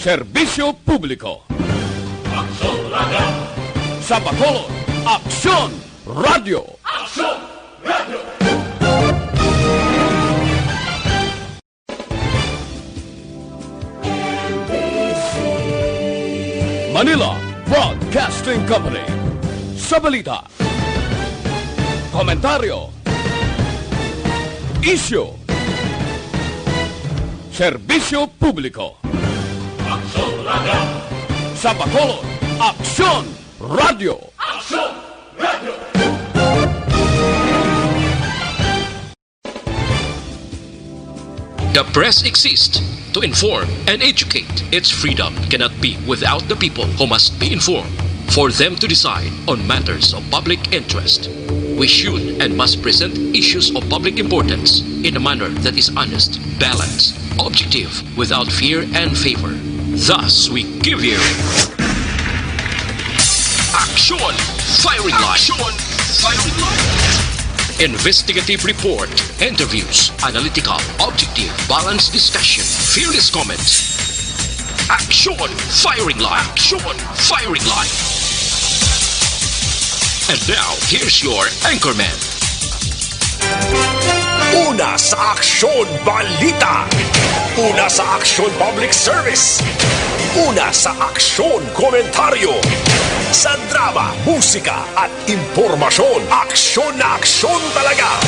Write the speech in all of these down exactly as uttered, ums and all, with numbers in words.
Serbisyo publiko. Aksyon Radio. Sa Bacolod, Aksyon Radio. Aksyon Radio. Manila Broadcasting Company. Sa balita, komentaryo, isyu, serbisyo publiko. Aksyon Radio. Sa Bacolod, Aksyon Radio. Aksyon Radio. The press exists to inform and educate. Its freedom cannot be without the people who must be informed for them to decide on matters of public interest. We should and must present issues of public importance in a manner that is honest, balanced, objective, without fear and favor. Thus, we give you Action Firing Line. Action Firing Line. Investigative report, interviews, analytical, objective, balanced discussion, fearless comments. Action Firing Line. Action Firing Line. And now, here's your anchorman. Una sa aksyon, balita. Una sa aksyon, public service. Una sa aksyon, komentaryo. Sa drama, musika, at impormasyon, aksyon na aksyon talaga.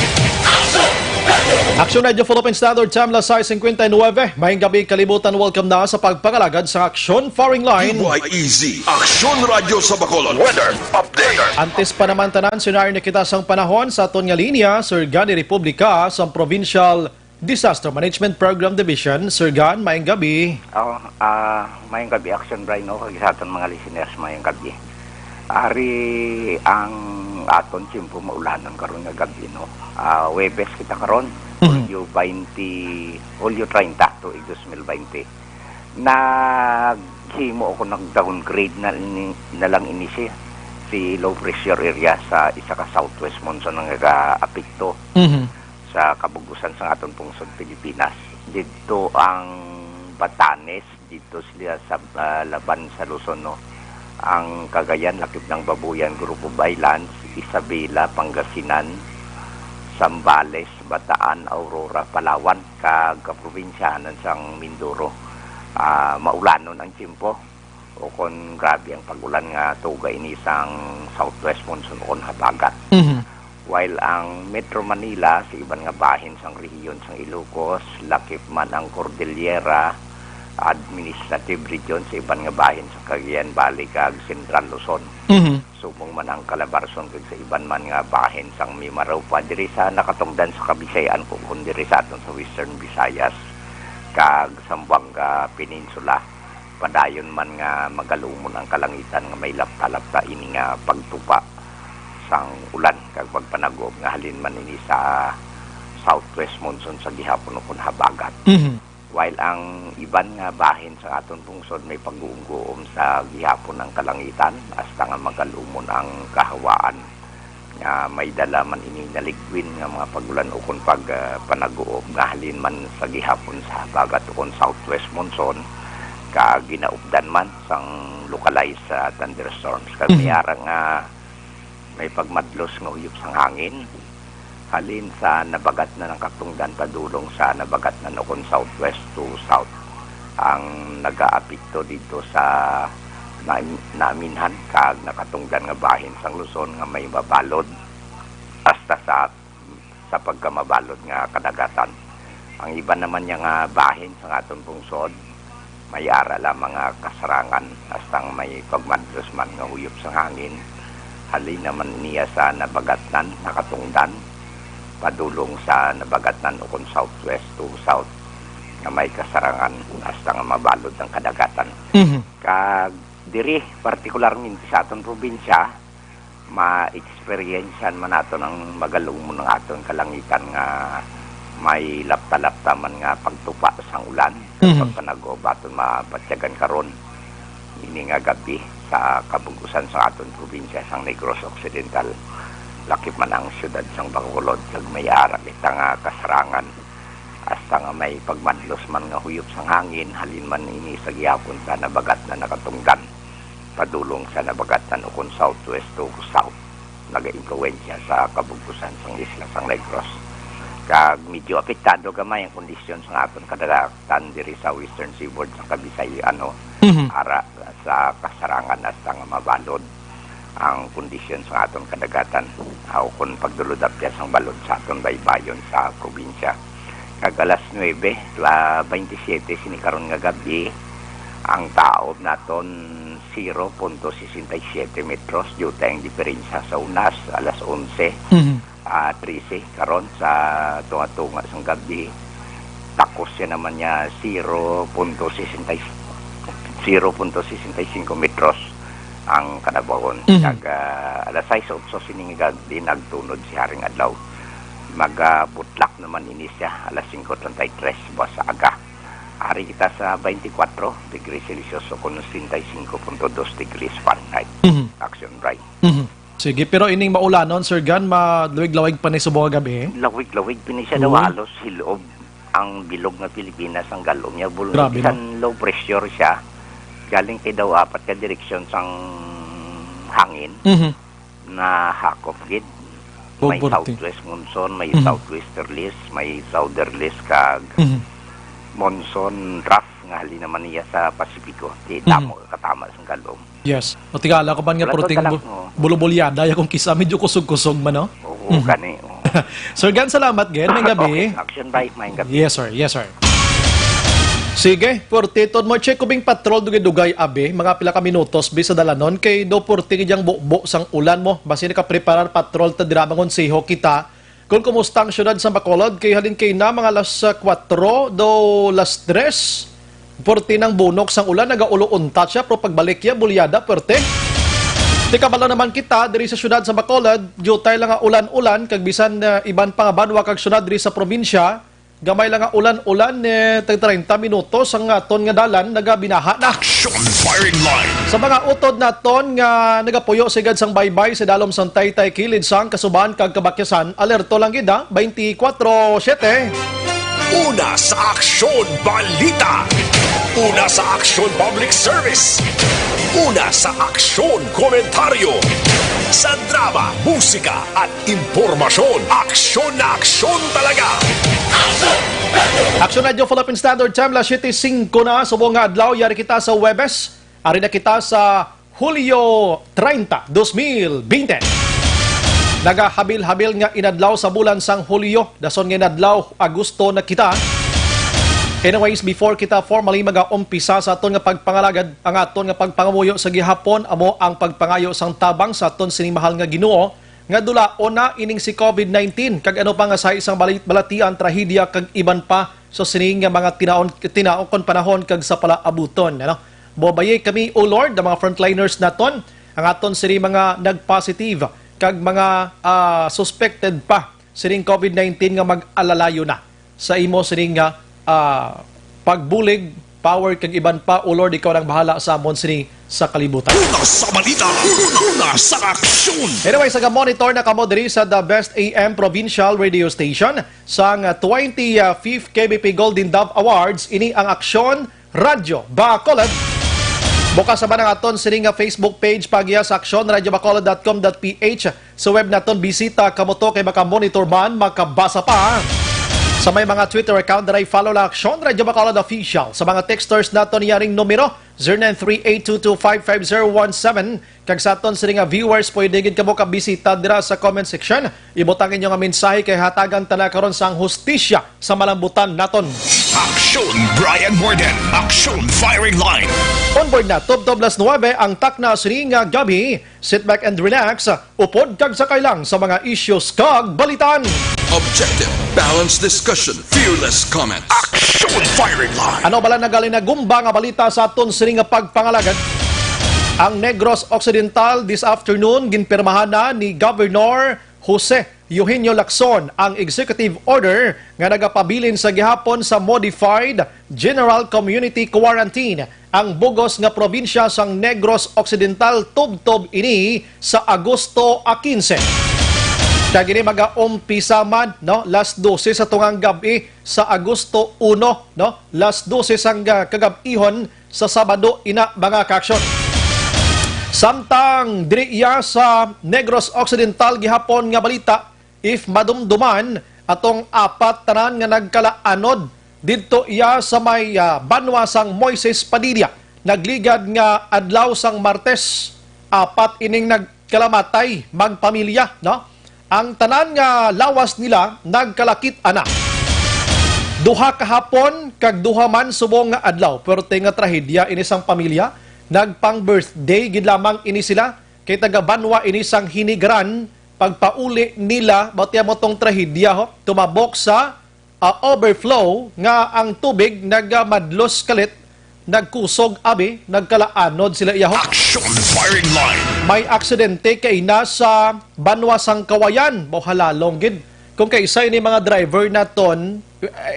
Aksyon Radio Philippine Standard Time, las sais cincuenta y nueve. Maayong gabi, kalibutan. Welcome na sa pagpangalagad sa Aksyon Firing Line. T Y E Z, Aksyon Radio sa Bacolod. Weather update. Antes pa naman tanan, senaryo na kita sang panahon sa aton nga linya, Sir Gani Republica sa Provincial Disaster Management Program Division. Sir Gan, maayong gabi. Oh, ah, maayong gabi, Action Brian, no? Kag sa aton mga listeners, maayong gabi. Ari ang aton tiyempo, maulanon karon nga gabi, no? Ah, Huwebes kita karon, Mhm. Hulyo twenty, Hulyo treinta, tuig dos mil twenty. Naghimo ako, nag-downgrade na, ni, na lang ini siya, si low pressure area sa isa ka southwest monsoon nga nagaapekto Mhm. sa kabug-usan sa aton pungsod Pilipinas. Didto ang Batanes, didto sila sa, ah, laban sa Luzon, no? Ang Cagayan, lakip ng Babuyan, Group of Islands, Isabela, Pangasinan, Zambales, Bataan, Aurora, Palawan, kag kaprobinsyahanan sang Mindoro. Ah, maulanon ang tiyempo, o kon grabe ang pag-ulan nga tuga ini sang southwest monsoon o kon habagat. Mhm. While ang Metro Manila sa iban nga bahin sang rehiyon sang Ilocos, lakip man ang Cordillera Administrative Region sa iban nga bahin sa Cagayan Valley kag Central Luzon. Mhm. Subong man ang Calabarzon kag sa iban man nga bahin sang Mimaropa, diri sa nakatungdan sa Kabisayan, kung, kung diri sa aton sa Western Visayas kag Zamboanga Peninsula. Padayon man nga magalumon ang kalangitan nga may lapta-lapta ini nga pagtupa sang ulan kag pagpanaguob nga halin man ini sa southwest monsoon sa gihapon ukon habagat. Mhm. While ang iban nga bahin sa aton pungsod may pag-uumguom sa gihapon ang kalangitan, hasta nga magalumon ang kahawaan nga may dala man ini nga liquid nga mga pag-ulan ukon pag, ah, panaguob nga halin man sa gihapon sa habagat ukon southwest monsoon, kag ginaupdan man sang localized, ah, thunderstorms. Kag Mhm. may ara nga may pagmadlos nga huyop sang hangin halin sa nabagatnan ang katungdan padulong sa nabagatnan ukon southwest to south ang nagaapekto didto sa na-, naaminhan kag nakatungdan nga bahin sang Luzon nga may mabalod hasta sa, sa pagkamabalod nga kadagatan. Ang iban naman niya nga bahin sang aton pungsod, may ara lamang nga kasarangan, hasta nga may pagmadlos man nga huyop sang hangin, halin naman niya sa nabagatnan, nakatungdan, padulong sa nabagatnan ukon southwest to south, nga may kasarangan, hasta nga mabalod ang kadagatan. Mhm. Kag diri, partikularmente sa aton probinsya, ma-experiensyan man naton ang magalumon ang aton kalangitan nga may lapta-lapta man nga pagtupa sang ulan, Mhm. pagpanaguob aton mabatyagan karon ini nga gabi sa kabug-usan sa aton probinsya sang Negros Occidental, lakip man ang siyudad sang Bacolod, kag may ara kita nga kasarangan as Sa nga may pagmadlos man nga huyop sang hangin, halin man ini sa gihapon sa nabagatnan nga katungdan, padulong sa nabagatnan ukon southwest to south, nagaimpluwensya sa kabugtosan sang isla sang Negros. Kag medyo apektado gamay ang kondisyon sa aton kadagatan diri sa western seaboard sang Kabisay-, ano, Mhm. ara sa kasarangan hasta nga mabalod ang kondisyon sa aton kadagatan, aw kon pagdulod-apyas sang balod sa aton baybayon sa probinsya. Kag alas nuebe, la, twenty-seven sini karon nga gab-i, ang taob naton zero punto sesenta y siete metros, diutay ang diferensya sa unas, alas onse, Mhm. ah, trese karon sa tunga-tunga sang gab-i. Takos siya naman niya zero punto sesenta, zero punto sesenta y cinco metros ang kanabagon. Mhm. Kag, ah, alas sais otso sini nga gab-i nagtunod si Haring Adlaw. Magabutlak naman ini siya alas singko treinta y tres buwas sa aga. Ari kita sa twenty-four degrees Celsius o kon sesenta y cinco punto dos degrees Fahrenheit. Mhm. Action, Bri. Mhm. Sige, pero ining maulanon, Sir Gan, maluwig-lawig pa ni subong nga gab-i? Lawig-lawig pini siya daw, Oo. halos hilob ang bilog nga Pilipinas ang galom niya. Bul-, Grabe, no? bisan low pressure siya, galing kay daw apat ka direksyon sang hangin Mhm. na hakop gid. May Bugburti. southwest monsoon, may Mhm. southwesterlies, may southerlies, kag Mhm. monsoon trough nga halin naman niya sa Pasipiko. Di Mhm. damo katama sang galom. Yes. O, tingala ko man nga Wala to purting talak bu-, mo. bulubulyada, ya kung kisa medyo kusog-kusog man, no? Oo, Mhm. gani, oo. Sir Gan, salamat, gid. May gabi. Okay, action, bye. May gabi. Yes, sir. Yes, sir. Sige, purtiton mo. Check ko bing patrol, dugay-dugay, abi. Mga pila ka minutos, bi sa dalanon. Kay do purti gid yang bubo sang ulan mo. Basi nakapreparar patrol ta dira mangonseho kita. Kung kumusta ang siyudad sa Bacolod, kay halin kay na mga alas, ah, kuwatro do alas tres, purti nang bunok sang ulan, nagaulo untat siya, pero pagbalik ya, bulyada, pwerte. Di kabalo naman kita, diri sa siyudad sa Bacolod, diutay lang nga ulan-ulan, kag bisan, ah, iban pa nga banwa kag siyudad diri sa probinsya, gamay lang nga ulan-ulan, eh, tag treinta minutos ang aton nga dalan, nagabinaha na. Action Firing Line. Sa mga utod naton nga nagapuyo sigad sang baybay sa dalom sang Taytay, kilid sang Kasuban kag Kabakyasan, alerto lang gid, ha, twenty-four seven. Una sa Aksyon Balita. Una sa Aksyon Public Service. Una sa Aksyon Komentaryo. Sa drama, musika, at impormasyon. Aksyon na aksyon talaga. Action Radio Philippine Standard Time, las siyete singko na, subong nga adlaw, yari kita sa Huwebes. Ari na kita sa Hulyo treinta, dos mil bente. Nagahabil-habil nga inadlaw sa bulan sang Hulyo. Dason nga inadlaw, Agosto na kita. Anyways, before kita formally magaumpisa sa aton nga pagpangalagad, ang aton nga pagpangamuyo sa gihapon amo ang pagpangayo sang tabang sa aton sining mahal nga Ginoo, nga dulaon na ining si covid nineteen, kag ano pa nga sa isang balit-, balatian, trahedya, kag iban pa sa sining nga mga tinaon, tinaon kon panahon kag sa palaabuton, ano? Bobayi kami, O Lord, ang mga frontliners naton, ang aton sining mga nag-positive, kag mga, ah, suspected pa sining covid nineteen nga mag-alalayo na sa imo sining nga, ah, pagbulig, power, kag iban pa. O Lord, ikaw nang bahala sa amon sini sa kalibutan. Una sa balita, una sa aksyon. Anyway, sa monitor na kamo diri sa The Best A M Provincial Radio Station sang twenty-fifth K B P Golden Dove Awards, ini ang Aksyon Radyo Bacolod. Bukas naman ang aton sini nga Facebook page, pagya sa aksyon radyo bacolod dot com dot P H. Sa web naton, bisita kamo to kay makamonitor man, makabasa pa. Sa may mga Twitter account, diri follow lang Aksyon Radyo Bacolod Official. Sa mga texters naton, yaring numero, zero nine three eight two two five five zero one seven. Kag sa aton sini nga viewers, pwede gid kamo kabisita dira sa comment section. Ibutang inyo nga mensahe kay hatagan ta na karon sang hustisya sa malambutan naton. Aksyon Brian Morden, Aksyon Firing Line. Onboard na, tubtob las nuebe ang takna sini nga gabhi. Sit back and relax. Upod kag sakay lang sa mga issues kag balitan. Objective, balanced discussion, fearless comments. Action Firing Line. Ano bala na gali nga gumba nga balita sa aton sini nga pagpangalagad? Ang Negros Occidental this afternoon ginpirmahan na ni Governor Jose Eugenio Lacson ang executive order nga nagapabilin sa gihapon sa modified general community quarantine ang bugos nga probinsya sang Negros Occidental tubtob ini sa Agosto a quince. Kag ini magaumpisa man, no, las dose sa tungang gab-i sa Agosto uno, no, las dose sang, ah, kagab-ihon sa Sabado ina, mga kaaksyon. Samtang diri iya sa Negros Occidental gihapon nga balita, if madumduman, atong apat tanan nga nagkalaanod didto iya sa may, ah, banwa sang Moises Padilla. Nagligad nga adlaw sang Martes, apat ining nagkalamatay magpamilya, no? Ang tanan nga lawas nila nagkalakit-an na. Duha kahapon kag duha man subong nga adlaw. Perti nga trahedya ini sang pamilya. Nagpang-birthday gid lamang ini sila. Kay taga-banwa ini sang Hinigaran. Pagpauli nila, bati mo tong trahedya, ho, tumabok sa, ah, overflow nga ang tubig nagamadlos kalit, nagkusog abi, nagkalaanod sila iya, ho. Action firing line. May aksidente kaina sa banwa sang Kawayan, mahalalong gid. Kung kaisa ini mga driver naton,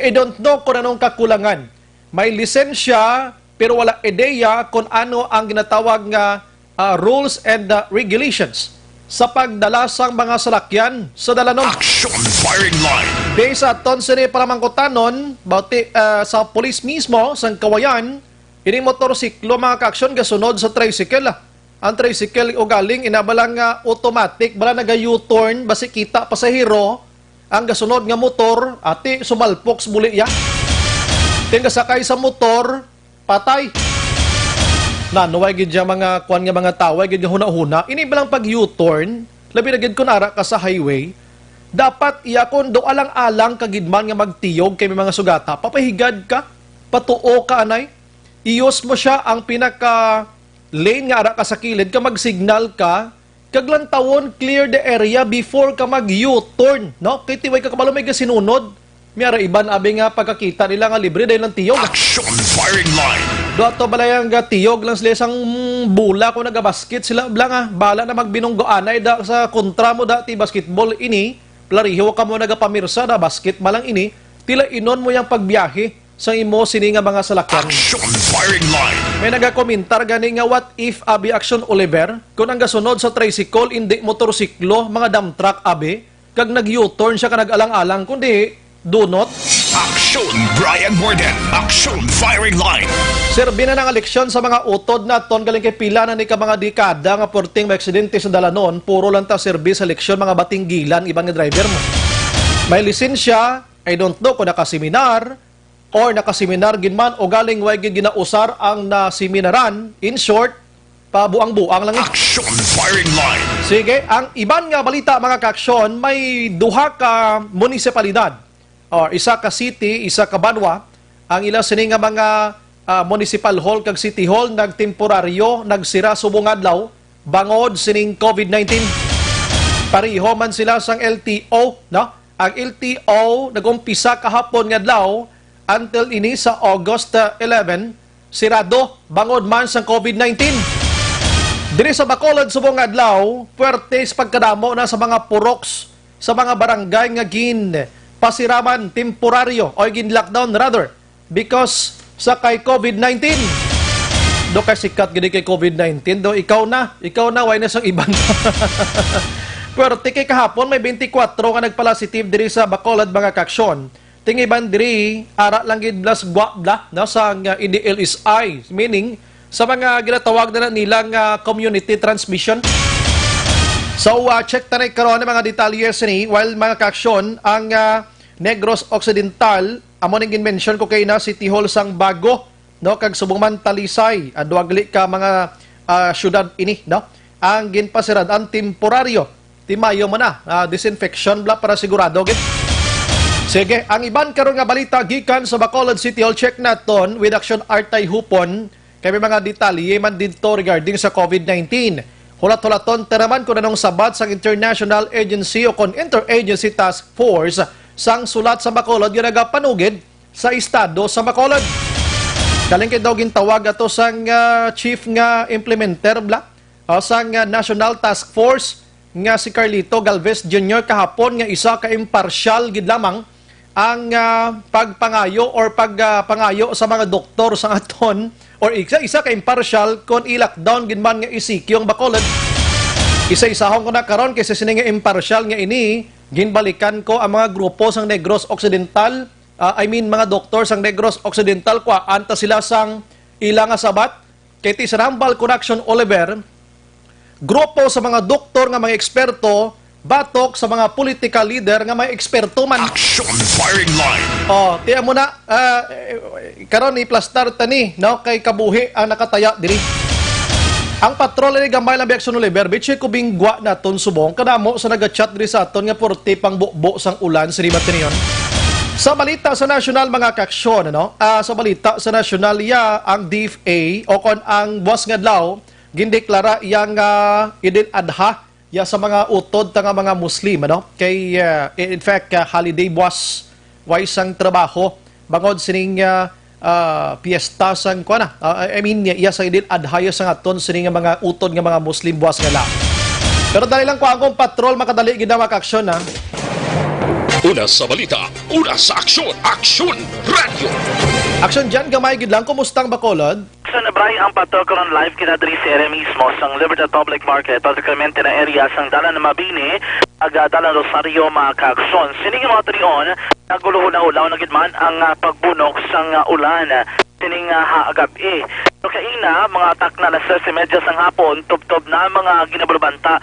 I don't know kung anong kakulangan. May lisensya, pero wala ideya kung ano ang ginatawag nga, ah, rules and, ah, regulations sa pagdala sang mga salakyan sa dalanon. Action firing line. Based sa aton sini palamangkutanon, bati, ah, sa pulis mismo sang Kawayan, ini motorsiklo, mga kaaksyon, gasunod sa tricycle. Ang tricycle ugaling ina bala nga automatic, bala naga-U-turn, basi kita pasahero, ang gasunod nga motor, ati, sumalpok sa buli iya. Ting gasakay sa motor, patay. Nanuway gid siya mga kuan nga mga tawo, gid nga hunahuna. Ini balang pag-U-turn, labi na gid kun ara ka sa highway, dapat iya kun do alang-alang ka gid man nga magtiyog kay may mga sugata, papahigad ka, patuo ka anay. Iyos mo siya ang pinaka lane nga ara ka sa kilid, ka mag-signal ka, kag lantawon, clear the area before ka mag-U-turn, no? Kay tiway ka kabalo may gasinunod. May ara iban abi nga pagkakita nila nga libre dahil lang tiyog. Action firing line. Do ato balay ang gatiyog lang sila sang bola kung nagabasket sila bala nga. Bala na magbinunggo anay da sa kontra mo dati basketball ini. Plariho ka mo nagapamirsa da basket malang ini. Tila inon mo yang pagbiyahe sang imo sini nga mga salakyan. Action firing line. May nagakomentar gani nga, "What if, abi, Action Oliver, kung ang gasunod sa tricycle indi motorsiklo, mga dump truck, abi, kag nag-U-turn siya ka nag-alang-alang, kundi dunot?" Action Brian Morden. Action firing line. Serbi na ng eleksyon sa mga utod naton galing kay pila na ni ka mga dekada nga porting may aksidente sa dalanon, puro lang ta serbi sa eleksyon, mga batinggilan, iban nga driver mo. May lisensya, I don't know kung nakaseminar, or nakaseminar gid man o galing way gid ginausar ang naseminaran. In short, pabuang-buang lang eh. Action firing line. Sige, ang iban nga balita, mga kaaksyon, may duha ka munisipalidad or isa ka city, isa ka banwa, ang ila sini nga mga, ah, municipal hall kag city hall nagtemporaryo, nagsira subong adlaw bangod sining COVID nineteen. Pareho man sila sang L T O, no? Ang L T O nag-umpisa kahapon nga adlaw until ini sa August, uh, eleven, sirado bangod man sang COVID nineteen. Diri sa Bacolod subong nga adlaw, puwerte sa pagkadamo na sa mga puroks sa mga barangay nga ginpasiraman temporaryo o gin-lockdown rather because sa kay COVID nineteen. Do kay sikat gid kay COVID nineteen, do ikaw na, ikaw na, way na sang iban. Puwerte kay kahapon may twenty-four nga nagpalasitive diri sa Bacolod, mga kaaksyon. Ting iban diri, ara lang gid blas gwa bla, no, sa nga E D L S I, meaning sa mga ginatawag na nila nga community transmission. So, uh, check ta na karon ang mga detalye sini, while mga kaaksyon, ang, uh, Negros Occidental, amo ning gin-mention ko kay na City Hall sang Bago, no, kag subong man Talisay, ah, duha gali ka mga, ah, syudad ini, no, ang ginpasirad-an temporaryo. Ti mayo man na, ah, disinfection bla para sigurado gid. Sige, ang iban karon nga balita gikan sa Bacolod City Hall, check naton with Action Artay Hupon. Kay may mga detalye man didto regarding sa COVID nineteen. Hulat-hulaton ta naman kung anong sabat sang International Agency o kon Interagency Task Force sang sulat sa Bacolod nga nagapanugid sa estado sa Bacolod. Galing kay daw gintawag ato sang, ah, chief nga implementer bla, o sang, ah, National Task Force nga si Carlito Galvez Junior kahapon nga isa ka imparsyal gid lamang ang, ah, pagpangayo or pag, ah, pangayo sa mga doktor sa aton or isa, isa ka imparsyal kon i-lockdown gid man nga i-C Q ang Bacolod. Isa-isahon ko na karon kay sa sini nga impartial nga ini, ginbalikan ko ang mga grupo sang Negros Occidental, ah, I mean, mga doktor sang Negros Occidental, kuhaan ta sila sang ila nga sabat. Kay ti Sarambal Connection Oliver, grupo sa mga doktor nga mga eksperto, batok sa mga political leader nga mga eksperto man. Action firing line. Oh, tiyan mo na, ah, eh, karon iplastar ta ni, no, kay kabuhi ang nakataya diri. Ang patrol ni gamay lang biya, Action Oliver, bitsi ko bingwa naton subong kadamo sa nagachat diri sa aton nga porte pang bubo sang ulan, sini ba tiniyon? Sa balita sa nasyonal, mga kaaksyon, ano? Ah, sa balita sa nasyonal, ya, ang D F A o kon ang buwas nga adlaw, gindeklara iyang, ah, Eid al-Adha, ya, sa mga utod ta nga mga Muslim, ano? Kay, ah, in fact, ah, holiday buwas, way sang trabaho, bangod sining, ah, ah, piyesta sang, kuwan na, ah, I mean, iya sa Eid al-Adha, ya, sa aton sining nga mga utod nga mga Muslim buwas nga adlaw. Pero dali lang ko ang patrol, makadali gid na, mga kaaksyon, ha? Una sa balita, una sa aksyon, Aksyon Radio. Aksyon Jan, gamay gid lang, kumusta ang Bacolod? Sa nabray ang patrol karon live kita diri sa area mismo sang Libertad Public Market, particularmente na area sang Dalan Mabini, ag, ah, Dalan Rosario, mga kaaksyon. Sini nga mga tinion, naguluhulaw na gid man ang, ah, pagbunok sang, ah, ulan. Sining, ah, ha, gab-i. So, kaina, mga takna alas tres y media sang hapon, tubtob na mga ginabulabanta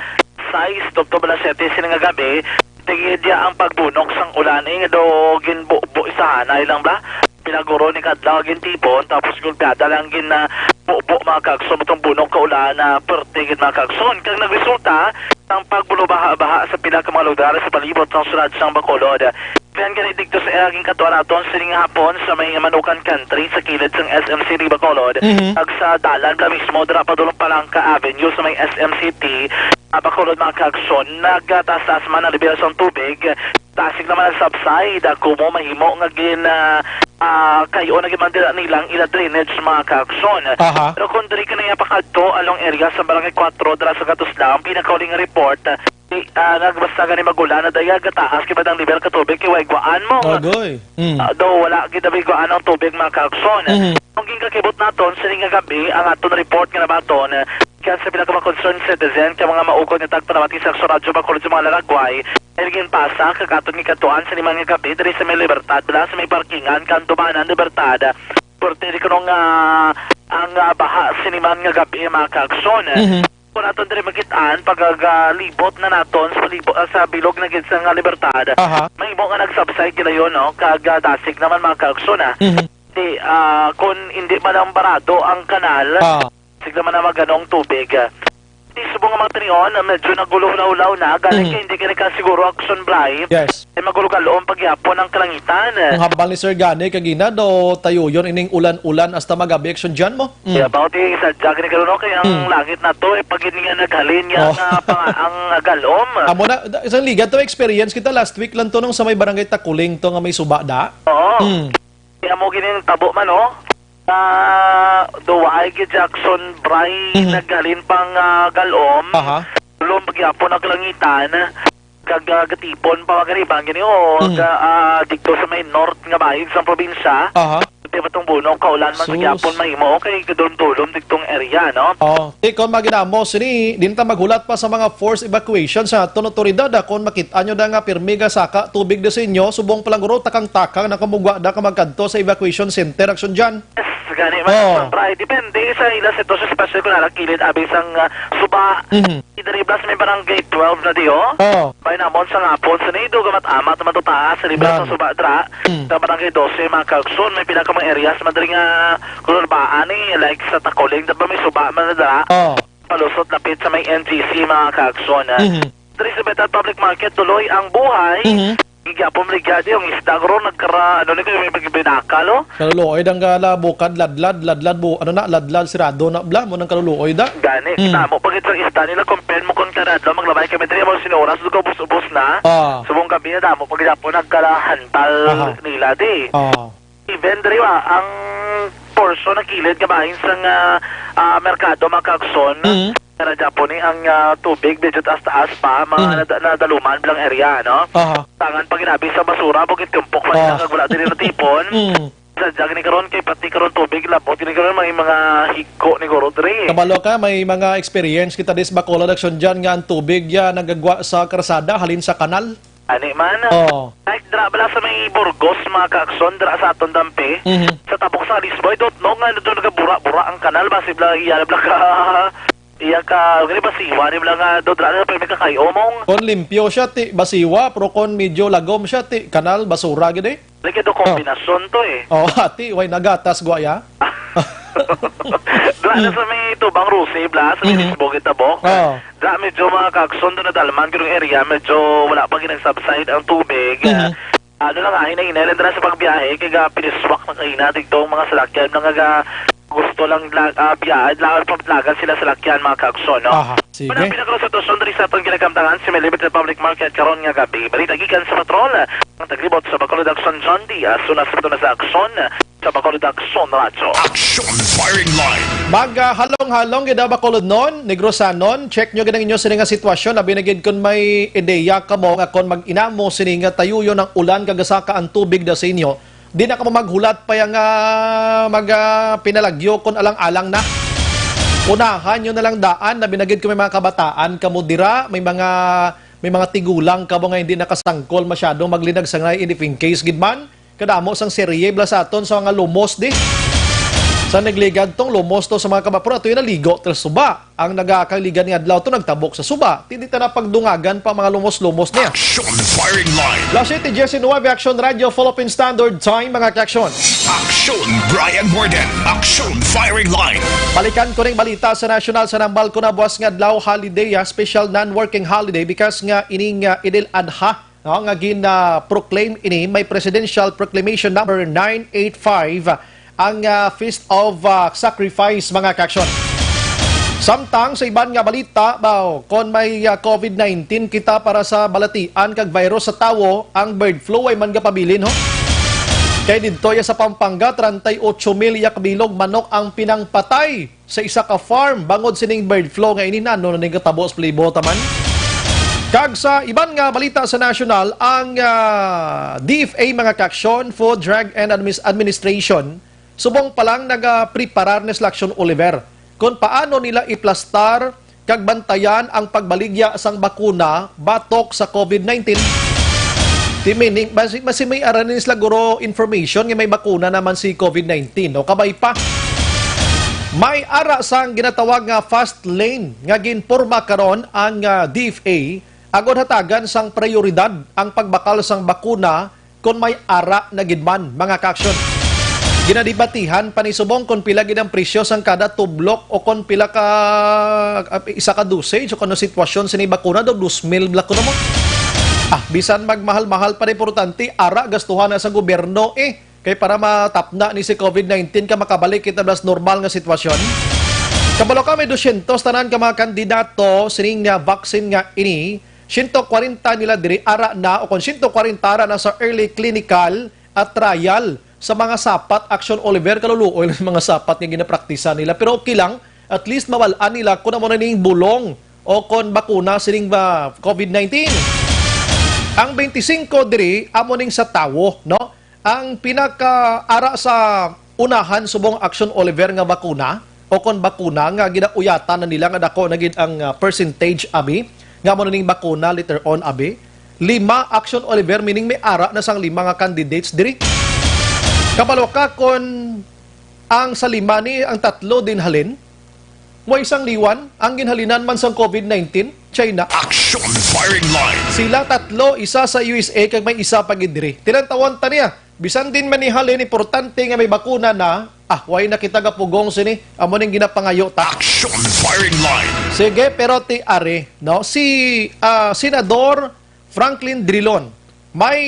sais, tubtob alas siyete sining nga gab-i, tigidya ang pagbunok sang ulan, eh, do ginbubo isahanay lang ba? Pinaguro ni kadlaw gintipon, tapos gulpiada lang gin, ah, bubo, mga kaaksyon, itong bunok ka ulan na perte gid, mga kaaksyon. Kag nagresulta ang pagbulubaha-baha sa pila ka mga lugar sa palibot sang syudad sang Bacolod. Kaya gani dito sa iyang katuwa naton sining hapon sa may Manukan Country sa kilid sang S M City Bacolod, Mhm. ag sa dalan bala mismo dira padulong Palangka Avenue sa may S M City, ah, Bacolod, mga kaaksyon, nagtaas-taas man ang level sang tubig. Tasig naman ang subside, ah, kumo mahimo nga gin, ah, ah, kayo na gid man dira nilang ila drainage, mga kaaksyon. Aha. Pero kung diri ka na pakadto along area sa Barangay Cuatro, dira sa Gatos lang, ang pinakauling report, ah, di, ah, nagbasta gani magulan na daya gataas kay badang level ka tubig kay way guaan mo. Agoy. Mm. Ah, do wala gid abi guaan ang tubig, mga kaaksyon. Mhm. Ang ginkakibot naton sini nga gab-i, ang aton report nga nabaton, ah, kan sa pila ka mga concerned citizen kay mga maukod nga tagpanamati sa Aksyon Radyo Bacolod sa mga lalagway, ay ginpasa kag aton gikadtuan sa liman nga gab-i diri sa may Libertad, bala sa may parkingan kan Tubanan Libertad. Perte di kuno nga ang, ah, baha siniman nga gab-i, mga kaaksyon. Mhm. Kung aton diri makit-an, pagagalibot na naton sa palibot, ah, sa bilog na gid sa nga Libertad, Aha. mahimo nga nag-subside gid dayon, no? Kag, ah, dasig naman, mga kaaksyon, ah. Mhm. Di, ah, kung hindi man ang barado ang kanal, Ah. sig naman na maganong tubig. Di subong nga mga tinion, ah, medyo nagululaw-law na. Galing Mhm. kay hindi ka nagkasiguro, Action Bri. Yes. Ay magulugalom pagyapon ang kalangitan. Ang hambal ni Sir Gani kagina do tayo yon ining ulan-ulan hasta magabi, Action Jan mo. Mm. Kaya ba, ti, sa jag ni karon, okay, ang Hmm. langit na to, eh, pag yun nga naghalin niya Oh. nga pang-, ang galom. Amo na, da-, isang liga to, experience kita last week lang to nung sa may barangay Takuling to nga may suba da. Oo. Hmm. Kaya mo gining tabo man, oh. Ah, duwaay gid, Jackson, Bray, Mhm. naghalin pang, ah, galom. Aha. Lum pagyapon ang kalangitan. Kag, ah, gatipon pa, mga kaibigan, gani, o, Mhm. ga-, ah, dito sa may north nga bahig sang probinsya. Aha. Di ba tong bunong kaulan man sa Sus. Gatipon mahimo, okay, kadulom-dulom digtong area, no? Oh, ikaw, maginamo, sini, din ta maghulat pa sa mga forced evacuation sa aton otoridad, ah, kung makita nyo na nga pirmi nga saka tubig na sa inyo, subong pa lang guro, takang-takang na kamugwa na ka magkadto sa evacuation center, Action Jan. Yes, gani man, Oh. Sir Bray. Depende sa ila sitwasyon, especially kung nakakilid, abi sang, ah, suba. Mhm. Diri bala sa may barangay twelve na di, oh. Oh. Bay namon sa ngapon, sa nido, gamat-amat naman to taas, sa libra Yan. Sa suba, dra. Hmm. Sa barangay doce, mga kaagsoon, may pila ka mga areas, madali nga, kululbaan, eh, like sa Takuling, diba may suba, man, dra? Oh. Palusot, lapit sa may N G C, mga kaagsoon, ah. Mhm. Diri sa Betal Public Market, tuloy ang buhay. Mhm. Gigapon ligya di yung isda, guro, nagkara-, ano ni, kaya may pagbinakal, oh. Kaluluoy, dang gala, bukad, ladlad, ladlad, bu-, ano na, ladlad, sirado na, bla, mo nang kaluluoy, da. Gani, Hmm. kita mo, pag ito isda nila, compare mo kung kada adlaw, maglabay kami diri, mo sinuras, ubos-ubos na. Ah. Subong gabi na, damo, pag gigapon, nagkalahantal Aha. Nila, di. Ah. Even diri, wa, ang portion ng kilid nga bahin sa nga, ah, merkado, mga kaagsoon, Mm. Kaya dyan po ni ang, ah, tubig, medyo taas-taas pa, mga Mm. nada-, nadaluman bilang area, no? Aha. Tangan pag ginabi sa basura, bukit tumpok man Ah. Nila, kag wala din natipon. Mm. Sa jug ni karon kay pati karon tubig labot ni karon may mga higko ni guro diri. Kabalo ka, may mga experience kita dis Bacolod, Action, dyan nga ang tubig ya nagagwa sa karsada halin sa kanal. Ani man. Oo. Like, dra bala sa may Burgos, mga ka-Action, dra sa aton dampi. Mhm. Sa tabok sa Lisboy, don't know nga doon nagabura-bura ang kanal, basi bala iya bala ka, iya ka, gani basiwa, ni bala nga, do dra na, pero may kakay-o mong. Kon limpyo siya, ti, basiwa, pero kon medyo lagom siya, ti, kanal, basura, gid eh. Like, do Oh. kombinasyon to eh. Oh, ati, way nagatas, gwa ya? Dra na Mm. sa may Tubang Rose, bla, sa may Mhm. Lisboa, Tabok. Oh. Dra, medyo mga ka-Action, do nadalman, ganung area, medyo wala pa ginagsubside ang tubig. Mhm. Ano lang, ah, hinay-hinay lang dra sa pagbiyahe, kay ga piniswak na kaina, digtong mga salakyan, mga ga gusto lang lag-, ah, biyahe, lang paglagan sila salakyan, mga ka-Action, no? Aha, sige. Muna, pinakalo sa sitwasyon diri sa aton ginakamtangan, sa may Liberty Public Market, karon nga gabi. Balita gikan sa patrol, ang taglibot sa Bacolod, Action, John Diaz, una sa patrol sa Action, sa Bacolod, Action Radyo. Action Firing Line. Mag, ah, halong-halong gid ang Bacolodnon, Negrosanon. Check nyo gid ang inyo sini nga sitwasyon. Labi na gid kun may ideya kamo nga kon mag-inamo sini nga tayuyon ang ulan kag gasaka ang tubig da sa inyo, di na kamo maghulat pa yang, ah, mag, ah, pinalagyo kon alang-alang na. Unahan nyo na lang daan, labi na gid kung may mga kabataan kamo dira, may mga, may mga tigulang kamo nga hindi nakasangkol masyado maglinag sa ngay, if in case gid man, kadamo sang serye bala sa aton sa mga lumos di. Sa nagligad tong lumos to sa mga kaba, pero ato yung naligo til suba. Ang nagakaligad nga adlaw to nagtabok sa suba. Ti di ta na pagdungagan pa mga lumos-lumos niya. Action Firing Line. Las siete diecinuebe, Action Radio, Philippine Standard Time, mga ka-Action. Action Brian Morden. Action Firing Line. Balikan ko ning balita sa national sa nambal ko na buwas nga adlaw holiday, ah, special non-working holiday because nga ining, ah, Idil Adha, no, nga gin-, ah, proclaim ini may Presidential Proclamation Number nine eight five, ang, ah, Feast of, ah, Sacrifice, mga ka-Action. Samtang sa iban nga balita, baw, kon may, ah, covid nineteen kita para sa balatian kag virus sa tawo, ang bird flu ay man gapabilin, ho? Kay didto ya sa Pampanga, treinta y ocho mil ya kabilog manok ang pinangpatay sa isa ka farm bangod sining bird flu nga ini. Nano na ning katabo sa palibot man. Kag sa iban nga balita sa nasyonal, ang, ah, D F A, mga ka-Action, Food, Drug and Admis-, Administration, subong pa lang nagapreparar ni sila, Action, Oliver, kon paano nila iplastar kag bantayan ang pagbaligya sang bakuna batok sa covid nineteen. Ti meaning, basi, basi may ara ni sila guro information nga may bakuna naman si covid nineteen, no? Kabay pa, may ara sang ginatawag nga fast lane nga ginporma karon ang, ah, D F A agod hatagan sang prioridad ang pagbakal sang bakuna kon may ara na gid man, mga ka-Action. Ginadibatihan pa ni subong kon pila gid ang presyo sang kada tublok o kon pila ka, ah, isa ka dosage o kon ano sitwasyon sini bakuna do, dos mil bala kuno mo. Ah, bisan magmahal-mahal pa, importante ara gastuhan na sa gobyerno eh. Kay para matapna ni si covid nineteen ka makabalik kita bala sa normal nga sitwasyon. Kabalo ka, may dosyentos tanan ka mga kandidato sining nga vaccine nga ini. Siyento kwarenta nila diri ara na, o kon siyento kwarenta ara na sa early clinical at trial sa mga sapat, Action, Oliver, kaluluoy lang mga sapat nga ginapraktisan nila. Pero okay lang, at least mawal-an nila kung amo na ning bulong o kon bakuna sining, ah, covid nineteen. Ang twenty-five diri amo ning sa tawo, no? Ang pinaka-ara sa unahan subong, Action, Oliver, nga bakuna o kon bakuna nga ginauyatan na nila nga dako na gid ang, ah, percentage abi nga amo na ning bakuna later on abi. Lima, Action, Oliver, meaning may ara na sang lima nga candidates diri. Kabalo ka kon ang sa lima ni ang tatlo din halin? Way sang liwan ang ginhalinan man sang covid nineteen, China. Action Firing Line. Sila tatlo, isa sa U S A kag may isa pa gid diri. Tilantawon ta niya. Bisan din man ni halin, importante nga may bakuna na. Ah, way na kita gapugong sini. Amo ning ginapangayo ta. Action Firing Line. Sige, pero ti ari, no? Si, ah, Senador Franklin Drilon, may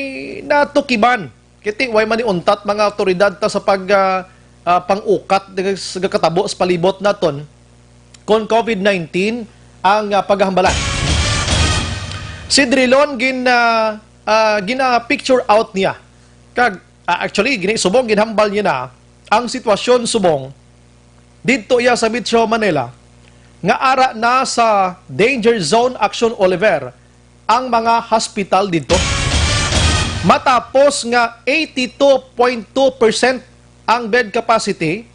natukiban. Kiti, way man ni untat mga awtoridad ta sa pag, ah, ah, pang-ukat sa katabo sa palibot naton kon covid nineteen ang, ah, paghambalan. Si Drilon gin, ah, ah, gina-picture out niya. Kag, ah, actually, gini, subong ginhambal niya na ang sitwasyon subong didto iya sa Metro Manila nga ara na sa danger zone, Action, Oliver, ang mga hospital didto. Matapos nga eighty-two point two percent ang bed capacity,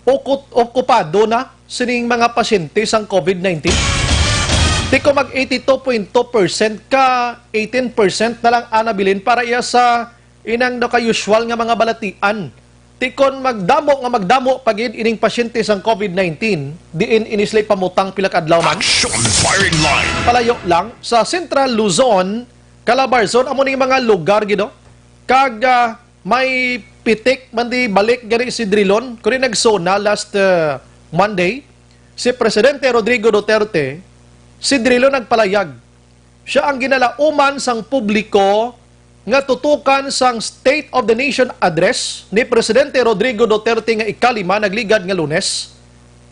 ukut-, okupado na sining mga pasyente sang COVID nineteen. Ti kon mag eighty-two point two percent ka, eighteen percent na lang ang nabilin para iya sa inang naka-usual nga mga balatian. Ti kon magdamo nga magdamo pa gid ining pasyente sang COVID nineteen, diin ini sila'y pamutang pila ka adlaw man? Action firing line. Palayo lang sa Central Luzon, Calabarzon, amo ning mga lugar gid, no? Kag, ah, may pitik man di balik gani si Drilon. Kuni nag-SONA last, ah, Monday, si Presidente Rodrigo Duterte, si Drilon nagpalayag. Siya ang ginalauman sang publiko nga tutukan sang State of the Nation Address ni Presidente Rodrigo Duterte nga ikalima nagligad nga Lunes,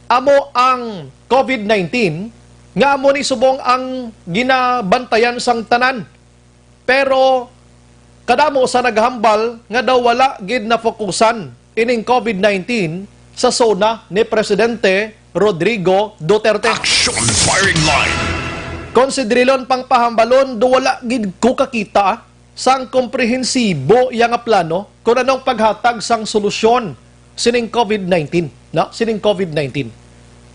amo ang COVID nineteen, nga amo ni subong ang ginabantayan sang tanan. Pero kadamo sa naghambal nga daw wala gid nafokusan ining COVID nineteen sa SONA ni Presidente Rodrigo Duterte. Action firing line. Kon si Drilon pang pahambalon, do wala gid ko kakita sang komprehensibo iya nga plano kon anong paghatag sang solusyon sining COVID nineteen, no? Sining COVID nineteen.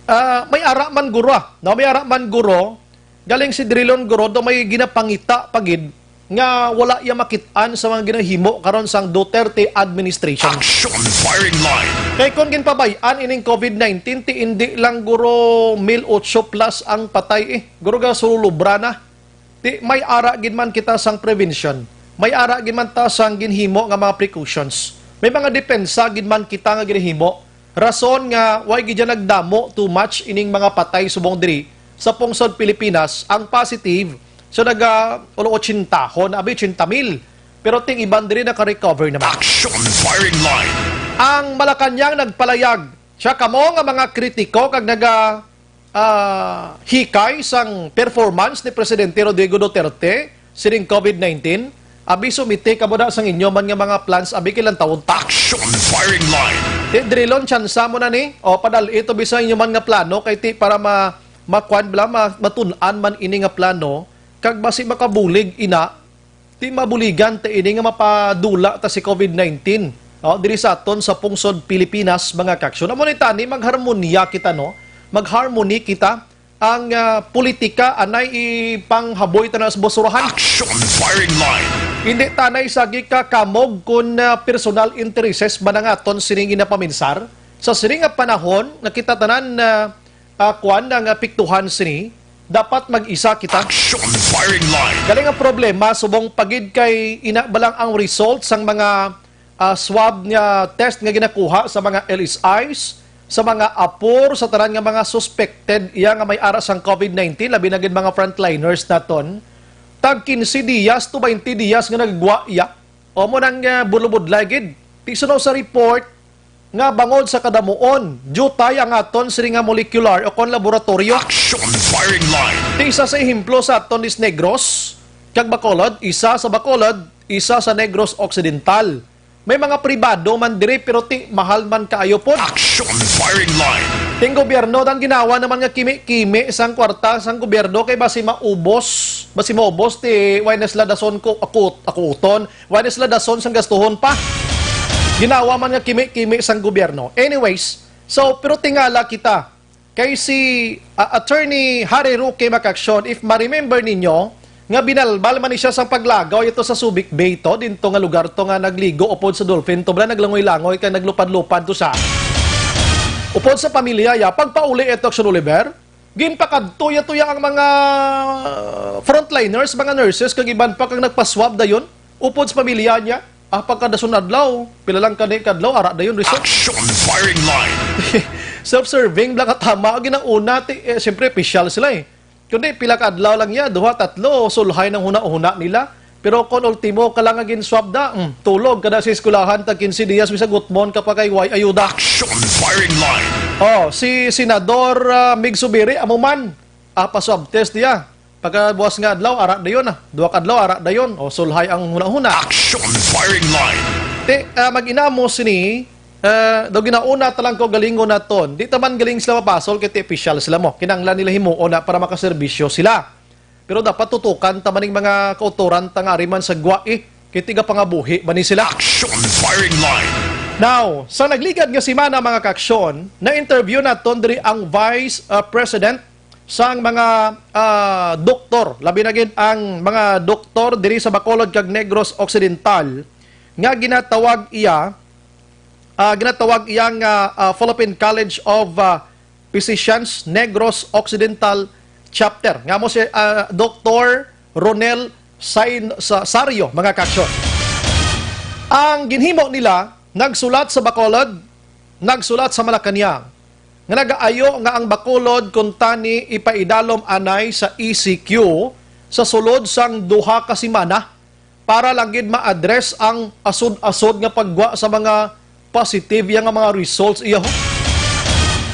Ah, may ara man guro, ah, no? May ara man guro, galing si Drilon guro do may ginapangita pa gid nga wala iya makit-an sa mga ginahimo karon sang Duterte administration. Action firing line. Kay kon ginpabay-an ining COVID nineteen, ti indi lang guro mil otso plus ang patay, eh. Guro ga sulubra na. Ti may ara gid man kita sang prevention. May ara gid man ta sang ginhimo nga mga precautions. May mga depensa gid man kita nga ginhimo. Rason nga way gid dyan nagdamo too much ining mga patay subong diri sa pungsod Pilipinas, ang positive sa naga ulo otsentahon, abi, otsenta mil. Pero ting iban diri naka-recover naman. Action firing line. Ang Malacañang nagpalayag siya kamo nga mga kritiko kag naga, ah, hikay sang performance ni Presidente Rodrigo Duterte sining COVID nineteen. Abi, sumiti kamo da sang inyo man nga mga plans, abi, kay lantawon ta. Action firing line. Ti Drilon, tsansa mo na ni. O, padal-i to bisan inyo man nga plano, kay ti para ma-, makuan bala, ma-, matun-an man ini nga plano, kag basi makabulig ina, ti mabuligan ta ini nga mapadula ta si COVID nineteen, o, diri sa aton sa pungsod Pilipinas, mga kaaksyon. Amo ni tani, magharmonia kita, no? Magharmony kita. Ang, ah, politika anay ipanghaboy ta na sa basurahan. Action firing line. Hindi tanay sagi ka kamog kun, ah, personal interests man ang aton sining ginapaminsar. Sa sining nga panahon nga kita tanan, ah, ah, kuan, nga apektuhan sini, dapat mag-isa kita. Action firing line. Galing ang problema, subong pagid kay ina ba lang ang result sang mga, ah, swab nga test nga ginakuha sa mga L S Is, sa mga apor, sa tanan nga mga suspected iya nga may ara sang COVID nineteen, labi na gid mga frontliners naton. Tag quince dias to twenty dias nga nagagwa iya. O mo nang, ah, bulubudlay gid. Ti suno sa report, nga bangod sa kadamuon, diutay ang aton sini nga molekular o kon laboratoryo. Action firing line. Ti isa sa ehemplo sa aton is Negros kag Bacolod, isa sa Bacolod, isa sa Negros Occidental. May mga pribado man diri, pero ti mahal man kaayo pod. Action firing line. Ting gobyerno, dan ginawa naman nga kimi-kimi sang kwarta sang gobyerno kay basi maubos, basi maubos ti way na sila dason ko akut, akuton. Wala sila dason sang gastuhon pa. Ginawa man nga kimi-kimi sang gobyerno. Anyways, so, pero tingala kita. Kay si, ah, Attorney Harry Roque Macaction, if ma-remember ninyo, nga binalbal man ni siya sang paglagaw ito sa Subic Bay to, dinto nga lugar to nga nagligo upod sa dolphin to, bala, naglangoy-langoy kay naglupad-lupad to siya. Upod sa pamilya ya, pagpauli ito, Action Oliver, ginpakadto ya to ya ang mga frontliners, mga nurses, kag iban pa kag nagpaswab dayon upod sa pamilya niya. Ah, pagkadason adlaw, pila lang kani kadlaw, ara dayon result. Action firing line. Self-serving, bala ka tama, ginauna, ti, eh, siyempre, pisyal sila eh. Kundi pila ka adlaw lang ya, duha, tatlo, sulhay ng huna-huna nila. Pero kon ultimo ka lang nga ginswab da, mm, tulog ka na sa eskwelahan tag quince dias, bisag gutmon ka pa kay way ayuda. Action firing line. Oh, si Senador, ah, Mig Zubiri, amo man, ah, pa-swab test niya. Pagkabuas nga adlaw, ara dayon, ah. Duha ka adlaw, ara dayon. O, sulhay ang hunahuna. Action firing line. Ti, ah, mag-inamo sini, ah, daw ginauna ta lang ko galingon naton. Di ta man galing sila mapasol kay ti opisyal sila mo. Kinahanglan nila himuon na para makaserbisyo sila. Pero dapat tutukan ta man ning mga kautoran ta nga ari man sa gwa, eh. Kay tigapangabuhi man ni sila. Action firing line. Now, sa nagligad nga semana, mga kaaksyon, na-interview naton diri ang Vice, ah, President sang mga, ah, doktor, labi na gid ang mga doktor diri sa Bacolod kag Negros Occidental, nga ginatawag iya, ah, ginatawag iya nga, ah, Philippine College of, ah, Physicians Negros Occidental Chapter, nga mo si, ah, Doktor Ronel Sain-, Sa-, Sario, mga kaaksyon. Ang ginhimo nila, nagsulat sa Bacolod, nagsulat sa Malacañang, nga nagaayo nga ang Bacolod kuntani ipaidalom anay sa E C Q sa sulod sang duha ka semana para lang gid ma-address ang asod-asod nga paggwa sa mga positive iya nga mga results iya ho.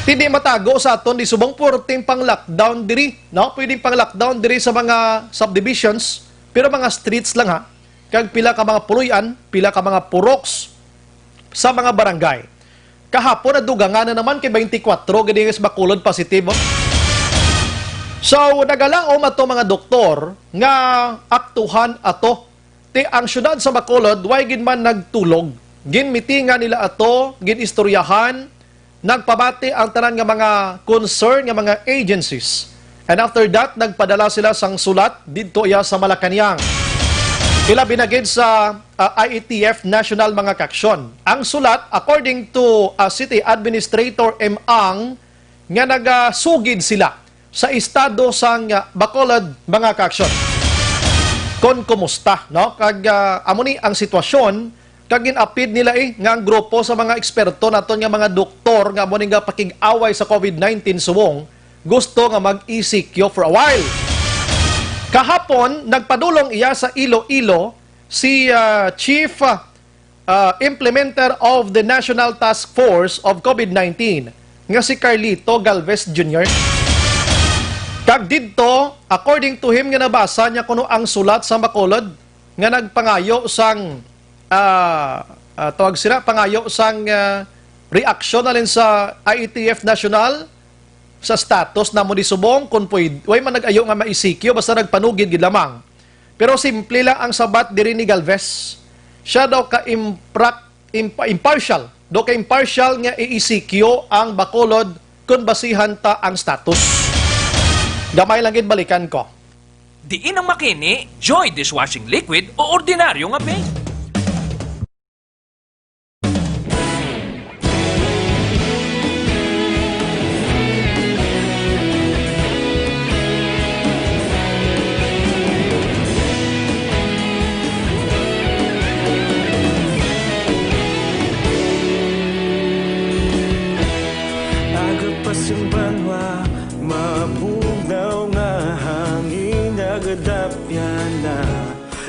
Ti di matago sa aton di subong purting pang lockdown diri, no? Pwedeng pang lockdown diri sa mga subdivisions, pero mga streets lang ha. Kag pila ka mga puloy-an, pila ka mga puroks sa mga barangay. Kahapon, nadugangan na naman kay twenty-four gid nga sa Bacolod positibo. So, nagalaom ato mga doktor nga aktuhan ato. Ti ang siyudad sa Bacolod, way gid man nagtulog. Ginmitingan nila ato, ginistoryahan, nagpamati ang tanan nga mga concern nga mga agencies. And after that, nagpadala sila sang sulat didto iya sa Malacañang. Ilabi na gid sa, ah, I A T F National, mga kaaksyon. Ang sulat, according to, ah, City Administrator M. Ang, nga nagasugid sila sa estado sang, ah, Bacolod, mga kaaksyon. Kon kumusta, no? Kag, ah, amo ni ang sitwasyon, kag gin-apid nila, eh, nga ang grupo sa mga eksperto naton nga mga doktor nga amo ni nga pakig-away sa COVID nineteen subong gusto nga mag-E C Q for a while. Kahapon, nagpadulong iya sa Iloilo si, ah, Chief, ah, ah, implementer of the National Task Force of COVID nineteen nga si Carlito Galvez Junior. Kag didto, according to him, nga nabasa niya kuno ang sulat sa Bacolod nga nagpangayo sang, ah, ah, tawag sila, pangayo sang, ah, reaksyon halin sa I A T F National sa status namo ni subong, kung pwede, way man nag-ayo nga ma-E C Q, basta nagpanugid gid lamang. Pero simple lang ang sabat diri ni Galvez. Siya daw ka imprak-, impa-, impartial. Daw ka impartial nga i-E C Q ang Bacolod kung basihan ta ang status. Gamay lang gid balikan ko. Diin ang makini, Joy Dishwashing Liquid o ordinaryo nga paint? Aga pa sing banwa, mabugnaw nga hangin, nagadapyan na.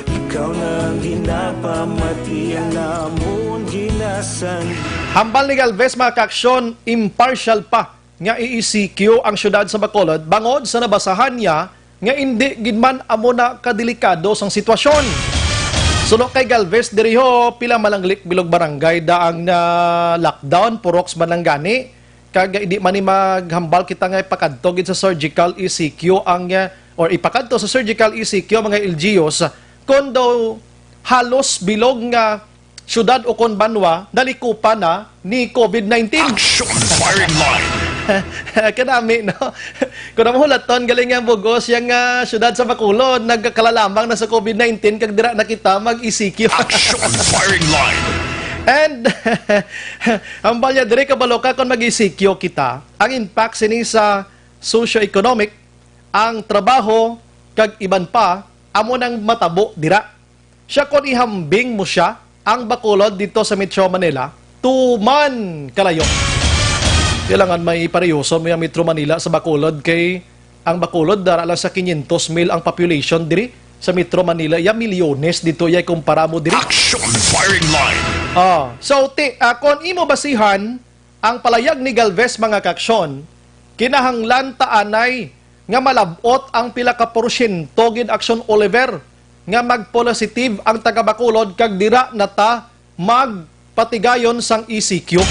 Ikaw na ang ginapamati, ang namon ginasan. Hambal ni Galvez, mga kaaksyon, impartial pa nga i-E C Q ang siyudad sa Bacolod bangod sa nabasahan niya nga indi gid man amo na kadelikado sang sitwasyon. Suno kay Galvez, diri ho, pila man lang lik-, bilog barangay daang na lockdown, puroks man lang gani. Kag hindi man ni maghambal kita nga ipakadto gid sa surgical E C Q ang, eh, or ipakadto sa surgical E C Q ang mga L G Us, kon daw halos bilog nga syudad o kon banwa nalikupan na ni COVID nineteen. Action Firing Line. Kanami, no? Kung ang mahulaton, galing nga bugos, yang, ah, syudad sa Bacolod, nagkakalalamang na sa COVID nineteen, kag dira na kita mag-E C Q. Action Firing Line. And, ang balya, diri kabalo ka, kung mag-E C Q kita, ang impact sini sa socio-economic, ang trabaho, kag iban pa, amo nang matabo dira. Siya kon ihambing mo siya, ang Bacolod dito sa Metro Manila, tuman kalayo. Kailangan may pariuson mo yung Metro Manila sa Bacolod kay ang Bacolod dara lang sa quinientos mil ang population diri sa Metro Manila. Ya milyones dito ya kumpara mo diri. Action Firing Line. Ah, so ti, ah, kon imo basihan, ang palayag ni Galvez, mga kaaksyon, kinahanglan ta anay nga malab-ot ang pila ka porsyento gid, Aksyon Oliver, nga mag-positive ang taga Bacolod kag dira na ta magpatigayon sang E C Q.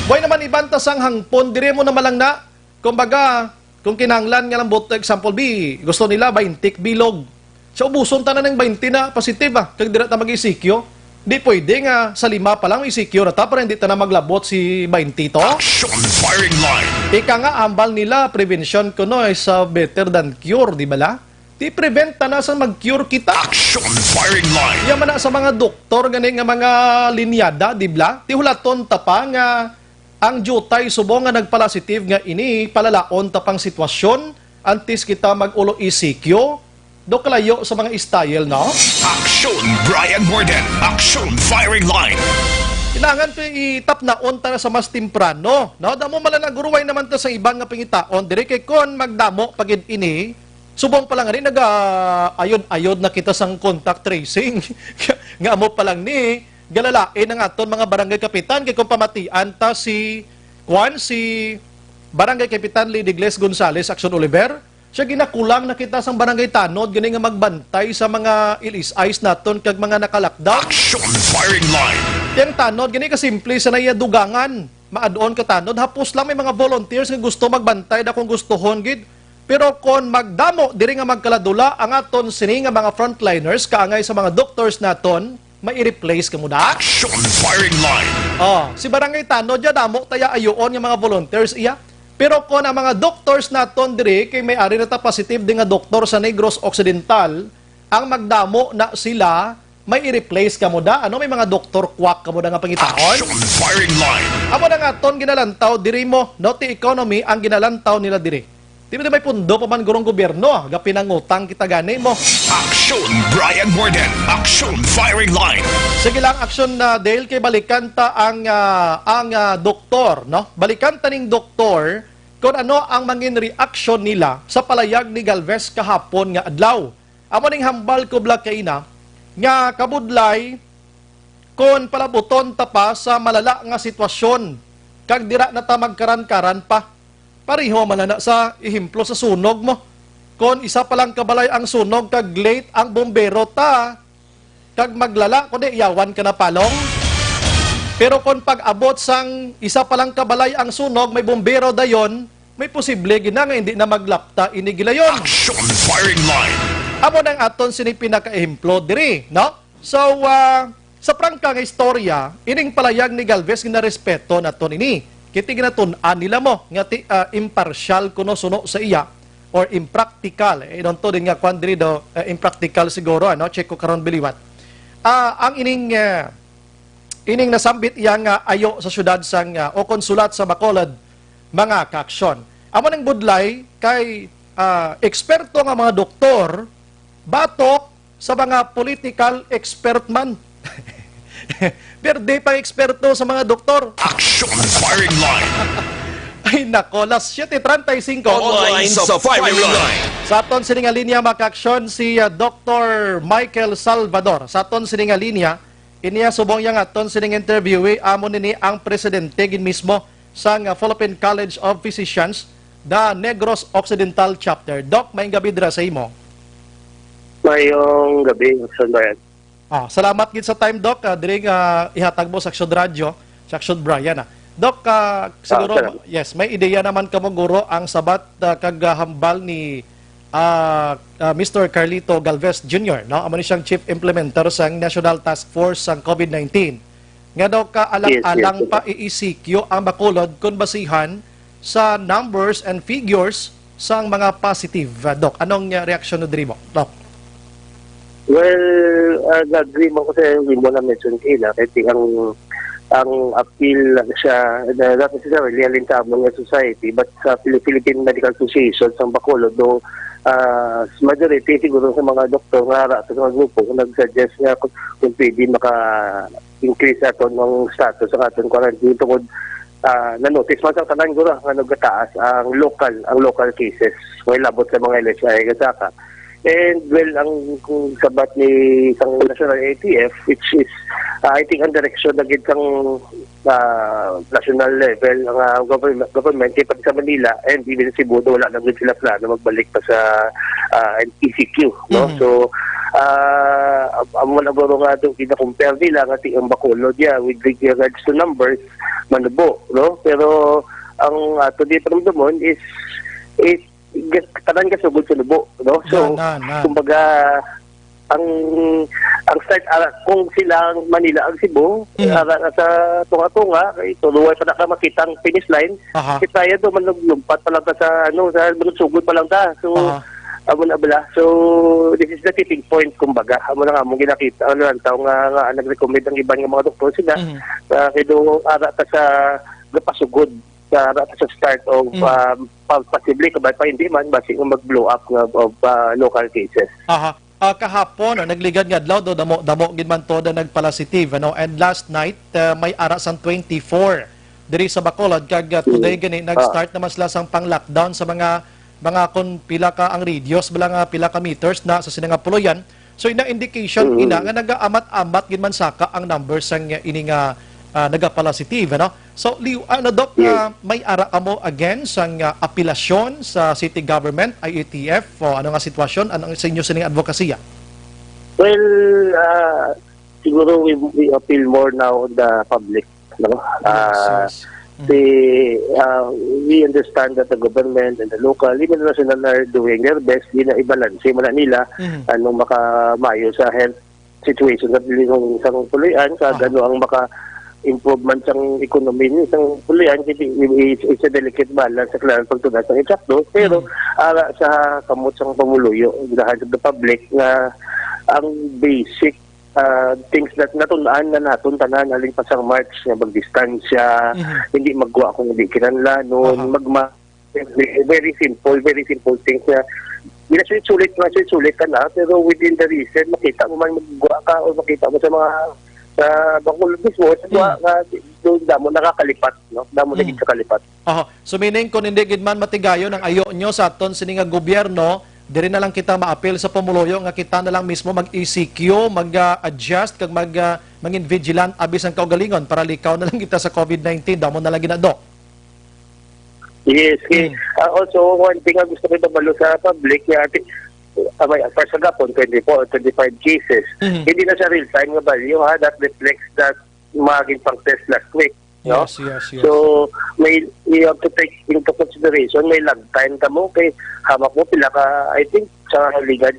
Buhay naman, iban ta sang hangpon, diri mo naman lang na, kumbaga, kung kinahanglan nga lang boto, example, bi, gusto nila twenty bilog. So, ubuson ta na ng twenty na positive, ah, kag dira ta mag-E C Q. Di pwede nga sa lima pa lang may secure ta, para hindi ta na maglabot si baynte to. Action firing line. Ika nga, ambal nila, prevention kuno is, ah, better than cure, di bala? Ti prevent ta na sa mag-cure kita. Action firing line. Yaman na sa mga doktor gani nga mga linyada, di bala? Ti hulaton ta pa nga ang diutay subong nga nagpalasitive nga ini, palalaon ta pang sitwasyon, antes kita mag-ulo E C Q. Do kalayo sa mga style, no? Action Brian Morden. Action firing line. Kailangan to itapnaon ta na sa mas temprano, no? Damo mala na guruway naman ta sa iban nga pangitaon. Diri kay kon magdamo pa gid ini, subong pa lang ani, naga-ayod-ayod na kita sang contact tracing. Nga amo pa lang ni, galalain ang aton mga barangay kapitan. Kay kung pamatian ta si, kwan, si Barangay Kapitan Lady Gles Gonzales, Action Oliver, siya ginakulang na kita sang barangay tanod gani nga magbantay sa mga L S Is naton kag mga naka-lockdown. Action firing line. Yang tanod gani kasimple sa naiya dugangan. Maad-on ka tanod, hapos lang may mga volunteers nga gusto magbantay da kung gustohon gid. Pero kon magdamo diri nga magkaladula ang aton sini nga mga frontliners kaangay sa mga doctors naton, may i-replace kamo da? Action firing line. Oh, si Barangay Tanod, ya damo taya ayoon nga mga volunteers iya. Pero kon ang mga doctors naton diri, kay may ari na ta positive di nga doktor sa Negros Occidental, ang magdamo na sila, may i-replace kamo da? Ano, may mga doktor quack kamo da nga pangitaon? Action firing line. Amo na nga aton ginalantaw diri mo, no, ti economy ang ginalantaw nila diri. Di ba may pundo pa man gurong gobyerno, ah, gapinangutang kita gani mo. Action Brian Morden. Action firing line. Sige lang, action na, Dale, kay balikan ta ang, ah, ang, ah, doktor, no? Balikan ta ning doktor kung ano ang mangin reaksyon nila sa palayag ni Galvez kahapon nga adlaw. Amo ning hambal ko, Black Kaina, nga kabudlay kon palabuton ta pa sa malala nga sitwasyon, kag dira na ta magkaran-karan pa. Pareho man na sa ehemplo sa sunog mo. Kon isa pa lang kabalay ang sunog kag late ang bombero ta, kag maglala, kundi iyawan ka na palong. Pero kon pag-abot sang isa pa lang kabalay ang sunog, may bombero dayon, may posible gina nga hindi na maglapta ini gilayon. Action firing line. Amo nang aton sini pinakaehemplo diri, no? So, ah, sa prangka nga istorya, ining palayag ni Galvez ginarespeto naton ini. Kiti ginatun-an nila mo nga ti, ah, imparsyal kuno suno sa iya or impractical. Eh, inunto din nga kwan diri do, eh, impractical siguro, ano? Check ko karon biliwat. Ah, ang ining, eh, ining nasambit iya nga ayo sa syudad sang, ah, o konsulat sa Bacolod, mga kaaksyon. Amo ning budlay kay, ah, eksperto nga mga doktor, batok sa mga political expert man. Pero di pa eksperto sa mga doktor. Action firing line. Ay nako, las siete treinta y cinco. Online sa firing line. Sa aton sini nga linya, mga kaaksyon, si, ah, Doktor Michael Salvador. Sa aton sini nga linya, inya subong yang aton sining interviewee, amo nini ang presidente gid mismo sang, ah, Philippine College of Physicians, the Negros Occidental Chapter. Doc, maayong gabi dira sa imo. Maayong gabi, Action Brian. Ah, salamat gid sa time, Doc, ah, diri nga ihatag mo sa Action Radio, sa Action Brian, ah. Doc, ah, siguro, salamat. Yes, may ideya naman kamo, guro, ang sabat, ah, kag, ah, hambal ni, ah, ah, Mister Carlito Galvez Junior, no? Amo ni siyang chief implementer sang National Task Force sang COVID nineteen. Nga daw kaalang-alang pa i-E C Q ang Bacolod kon basihan sa numbers and figures sang mga positive, ah, Doc. Anong, ah, reaksyon mo diri mo, Doc? Well, ah, agree man ko sa imo na mention kanina, kay ti-, ang, ang appeal lang siya, na not necessarily halin sa amon nga society, but sa Phil-, Philippine Medical Association sang Bacolod, do, ah, majority siguro sa mga doktor nga ara sa mga grupo, nag-suggest nga kung, kung pwede maka-increase aton ang status sa aton quarantine tungod, ah, na-notice man sa tanan guro nga nagataas ang local, ang local cases, way labot sa mga L S I nga saka. And, well, ang kung sabat ni sang National A T F, which is, ah, I think, ang direksyon na gid sang, ah, national level, ang, ah, government, government, kay pati sa Manila and even Cebu, wala na gid sila plano magbalik pa sa, ah, E C Q, no? Mhm. So, ah, am-, amo na guro nga itong kina-compare nila nga ti-, ang Bacolod, yeah, with regards to numbers, manubo, no? Pero ang ato di paramdamon is, is gas-, tanan kasugod sa nubo, no? So, Na, na, na. Kumbaga, Ang, ang start, ah, kung sila ang Manila, ang Cebu, Mm. ara na sa tunga-tunga, kay tulo pa na ka makita ang finish line. Aha. Kita yan, do, manluglumpad pa lang ta sa, ano, sa manugsugod pa lang ta. So, Aha. amo na bala. So, this is the tipping point, kumbaga. Amo na nga, among ginakita, ano lang, tao nga, nga nag-recommend ang iban nga mga doktor sila. Mhm. Ah, kay do, ara ta sa gapasugod, sa, ara ta sa start of, Mm. ah, pa-, possibly, kabay pa hindi man, basi nga mag-blow up nga of, ah, local cases. Aha. Ah, kahapon, ah, nagligad nga adlaw, do, damo, damo gid man to na nagpalasitive, ano? And last night, ah, may ara sang twenty-four diri sa Bacolod, kag, ah, today Mm. gani, Ah. nag-start naman sila sang pang-lockdown sa mga, mga kon pila ka ang radius, bala nga pila ka meters na sa sini nga puloy-an. So, ina indication, Mm. ina nga nagaamat-amat gid man saka ang numbers sang, ah, ini nga, ah, nagapalasitive, ano? So, liw-, ano, Doc, Yes. ah, may ara kamo again sang, ah, apelasyon sa city government, I A T F, o ano nga sitwasyon? Ano ang sa inyo sining advokasya? Well, ah, siguro we, we appeal more now on the public, no? Yes, Ah, yes. Mm. the, ah, we understand that the government and the local, even the national, are doing their best, di na ibalanse man na nila Mhm. anong makamayo sa health situation sa dili sang, sang puloy-an, kag Aha. ano ang maka-improvement sang economy ni sang puloy-an, kasi it's, it's a delicate balance sa kailangan pagtun-an sang eksakto. Pero, Mm. ara sa kamot sang pumuluyo, in the hands of the public, nga ang basic, ah, things that natun-an na naton tanan, alin pa sang March, nga magdistansya, Mhm. hindi maggwa kung hindi kinahanglanon, Aha. magma-, very simple, very simple things na ginasulit-sulit, ginasulit-sulit ka na, pero within the reason, makita mo man maggwa ka o makita mo sa mga, sa Bacolod mismo, sa gwa Mm. nga, doon damo nakakalipat, no? Damo na Mm. gid kakalipat. Aha. So, meaning, kung hindi gid man matigayon ang ayo nyo sa aton sini nga gobyerno, diri na lang kita maapil sa pumuluyo nga kita na lang mismo mag-E C Q, mag-, ah, adjust, kag mag-, ah, mangin vigilant, abi sang kaugalingon, para likaw na lang kita sa COVID nineteen, damo na lang gina, Doc. Yes, eh, Mm. ah, also, one thing nga gusto ko ipabalo sa public, nga ati, ah, may, first, sa gapon, twenty-four or twenty-five cases. Mhm. Hindi na siya real-time nga value, ha, that reflects that maging pang-test last week, no? Yes, yes, yes. So, may, you have to take into consideration, may lag time kamo, kay hamak mo, pila ka, I think, sa ligad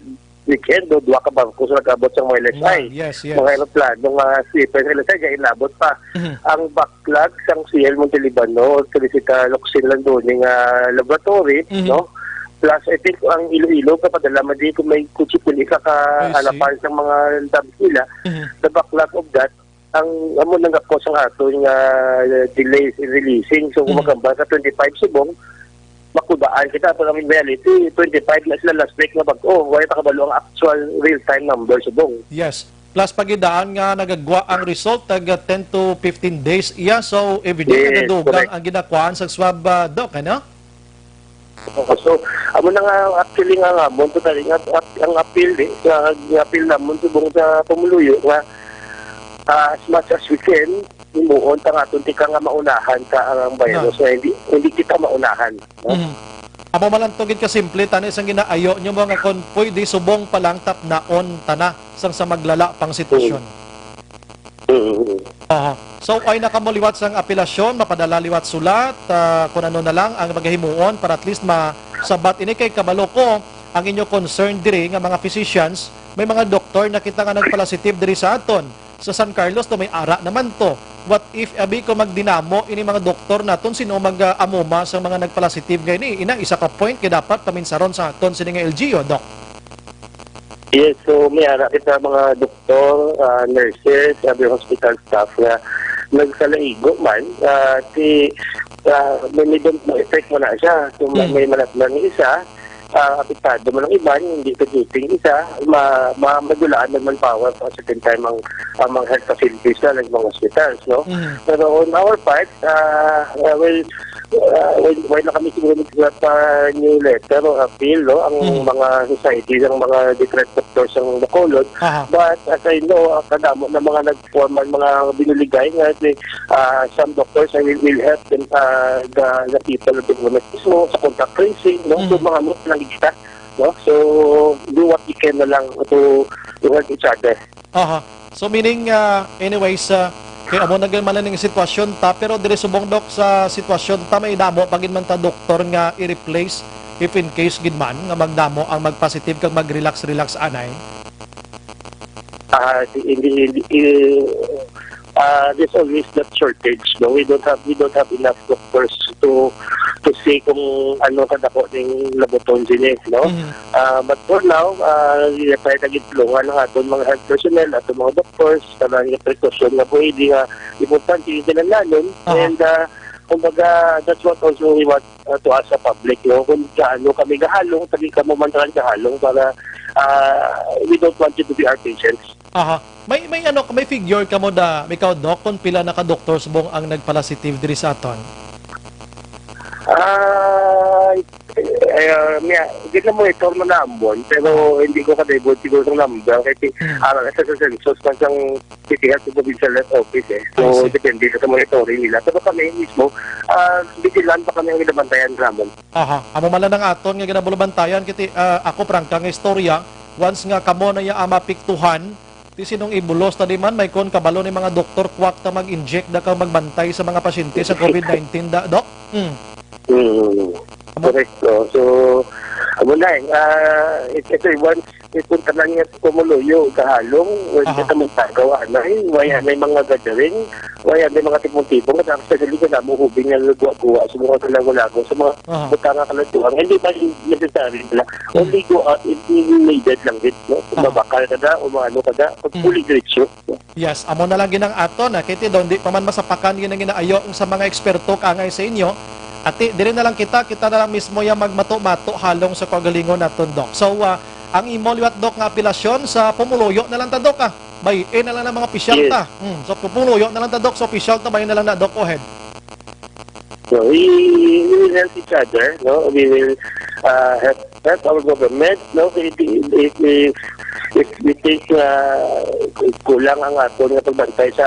weekend, do, duha ka barko sa nag-abot sa mga L S I. Yeah, yes, yes. Mga eroplano nga sleeper sa L S I, kaya inabot pa. Mhm. Ang backlog sang C L Monte Libano, or Teresita Locsin Landoni nga laboratory, Mhm. no? Plus, I think, ang Iloilo, kapadala man di kung may kutsi pun isa ka I see. halapan sa mga labs nila, Mhm. the backlog of that, ang amo nang gakos ang aton nga delays in releasing. So, kung Mhm. magambal ka twenty-five subong, makubaan kita. Pero in reality, twenty-five na sila last week nga bag-o. Wala ta kabalo ang actual real-time number subong. Yes. Plus, pagidaan nga nagagwa ang result, tag ten to fifteen days iya. So, every day Yes, nagadugang correct. ang ginakuhaan sa swab, ah, Doc, ano? Oo, so, amo na nga, actually, nga nga, mo, totally, nga, ap-, ang appeal, eh, nga, nga appeal namon subong sa pumuluyo nga, ah, as much as we can, himuon ta nga aton tika nga maunahan ka ang virus, Na. nga hindi, hindi kita maunahan, no? Mhm. Amo man lang to gid kasimple, tani sang ginaayo nyo mo nga kon pwede subong pa lang tapnaon ta na sang sa maglala pang sitwasyon. Mm. Mm. Aha. So, ay na kamo liwat sang apelasyon, mapadala liwat sulat, ah, kung ano na lang ang magahimuon para at least masabat ini, kay kabalo ko ang inyo concern diri nga mga physicians, may mga doktor na kita nga nagpalasitive diri sa aton. Sa San Carlos to, may ara naman to. What if, abi ko, magdinamo ini mga doktor naton, sino mag-, ah, amuma sa mga nagpalasitive nga ini? Ina, isa ka point kay dapat paminsaron sa aton sini nga L G U, Doc. Yes, so may ara kita mga doktor, ah, nurses, other hospital staff nga nagsalaigo man, ah, ti, ah, may, may dom-, may effect mo na siya. So, may, Mm. may manatnan ni isa, ah, apektado man ang iban, hindi ka duty ang isa, ma-, ma-, madulaan ng manpower pa sa certain time ang, ang mga health facilities na, like mga hospitals, no? Mm. Pero on our part, ah, ah, well, ah, well, wala na kami siguro nagsulat pa new letter o appeal, no? Ang Mm. mga societies, ang mga different doctors ang Bacolod. Aha. But as I know, ang kadamo na mga nag-formal, mga binuligay nga si, ah, some doctors, I will, will help them, ah, the, the people of the government mismo sa contact tracing, no? So, Mm. mga mo lang kita, no? So, do what we can na lang to, to help each other. Aha. So, meaning, ah, anyways, ah, kay amo na gid man lang ang sitwasyon ta, pero diri subong, Doc, sa sitwasyon ta, may damo pa gid man ta doktor nga i-replace if in case gid man nga magdamo ang mag-positive kag mag-relax-relax anay? Ah, di, hindi, hindi, eh, ah, there's always that shortage, no? We don't have, we don't have enough doctors to, to say kung ano kadako ning labuton sini, no? Mhm. Ah, but for now, ah, ginatay na gitulungan ang aton mga health personnel, aton mga doctors, kanang precaution nga pwede nga importante yung kinahanglanon. Aha. And, ah, kumbaga, that's what also we want, ah, to ask sa public, no? Kung gaano kami gahalong, sabi ka mo man tanan gahalong para, ah, we don't want you to be our patients. Aha. May, may ano, may figure ka mo da, ikaw, Doc, kung pila na ka doktor subong ang nagpalasitive diri sa aton? Ah, eh, ah, niya, di na monitor mo na amon, pero hindi ko kadibot siguro sa number kasi, Hmm. ah, sa, sa census man sang City Health sa Provincial Health Office eh. I So, see. depende sa monitoring nila. Pero kami mismo, ah, vigilant pa kami ang ginabantayan namon. Aha, amo man lang ang aton nga ginabulabantayan kiti, ah, ako prangka nga istorya, once nga kamo na ya ang mapiktuhan, ti sinong ibulos ta di man, may kon kabalo ni mga doktor, kwak ta mag-inject da ka magbantay sa mga pasyente sa covid nineteen da, Doc? Hmm. Mm, Amo correct. No? So, amo na eh. Ah, it, ito, once ipunta na niya sa pumuluyo, kahalong, wala Aha. ka magtagaw, anay, waya may mga gathering, waya may mga tipong-tipong, at ang sadali ka na mo hubing nga lagwa-guwa sa mga kalago-lago, sa mga Aha. butanga kaladtuan. Hindi ba necessary na? Hmm. Only go out if needed lang din, no? Kung Aha. mabakal ka na, o maano ka na, kung Hmm. fully diretso. Yes, amo na lang ginang aton, ah, kay ti daw, hindi pa man masapakan yun ang ginaayo sa mga eksperto kaangay sa inyo. Ati, diri na lang kita, kita na lang mismo yung magmato-mato halong sa kaugalingon naton, Doc. So, ah, ang imo liwat, Doc, nga apelasyon sa pumuluyo na lang ta, Doc, ah. Bay, eh, na lang ng mga opisyal Yes. ta. Hmm, so, pumuluyo na lang ta, Doc, sa opisyal ta, bay na lang na, Doc. Go ahead. So, we, we will help each other, no? We will, uh, help, help our government, no? If, if, if, if we think, uh, kulang ang aton nga pagbantay sa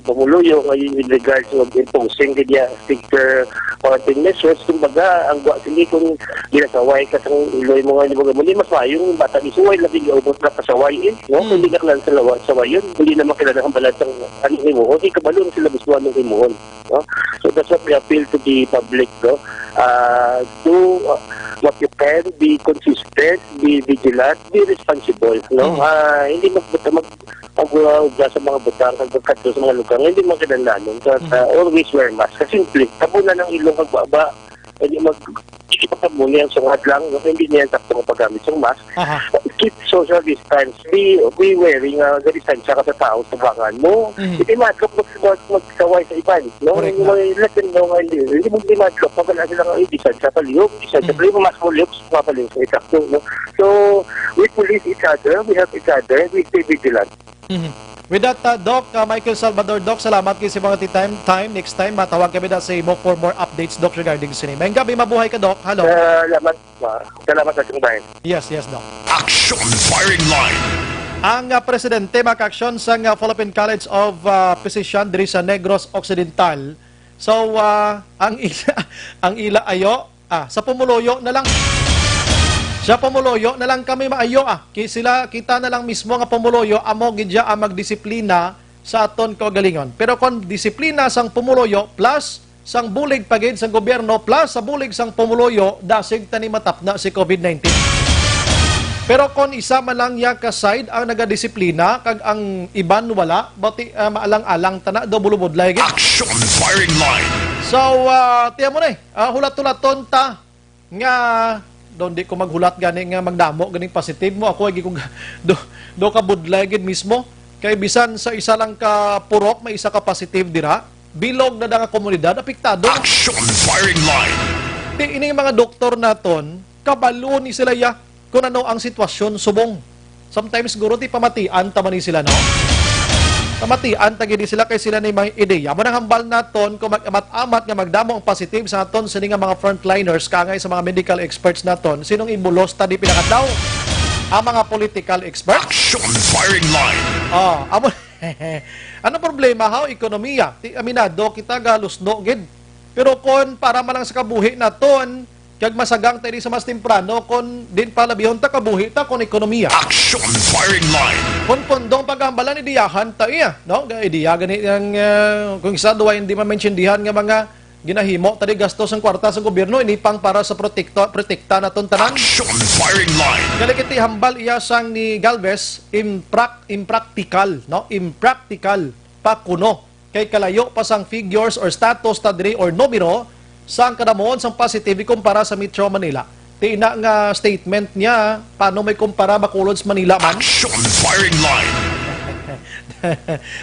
pumuluyo, nga in regards of imposing kanya stricter quarantine measures, kumbaga, ang gwa sini kung ginasaway ka sa iloy mo nga, di ba, muli mas mayo yung bata ni suway, labi nga ubos na pasaway, eh, no? Hmm. Kung di na kailangan sa lawa, sawayon, hindi naman kailangan ang balat ng ano himuon, hindi kabalo na sila gusto anong himuon. No? So that's what we appeal to the public, no? Uh, do, uh, what you can, be consistent, be vigilant, be responsible, no? Mm. Ah, hindi mag-, mag-, mag-, uh, sa mga butang, magkadto sa mga lugar, hindi man kinahanglan. But, Mm. uh, always wear mask. Kasi simple, tabunan ang ilong, pagbaba, hindi mag-, ipagpamuni ang sungat lang, no? Hindi niya sakto ang paggamit ng mask. Aha. Keep social distance. Be, be wary nga gadistansya ka sa tao sa bangan mo. Mhm. Hindi madlok mag, mag, magsaway sa iban, no? Correct na. May let them know nga hindi, hindi mo, hindi madlok. Pagkala sila nga, "Ay, distansya palihog, distansya Mhm. palihog, mas mo lihog, mas palihog sa isakto," no? So, we police each other, we help each other, we stay vigilant. Mhm. With that, uh, Doc, uh, Michael Salvador, Doc, salamat kay sa mga ti-, time, time. Next time, matawag kami na sa imo for more updates, Doc, regarding sini. Maayong gabi, mabuhay ka, Doc. Hello. Salamat. Ah, salamat sa inyong time. Yes, yes, Doc. Action Firing Line. Ang, ah, presidente, mga ka-aksyon, sa, ah, Philippine College of, ah, Physician diri sa Negros Occidental. So, ah, ang ila, ang ila ayo, ah, sa pumuluyo na lang. Sa pumuluyo na lang kami maayo, ah. Ki-, sila, kita na lang mismo nga pumuluyo, amo gid siya ang magdisiplina sa aton kaugalingon. Pero kon disiplina sang pumuluyo plus sang bulig pa gid sang gobyerno plus sa bulig sang pumuluyo, dasig ta ni matapna si covid nineteen. Pero kon isa man lang ya ka side ang nagadisiplina kag ang iban wala, bati, ah, maalang-alang ta na, daw bulubudlay gid. Action Firing Line. So, ah, tiyan mo na eh, ah, hulat-hulaton ta nga, do, di ko maghulat gani nga magdamo ganing positive mo. Ako, agi ko ga-, do, do ka budlay gid mismo. Kay bisan sa isa lang ka purok, may isa ka positive dira. Bilog na da nga komunidad, apektado. Action Firing Line. Di, ini nga mga doktor naton, kabalo ni sila ya kung ano ang sitwasyon subong. Sometimes, siguro, di pamatian ta man ni sila, no? Pamatian ta gid ni sila kay sila ni may ideya. Mo nang hambal naton kung mag-amat-amat nga magdamo ang positive sa aton sini nga mga frontliners, kaangay sa mga medical experts naton, sinong ibulos ta di pinakadlaw? Ang mga political experts? Action Firing Line. Oh, amo. Ano problema, haw? Ekonomiya. Ti, aminado kita, galusno gid. Pero kon para man lang sa kabuhi naton, kag masagang ta ini sa mas temprano, kon din palabihon ta, kabuhi ta kon ekonomiya. Action Firing Line. Kon pondong paghambalan, ideyahan ta iya, no? Ga-, ideya gani ang, ah, kung isa, duwa, hindi man maintindihan nga mga Ginahimo tadi gasto sang kwarta sa gobyerno, ini pang para sa protekto-, protekta naton tanan. Action firing line. Galikiti hambal iya sang ni Galvez, imprak-, impractical, no? Impractical pa kuno. Kay kalayo pa sang figures or status ta diri or numero sang kadamon sang positive kumpara sa Metro Manila. Ti ina nga statement niya, paano may kumpara Bacolod sa Manila man? Action firing line.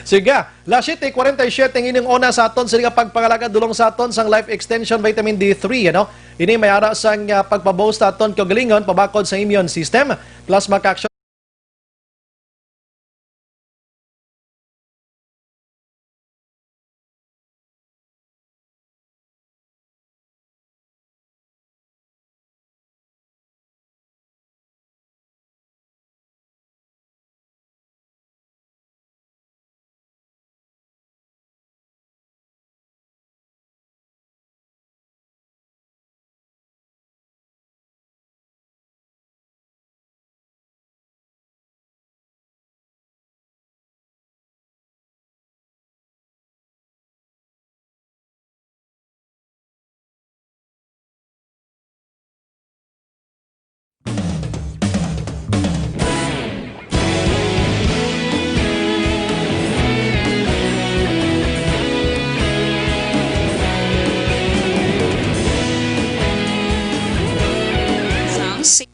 Sige, las siete cuarenta y siete ang inyong una sa aton sini nga pagpangalagad dulong sa aton sang Life Extension Vitamin D three, ano? Ini may ara sang, ah, pagpa-boost sa aton kaugalingon, pabakod sa immune system, plus maka-action Sang si-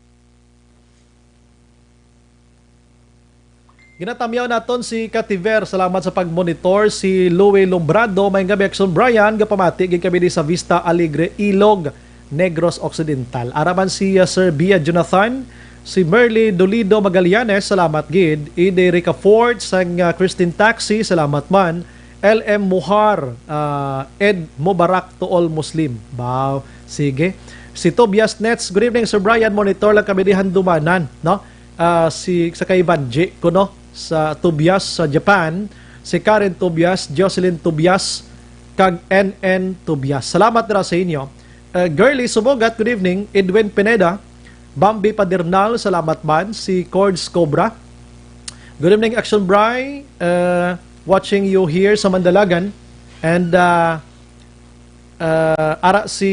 Ginatamyaw naton si Kativer. Salamat sa pag-monitor. Si Louie Lombrado, "Maayong gabi, Action Brian. Gapamati gid kami di sa Vista Alegre, Ilog, Negros Occidental." Ara man si, uh, Sir Bia Jonathan, si Merly Dolido Magallanes, salamat gid. Ide Ricafort sang, uh, Christine Taxi, salamat man. L M Muhar, uh, Eid Mubarak to all Muslim. Wow, sige. Si Tobias Nets, "Good evening, Sir Brian. Monitor lang kami di handumanan, no?" Ah, si, sa kay Vanji, kuno, sa Tobias, sa Japan, si Karen Tobias, Jocelyn Tobias, kag N N Tobias. Salamat dira sa inyo. Uh, Girly Sumogat, good evening. Edwin Pineda, Bambi Padernal, salamat man. Si Cords Cobra, "Good evening, Action Bri. Uh, watching you here sa Mandalagan." And, uh, Uh, ara si,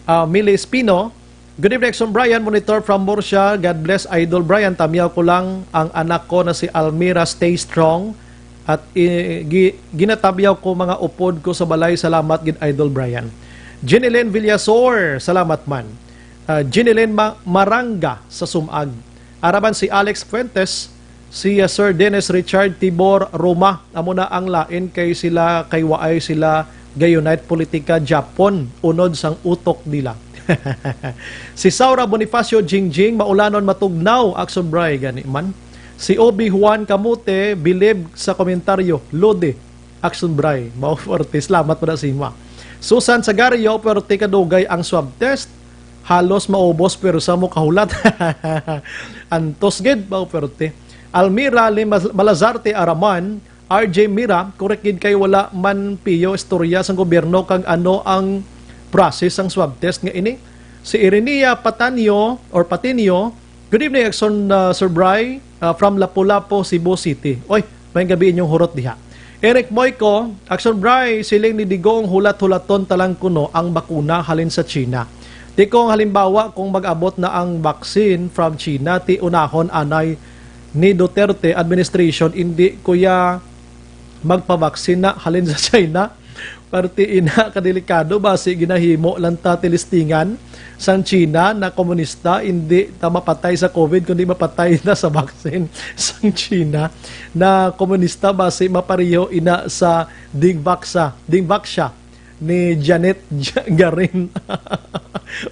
uh, Millie Espino. "Good evening, Action Brian. Monitor from Murcia. God bless, Idol Brian. Tamyaw ko lang ang anak ko na si Almira. Stay strong. At i-, gi-, ginatamyaw ko mga upod ko sa balay. Salamat gid, Idol Brian." Jeneline Villasor, salamat man. Uh, Jeneline Ma-, Maranga sa Sumag. Ara man si Alex Fuentes, si, uh, Sir Dennis Richard Tibor Roma, amo na ang lain kay sila, kay waay sila ga-unite politika Japon, unod sang utok nila. Si Saura Bonifacio Jingjing, "Maulanon matugnaw, Action Bri, gani man." Si Obi Juan Camote, bilib sa komentaryo, "Lodi, Action Bri, mao forte, salamat pa na sa imo." Susan Sagario, "Forte kadugay ang swab test. Halos maubos, pero sa mo kahulat." Antos gid, mao forte. Almira Lim-, Malazarte Araman, "R J Mira, correct gid kay wala man piyo istorya sang gobyerno kag ano ang process sang swab test nga ini." Si Irinea Patanio or Patinio, "Good evening, Action, uh, Sir Bri, uh, from Lapu-Lapu, Cebu City." Oy, maayong gabi inyong hurot diha. Eric Moico, "Action Bri, siling ni Digong, hulat-hulaton ta lang kuno ang bakuna halin sa China. Ti kung halimbawa kung mag-abot na ang vaccine from China, ti unahon anay ni Duterte administration, indi kuya magpabaksin na halin sa China." Parte ina kadelikado, basi ginahimo lang ta tilistingan sang China na komunista, indi ta mapatay sa COVID, kundi mapatay na sa vaccine sang China na komunista, basi mapareho ina sa dingvaksa, dingvaksya ni Janet Ja-, Garin.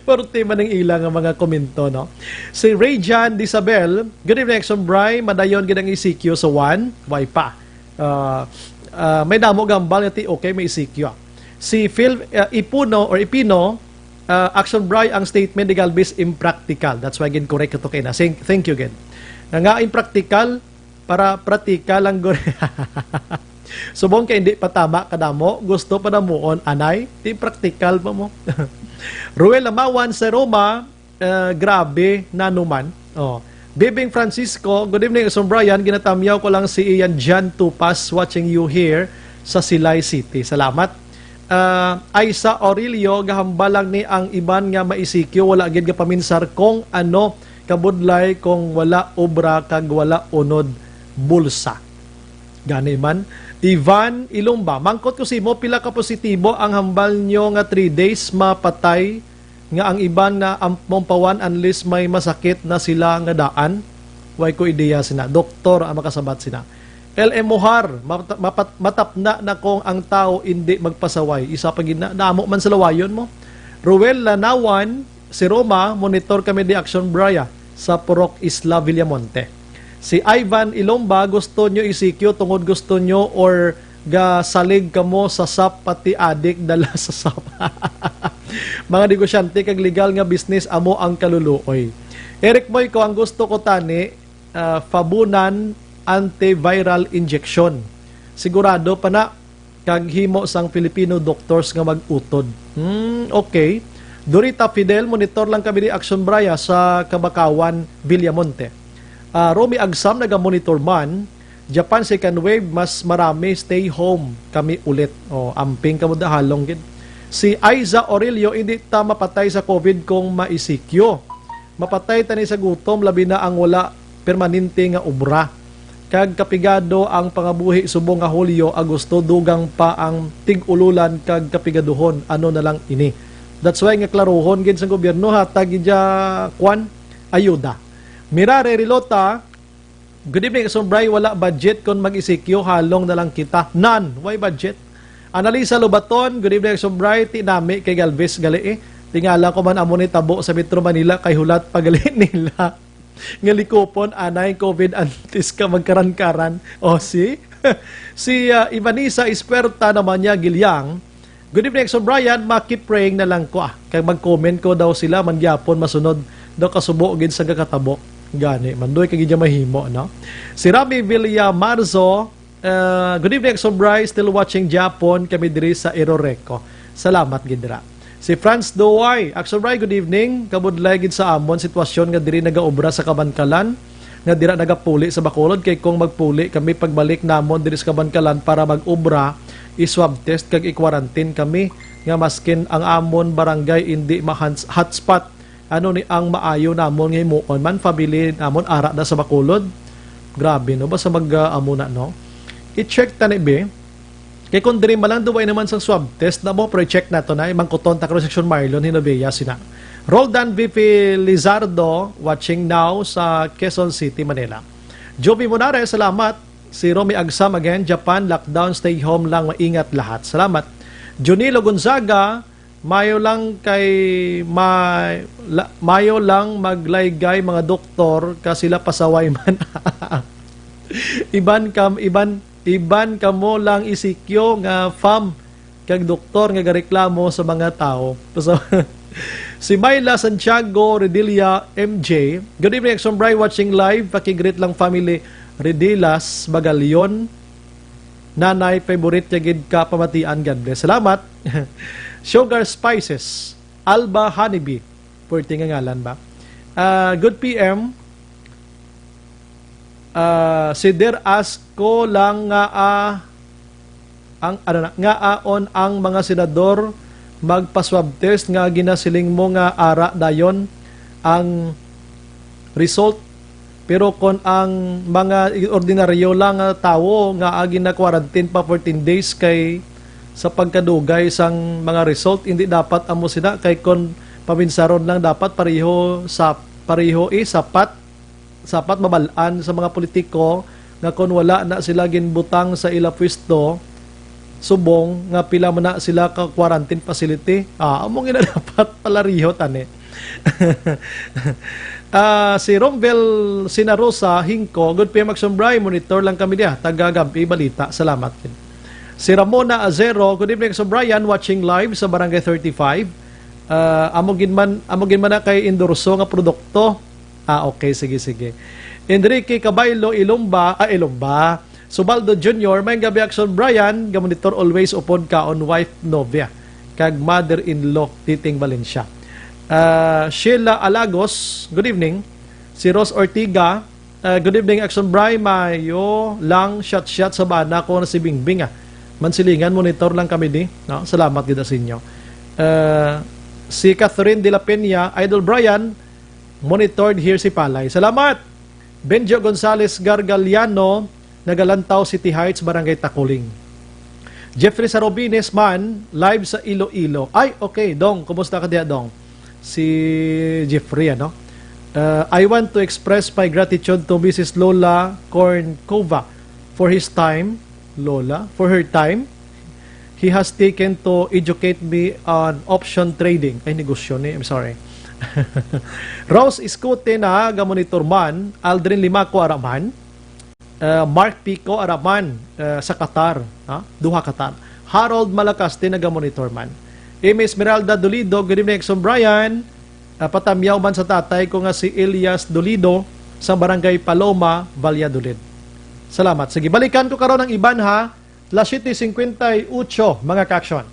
Parte man ang ila nga mga komento, no? Si Ray Jan Disabel, "Good evening, Action Bri. Madayon gid ang E C Q sa one, way pa." Ah, ah, may damo gambal nga ti okay, may E C Q, ah. Si Phil, ah, Ipuno or Ipino, ah, "Action Bri, ang statement ni Galvez impractical." That's why gid correct ito kay na. Thank, thank you gid. Nga, nga impractical, para praktikal lang gud. Subong kay hindi pa tama kadamo, gusto pa damuon, anay, ti praktikal pa mo. Ruel Lamawan sa Roma, eh, grabe na naman. Oh. Bibing Francisco, "Good evening, Action Brian. Ginatamyaw ko lang si Ian Jan Tupas, watching you here sa Silay City." Salamat. Ah, Aiza Aurelio, gahambal lang ni ang iban nga ma-E C Q, wala gid gapaminsar kung ano kabudlay kung wala obra kag wala unod bulsa. Gani man, Ivan Ilumba, mangkot ko simo, pila ka positibo ang hambal nyo nga three days mapatay, nga ang iban na am-, mampawan unless may masakit na sila nga daan? Way ko ideya sina. Doktor ang makasabat sina. L M Mohar, mata-, mapat-, matapna na kung ang tao indi magpasaway. Isa pa gid na, damo man sa lawayon mo. Ruel Lanawan, si Roma, monitor kami di Action Braya sa Purok Isla, Villamonte. Si Ivan Ilomba, gusto nyo E C Q tungod gusto nyo or gasalig kamo sa sap, pati adik dala sa sap. Mga negosyante kag legal nga business amo ang kaluluoy. Eric Moy ko, ang gusto ko tani, ah, Fabunan antiviral injection. Sigurado pa na kag himo sang Filipino doctors nga mag-utod. Hmm, okay. Dorita Fidel, monitor lang kami di Action Braya sa Kabakawan, Villamonte. Ah, Romy Agsam, naga-monitor man. Japan second wave, mas marami, stay home kami ulit. Oh, amping kamo da, halong gid. Si Aiza Aurelio, hindi ta mapatay sa COVID kung ma-E C Q. Mapatay tani sa gutom, labi na ang wala permanente nga obra. Kag kapigado ang pangabuhi subong nga Hulyo, Agosto, dugang pa ang tig-ululan kag kapigaduhon. Ano na lang ini? That's why nga klaruhon gid sang gobyerno, hatag gid siya, kwan, ayuda. Mirare Rilota, good evening, Action Bri. Wala budget kon mag-E C Q, halong na lang kita. None. Why budget? Analisa Lobaton, good evening, Action Bri. Ti nami kay Galvez gali eh. Tingala ko man amo ni tabo sa Metro Manila kay hulat pa gali nila nga likupon anay COVID antes ka magkaran-karan. O, si? Si, ah, Ivanisa Ispuerta naman niya, Gilyang. Good evening, Action Brian. Ma-keep praying na lang ko, ah. Kag mag-comment ko daw sila, man gyapon masunod daw kasubo gid sa kakatabo. Gani, mandoy kag gid mahimo, no? Si Rami Villa Marzo, uh, good evening, Action Bri. Still watching gyapon kami diri sa Eroreco. Salamat gid dira. Si Franz Duway, Action Bri, good evening. Kabudlay gid sa amon sitwasyon nga diri nagaobra sa Kabankalan, nga dira nagapuli sa Bacolod, kay kung magpuli kami pagbalik namon diri sa Kabankalan para mag-obra, i-swab test kag i-quarantine kami, nga maskin ang amon barangay indi ma-hons-, hotspot. Ano ni ang maayo namon nga himuon man, family namon ara na sa Bacolod? Grabe, no? Basta mag, ah, amo na, no? I-check ta ni, be. Kay kung diri man lang, duway naman sang swab test na mo, pero i-check nato na, imangkuton ta karon sa Section Marlon Hinovea sina. Roldan V P Lizardo, watching now sa Quezon City, Manila. Jovi Monares, salamat. Si Romy Agsam again, Japan, lockdown, stay home lang, maingat lahat. Salamat. Junilo Gonzaga, mayo lang kay ma-, la-, mayo lang maglaygay mga doktor ka sila pasaway man. Iban kam-, iban, iban kamo lang E C Q nga fam kag doktor nga gareklamo sa mga tawo. So, si Myla Santiago Redilla M J, good evening, Action Bri, watching live. Pakigreet lang family Redilas Bagalion. Nanay, favorite niya gid ka pamatian. God bless. Salamat. Sugar Spices, Alba Honeybee. Pwerte nga ngalan ba? Ah, good P M. Ah, si Dear Asko lang nga, ah, ang, ano na, nga aon ang mga senador magpa-swab test nga ginasiling mo nga ara dayon ang result. Pero kon ang mga ordinaryo lang nga tawo nga gina-quarantine pa fourteen days kay sa pagkadugay sang mga result, hindi dapat amo sina kay kon paminsaron lang dapat pareho sa, pareho, eh, sapat, sapat mabal-an sa mga politiko nga kon wala na sila ginbutang sa ila pwesto, subong nga pila man na sila ka quarantine facility. Ah, amo nga dapat pareho tani. Ah, si Romvel Sinarosa Hingko, good P M Action Bri, monitor lang kami diya, taga Gampi Balita. Salamat. Si Ramona Azero, good evening, Action Brian, watching live sa Barangay thirty-five. Ah, amo gid man, amo gid man na kay endorso nga produkto. Ah, okay, sige, sige. Enrique Cabaylo Ilumba, ah, Ilumba. Subaldo Junior, may gabi, Action Brian, gamonitor always upod kaon, wife, novia, kag mother-in-law, Titing Valencia. Ah, Sheila Alagos, good evening. Si Rose Ortiga, ah, good evening, Action Bri, mayo lang shot-shot sa bana ko na si Bingbing, ah. Mansilingan, monitor lang kami ni, no? Salamat gid sa inyo. Ah, si Catherine de la Peña, Idol Brian, monitored here si Palay. Salamat! Benjo Gonzales Gargaliano, Nagalantaw City Heights, Barangay Takuling. Jeffrey Sarobines man, live sa Iloilo. Ay, okay, Dong, kumusta ka diha, Dong? Si Jeffrey, ano? Uh, I want to express my gratitude to Missus Lola Corncova for his time, Lola, for her time he has taken to educate me on option trading. Ay, negosyo ni, I'm sorry. Rose Escote na gamonitor man, Aldrin Limaco ara man, uh, Mark Pico ara man, uh, sa Qatar, ha? Doha, Qatar. Harold Malacaste nagamonitor man. Amy Esmeralda Dolido, good evening, Exxon Brian. Uh, patamyaw man sa tatay ko nga si Elias Dolido sa Barangay Paloma, Valladolid. Salamat. Sige, balikan ko karon ang iban, ha. Las siete cincuenta y ocho, mga ka-aksyon.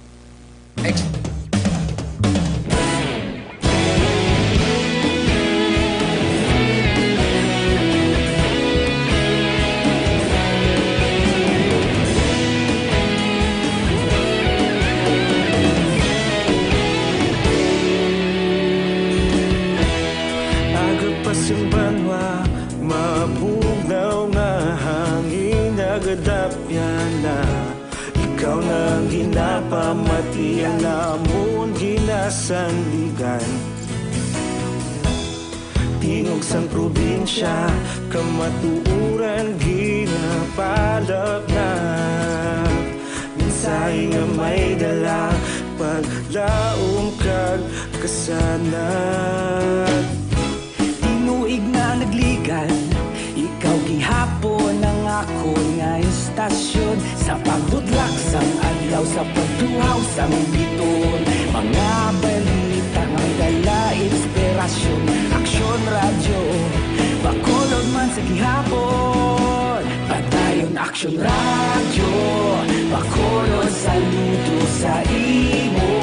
Aga pa sing banwa, mabugnaw nga hangin nagadapyan na. Ikaw na ang ginapamati, ang amon ginasandigan. Tingog sang probinsya, kamatuoran ginapalapnap. Mensahe nga may dala, paglaom kag kasanag. Tinuig na nagligad, ikaw gihapon ang akon nga istasyon. Sa pagbudlak sang adlaw, sa pagtuhaw sang bituon, mga balita nga may dala inspirasyon. Aksyon Radyo, Bacolod man sa gihapon. Padayon Aksyon Radyo, Bacolod, saludo sa imo.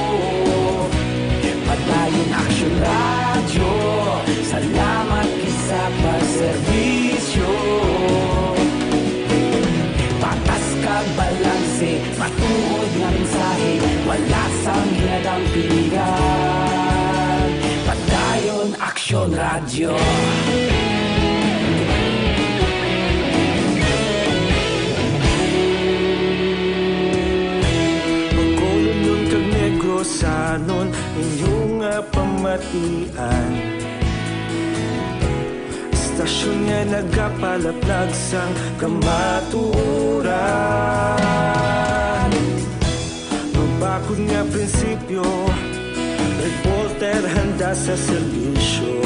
Padayon Aksyon Radyo, salamat gid sa pagserbisyo. Patas kag balanse, matuod nga mensahe, wala sang hinadang piligan. Padayon Aksyon Radyo. Bacolodnon kag Negrosanon, inyo nga pamatian. Istasyon nga nagapalaplag sang kamatuoran. Mabakod nga prinsipyo, reporter handa sa serbisyo.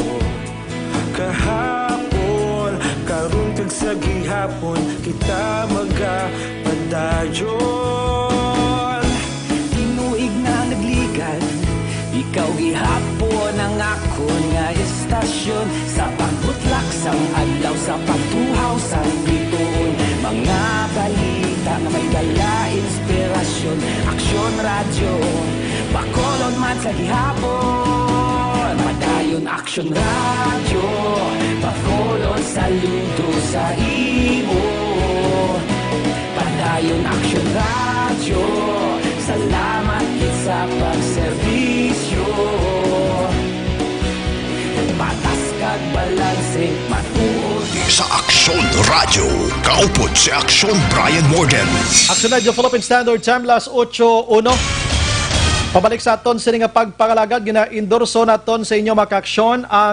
Kahapon, karon kag sa gihapon, kita magapadayon. Tinuig na nagligad, ikaw gihapon ang akon nga istasyon. Sa pagbutlak sang adlaw, sa pagtuhaw sang bituon, mga balita nga may dala inspirasyon. Aksyon Radyo, Bacolod man sa gihapon. Padayon Aksyon Radyo, Bacolod, saludo sa imo. Padayon Aksyon Radyo, salamat gid sa pagserbisyo. Patas kag balanse, matuod. Sa Aksyon Radyo, kaupod si Aksyon Brian Morgan. Aksyon Radyo Philippine Standard Time, las ocho uno. Pabalik sa aton sini nga pagpangalagad, gina-endorso naton sa inyo, mga ka-aksyon, ang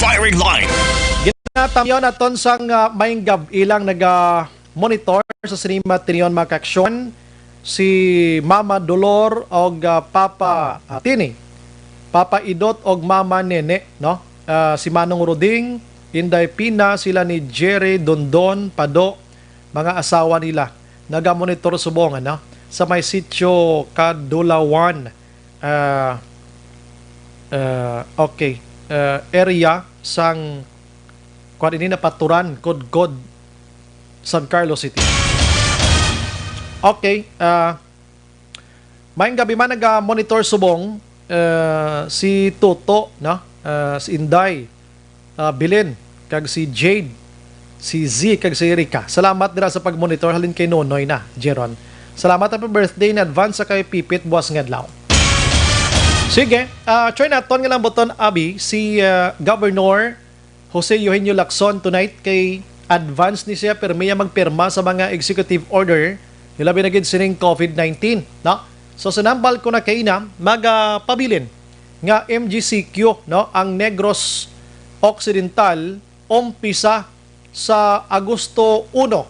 Firing line. Ginatamyaw naton sang, ah, maayong gab-i lang naga-monitor sa sini nga materiyon, mga kaaksyon, si Mama Dolor og, ah, Papa, ah, Tini, Papa Idot og Mama Nene, no? Ah, si Manong Ruding, Inday Pina, sila ni Jerry, Dondon, Pado, mga asawa nila, naga-monitor subong, ano, sa may sitio Kadulawan, ah, ah, okay, ah, area sang, kuwan ini, Napaturan, Codcod, San Carlos City. Okay, ah, maayong gab-i man, naga-monitor subong, ah, si Toto, no? Ah, si Inday, ah, Belen, kag si Jade, si Z, kag si Erika. Salamat dira sa pag-monitor, halin kay Nonoy na, Jeron. Salamat, happy birthday in advance sa kay Pipit buwas nga adlaw. Sige, ah, try naton nga lang buton, Abi, si, ah, Governor Jose Eugenio Lacson tonight kay advance ni siya pirmi ang magpirma sa mga executive order, nilabi na gid sining COVID nineteen, no? So, sinambal ko na kaina, magapabilin nga M G C Q, no, ang Negros Occidental, umpisa sa Agosto uno,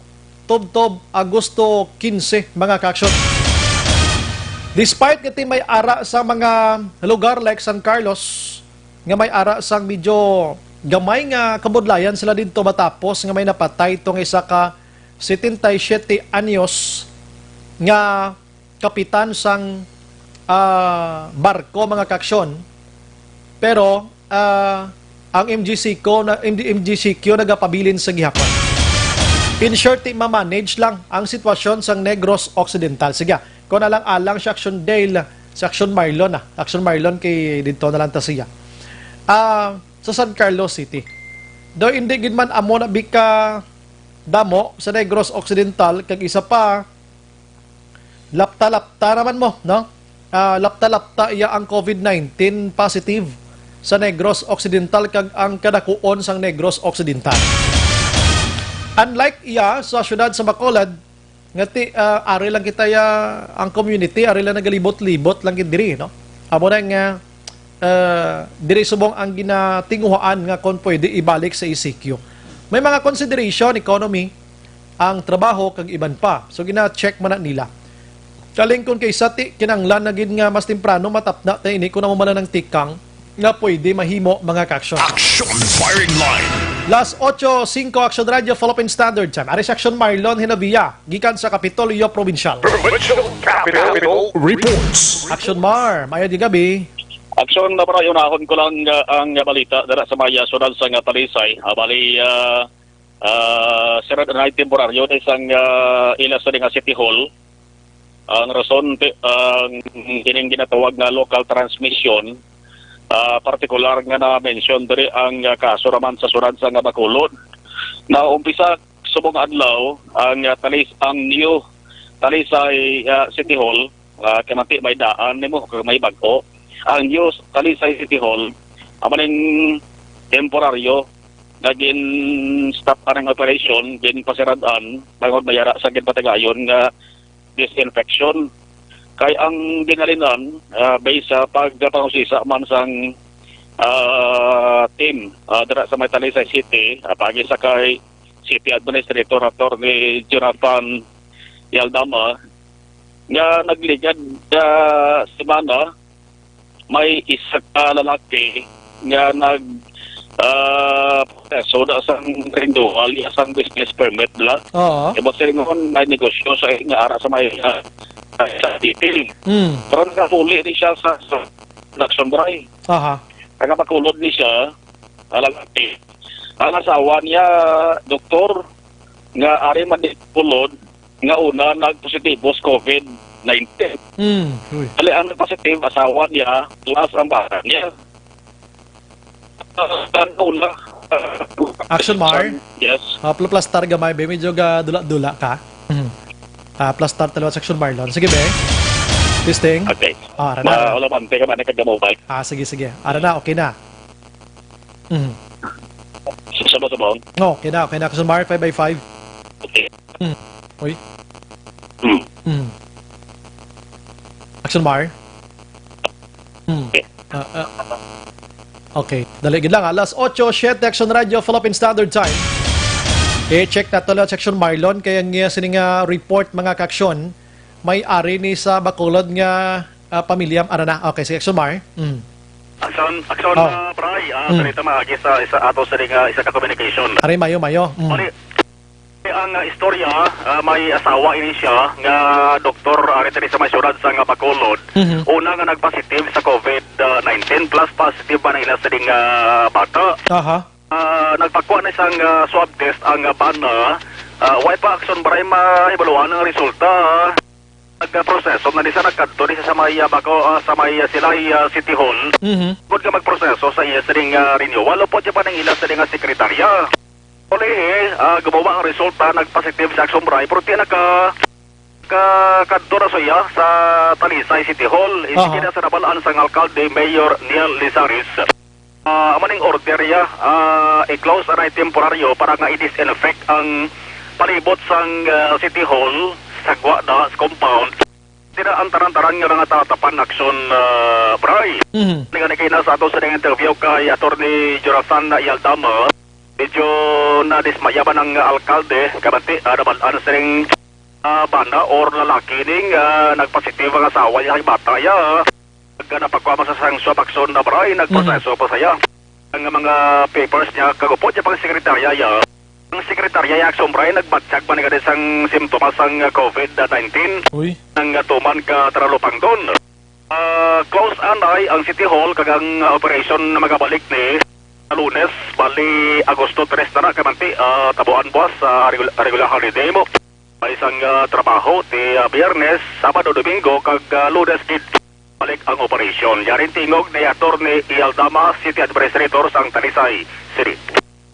tubtob Agosto quince, mga kaaksyon. Despite nga ti may ara sa mga lugar like San Carlos, nga may ara sang medyo gamay nga kabudlayan sila didto matapos nga may napatay tong isa ka setenta y siete anyos nga kapitan sang, ah, barko, mga kaaksyon. Pero, ah, ang M G C Q na, M G C Q nagapabilin sa gihapon. In short, ti ma-manage lang ang sitwasyon sang Negros Occidental. Sige, kung alang-alang sa Action Dale, sa Action Marlon, ah. Action Marlon kay didto na lang ta siya. Ah, sa San Carlos City. Daw hindi gid man amo na bika damo sa Negros Occidental, kag isa pa, lapta-lapta naman mo, no? Ah, lapta-lapta iya ang COVID nineteen positive sa Negros Occidental kag ang kadakuon sang Negros Occidental. Unlike iya sa siyudad sa Bacolod, nga ti, ah, ari lang kita ya, ang community, ari lang nagalibot-libot lang gid diri, no? Amo na nga, ah, diri subong ang ginatinguhaan nga kon pwede ibalik sa E C Q. May mga consideration, economy, ang trabaho, kag iban pa. So, gina-check man na nila. Kaling kon kay sa ti, kinahanglan na gid nga mas temprano matapna ta ini kung amo man ang tikang nga pwede mahimo, mga kaaksyon. Action firing line. Las ocho singko, Action Radio, Philippine Standard Time. Ari si Action Marlon Hinavia, gikan sa Kapitolyo Provincial. Provincial Capitol Reports. Action Mar, mayad nga gabi. Action na para unahon ko lang, ah, ang balita dala sa maya sunod sa nga Talisay. Ah, bali, ah, ah, sira na temporaryo na isang, ah, ila sa nga City Hall. Ang rason, ti-, ang ining ginatawag nga local transmission, ah, partikular nga na-mention diri ang, ah, kaso naman sa siyudad sa nga Bacolod. Naumpisa subong adlaw ang, ah, Talis-, ang new Talisay, ah, City Hall, ah, kay manti may daan nimo kag may bag-o. Ang new Talisay City Hall, amo ning temporaryo nga gin-stop ang operation, ginpasirad-an, bangod may ara sa ginpatigayon nga disinfection. Kay ang ginhalinan, ah, based sa pagpangusisa man sang, ah, team, ah, dira sa may Talisay City, ah, paagi sa kay City Administrator Attorney Jonathan Yaldama, nga nagligad, ah, semana, may isa ka lalaki nga nag, ah, proseso na sang renewal, iya sang business permit bala. Oo. Kay basilingon may negosyo sa nga ara sa may, ah, sa City. Mm. Pero nakapuli ni siya sa, sa Action Bray. Aha. Ang makulod ni siya, ang lalaki. Ang asawa niya, doktor, nga ari man ni Kulod, nga una nagpositibo sa COVID nineteen. Mm. Uy. Bali, ang nagpositive, asawa niya, plus ang bata niya. Ah, ano lang. Action Mar? Yes. Ah, pl-, plastar gamay, be. Medyo ga dula-dula ka. Mhm. Ah, plastar talaga sa Action Marlon. Sige, be. Testing. Okay. Ah, ara na, Ma-, ara. Wala man, teka man, nagkagamobile. Ah, sige, sige. Ara na, okay na. Mhm. Sa, sa, sa, Okay na, okay na. Action Mar, five by five. Okay. Hmm. Uy. Hmm. Hmm. Action Mar? Hmm. Eh. Ah, ah. Okay, dali gid lang. Alas otso siete, Action Radio, Philippine Standard Time. I-check nato lang, Action Marlon, kay ang, uh, sini nga report, mga ka-aksyon, may ari ni sa Bacolod nga, uh, pamilya. Ano na? Okay, si Action Mar. Mm. Action, action, Oh. uh, Bray. Uh, Mm. Salita maagi sa isa ato sa nga isa ka communication. Ari, mayo, mayo. Mm. Mali, ang, uh, istorya, uh, may asawa ini siya nga doktor, ari diri sa may syudad sa nga Bacolod. Mhm. Una nga nagpositive sa COVID nineteen plus positive man ang ila sa ding, uh, bata. Aha. Ah, nagpakuha na sang, ah, swab test ang, ah, bana. Ah, way pa, Action Bray, mahibaluan ang resulta. Nagproseso na ni sa nagkadto ni sa may, ah, Baco, ah, sa may, ah, Silay, ah, City Hall. Mhm. Gud nga magproseso sa iya sining, ah, renewal, upod siya pa nang ila sa nga sekretarya. Uli, eh, ah, gumawa ang resulta, nagpositive si Action Bray, pero di naka-, ka-, kadto na siya sa Talisay City Hall. Aha. Isip na sa nabalaan sang alkalde, Mayor Neil Lizares. Ah, amo ning order iya, ah, i-close anay temporaryo para nga i-disinfect ang palibot sang, ah, City Hall, sa Guada, sa compound. Sila ang tanan-tanan nga mga tatapan aksyon, ah, Bray. Mhm. Nga nagkina sa ato sa interview kay Attorney Jonathan Yaldama, medyo nadismaya man ang alkalde, kabati, ah, nabalaan sining, ah, bana or lalaki ning, ah, nagpositive ang asawa niya kay bata iya. Pagka napakuha man sa sang swab aksyon na, Bray, nagproseso Mhm. pa saya ang mga papers niya, kag upod niya pang sekretarya iya. Ang sekretarya iya, Action Bray, nagbatyag man gani sang simptomas sang COVID nineteen Uy. Nang tuman ka Taralupangton. Ah, close anay ang City Hall kag ang, ah, operation na magabalik ni Lunes, bali Agosto tres na na, kamanti, ah, tabuan buwas sa regul-, regular holiday mo. May isang, ah, trabaho ti, ah, Biyernes, Sabado, Domingo, kag, ah, Lunes gid balik ang operasyon. Yaring tingog ni Attorney Aldama, City Administrator sang Talisay City.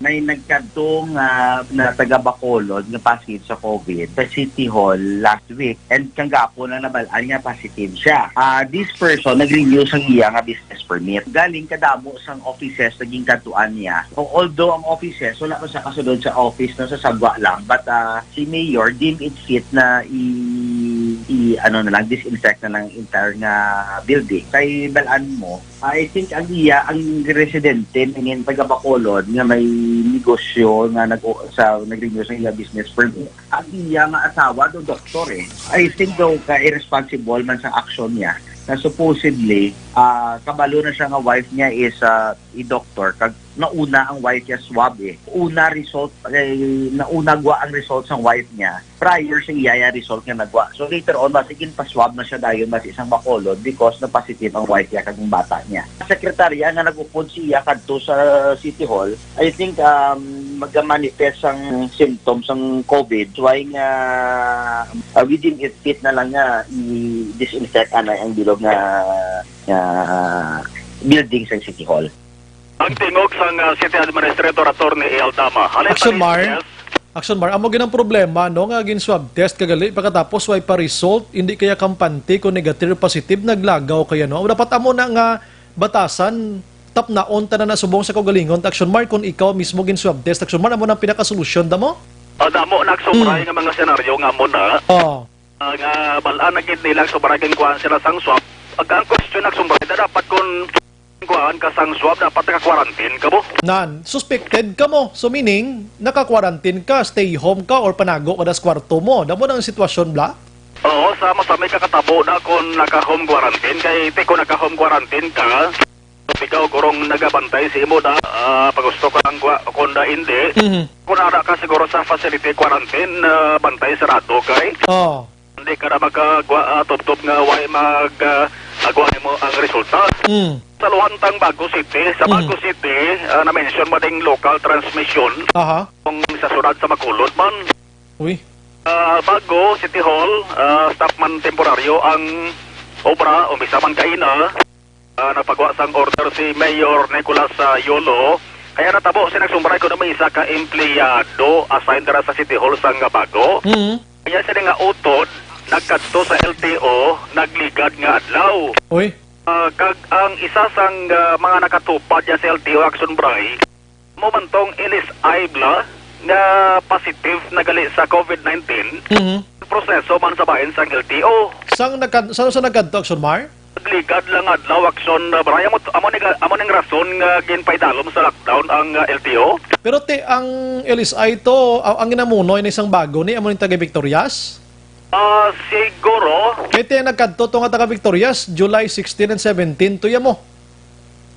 May nagkadto nga na taga Bacolod nga positive sa COVID sa City Hall last week, and kagahapon lang nabal-an nga positive siya. Ah, this person nag-renew sang iya nga business permit. Galing kadamo sang offices na ginkadtuan niya. O, although ang offices, wala pa siya kasulod sa office, no, sa sagwa lang. But, ah, si Mayor deem it fit na i-, i-, ano na lang, disinfect na lang entire nga building. Kay bal-an mo, I think ang iya, ang residente, meaning taga Bacolod, nga may negosyo nga nag-, sa, nag-renew sa iya business permit. Ang iya nga asawa do doktor eh. I think daw ka irresponsible man sa action niya. Na supposedly, ah, kabalo na siya nga wife niya is, ah, i-doktor, kag nauna ang wife niya swab eh. Una result, eh, nauna gwa ang result sang wife niya prior sa iya ya result nga nagwa. So later on, basi ginpa-swab na siya dayon, basi sang Bacolod, because na positive ang wife niya kag ang bata niya. Sekretarya nga nag-upod siya kadto sa City Hall, I think, um, magamanifest ang symptoms sang COVID. Why nga, uh, within it fit na lang nga i-disinfect anay ang bilog nga, nga building sa City Hall. Ang tingog sang, uh, City Administrator Attorney Aldama. Halin Action pa ni Mar. Yes. Action Mar, amo gid ang problema, no, nga gin swab test kagali pagkatapos way pa result, hindi kaya kampante kung negative or positive, naglagaw kaya, no? Dapat amo na nga batasan, tapnaon tanan na subong sa kaugalingon, Action Mar, kung ikaw mismo gin swab test, Action Mar, amo na ang pinakasolusyon, damo? Ah, damo na, Action Mar, Mm. nga mga senaryo nga amo na. Oh. Ah, nga bal-an na gid nila, Action Mar, gin kuhaan sila sang swab. Ag-, ang question, Action Mar, dapat kung kuhaan ka sang swab, dapat naka-quarantine ka mo. Nan, suspected ka mo. So meaning, naka-quarantine ka, stay home ka, or panago ka da sa kwarto mo. Damo na ang sitwasyon, bla? Oo, sama sa may kakatabo na kung naka-home quarantine. Kay, ti, kung naka-home quarantine ka, ikaw kurong nagabantay sa imo da, ah, pag gusto ka ang gwa, kung da hindi. Mhm. Kung ara ka siguro sa facility quarantine, ah, bantay sarado kay. Oh. Hindi ka na magkagwa, ah, tubtob nga way mag, ah, agwa nimo ang resulta. Mm. Sa Luhantang Bago City, sa Mm. Bago City, ah, na-mention mo ding local transmission Aha. kung sa syudad sa Bacolod man. Uy. Ah, Bago City Hall, ah, stop man temporaryo ang obra, umpisa man kaina. Ah, nagpagwa sang order si Mayor Nicolas, ah, Yolo. Kaya natabo si Action Bray kuno may isa ka empleyado assigned dira sa City Hall sang Bago. Mm. Kaya sila nga utod, nagkadto sa L T O, nagligad nga adlaw. Uy. Ah, kag ang isa sang, ah, mga nakatupad niya sa L T O, Action Bray, mo man tong Ilis Aibla nga positive na gali sa COVID nineteen, Mhm. proseso man sa bahin sang L T O. Sang nagkad-, sang, sang nagkadto, Action Mar? Ligad lang adlaw, Aksyon, uh, Bray. Amo, amo ni, amo ning rason nga ginpaidalom sa lockdown ang, uh, L T O. Pero ti, ang L S I to, a-, ang ginamunoy ni sang bago ni, amo ning taga Victorias? Ah, siguro. Kay ti, nagkadto to nga taga Victorias, July sixteen and seventeen, to ya mo.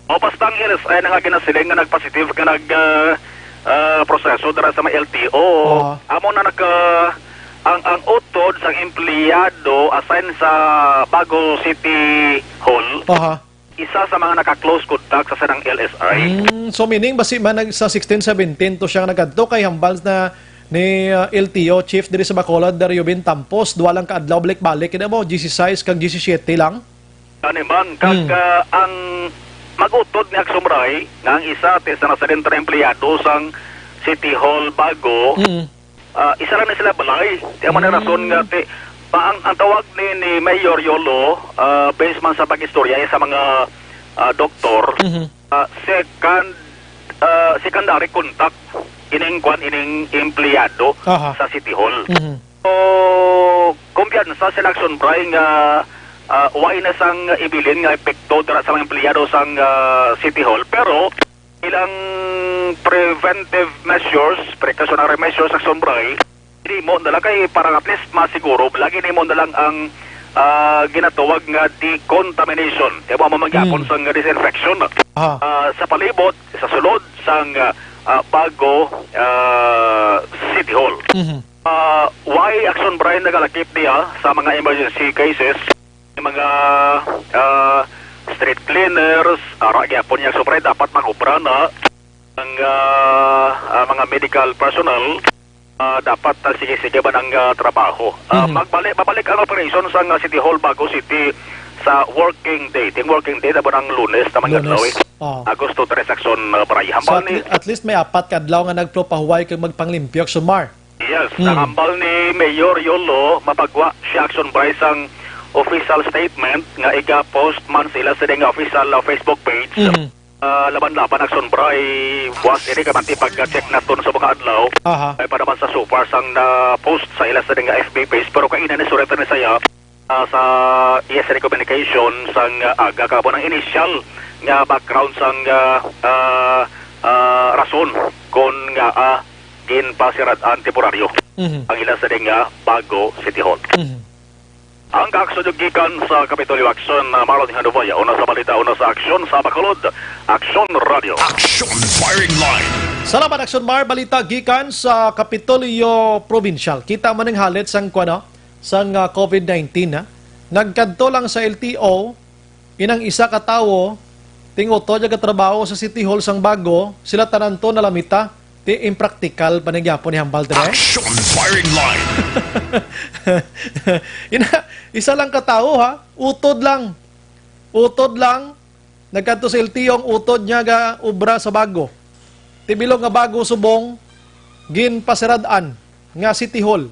O, basta ang L S I na nga ginasiling nga nagpositive nga nag, ah, ah, proseso dira sa may L T O. Aha. Amo na nag, ah, ang, ang utod sang empleyado assign sa Bago City Hall, Aha. isa sa mga naka-close contact sa sanang L S I. Mm, so meaning, basi man nag-, sa sixteen seventeen to siya nga nagkadto kay hambal na ni, ah, L T O chief diri sa Bacolod, Dario Bin Tampos, duha lang ka adlaw balik-balik, kaya mo, diyesisais kag diyesisiyete lang? Ani man, kag, Hmm. ah, ang mag-utod ni Aksyon Bray nga ang isa ti sa nasalin nga empleyado sang City Hall Bago, Mm. ah, isa lang ni sila balay. Di man ang Mm. rason nga ti, pa, ang, ang tawag ni, ni Mayor Yolo, ah, based man sa pag-istorya sa mga, ah, doktor, Mhm. ah, second, ah, secondary contact ining kwan, ining empleyado Aha. sa City Hall. Mhm. So, kumpiyansa si Aksyon Bray nga, ah, way na sang ibilin nga epekto dira sa mga empleyado sang, ah, City Hall. Pero ilang preventive measures, precautionary measures, Aksyon Bray, ginhimo na lang kay para at least masiguro, lagi ginhimo na lang ang, ah, ginatawag nga decontamination. Kaya mo magyapon Hmm. sang disinfection. Aha. Ah, sa palibot, sa sulod sang, ah, ah, Bago, ah, City Hall. Mhm. Ah, why Aksyon Bray nagalakip niya sa mga emergency cases? Yung mga, ah, street cleaners, ara gyapon niya, Aksyon Bray, dapat mag-obra na ang, ah, ah, mga medical personnel, ah, dapat, ah, sige-sige ba ang, ah, trabaho. Ah, Mhm. magbalik, mabalik ang operation sa, ah, City Hall, Bago City, sa working day. Ting working day na ba ng Lunes na mga Lunes. adlaw, eh? Oo. Agosto tres, Aksyon, ah, Bray. So, Hambal at, ni le-, at least may apat ka adlaw nga nagplopahuway kag magpanglimpyo, Aksyon Mar. Yes, Hmm. ang hambal ni Mayor Yolo, mapagwa siya, Aksyon Bray, sang official statement nga iga-post man sila sa nga official, ah, Facebook page. Mhm. Ah, laban-laban, Aksyon Bray, buwas ini ka man ti pag-check naton sa mga adlaw. Aha. Ay pa naman sa so far sang na-post sa ila sa nga F B page, pero kaina ni surat ni saya, ah, sa E S N Communication sang, ah, aga kahapon ang initial nga background sang, ah, ah, ah, rason kon nga, ah, ginpasirad-an temporaryo Mhm. ang ila sa nga Bago City Hall. Mhm. Ang kaaksyon gikan sa Kapitolyo Aksyon, ah, Marlon Hanubaya, una sa balita, una sa aksyon sa Bacolod, Aksyon Radio. Action Firing Line. Salamat, Aksyon Mar. Balita gikan sa Kapitolyo Provincial. Kita man ang halit sang, kuwan, no? Sang, ah, covid nineteen, ha? Nagkadto lang sa L T O, inang isa ka tawo, ting-utod nga gatrabaho sa City Hall sang Bago, sila tanan to nalamita. Ti, impraktikal pa ni gyapon ni hambal, dire? Action Firing Line. Ina, isa lang ka tawo, ha? Utod lang. Utod lang. Nagkadto sa L T O ang utod niya ga obra sa Bago. Ti bilog nga Bago subong, ginpasirad-an nga City Hall.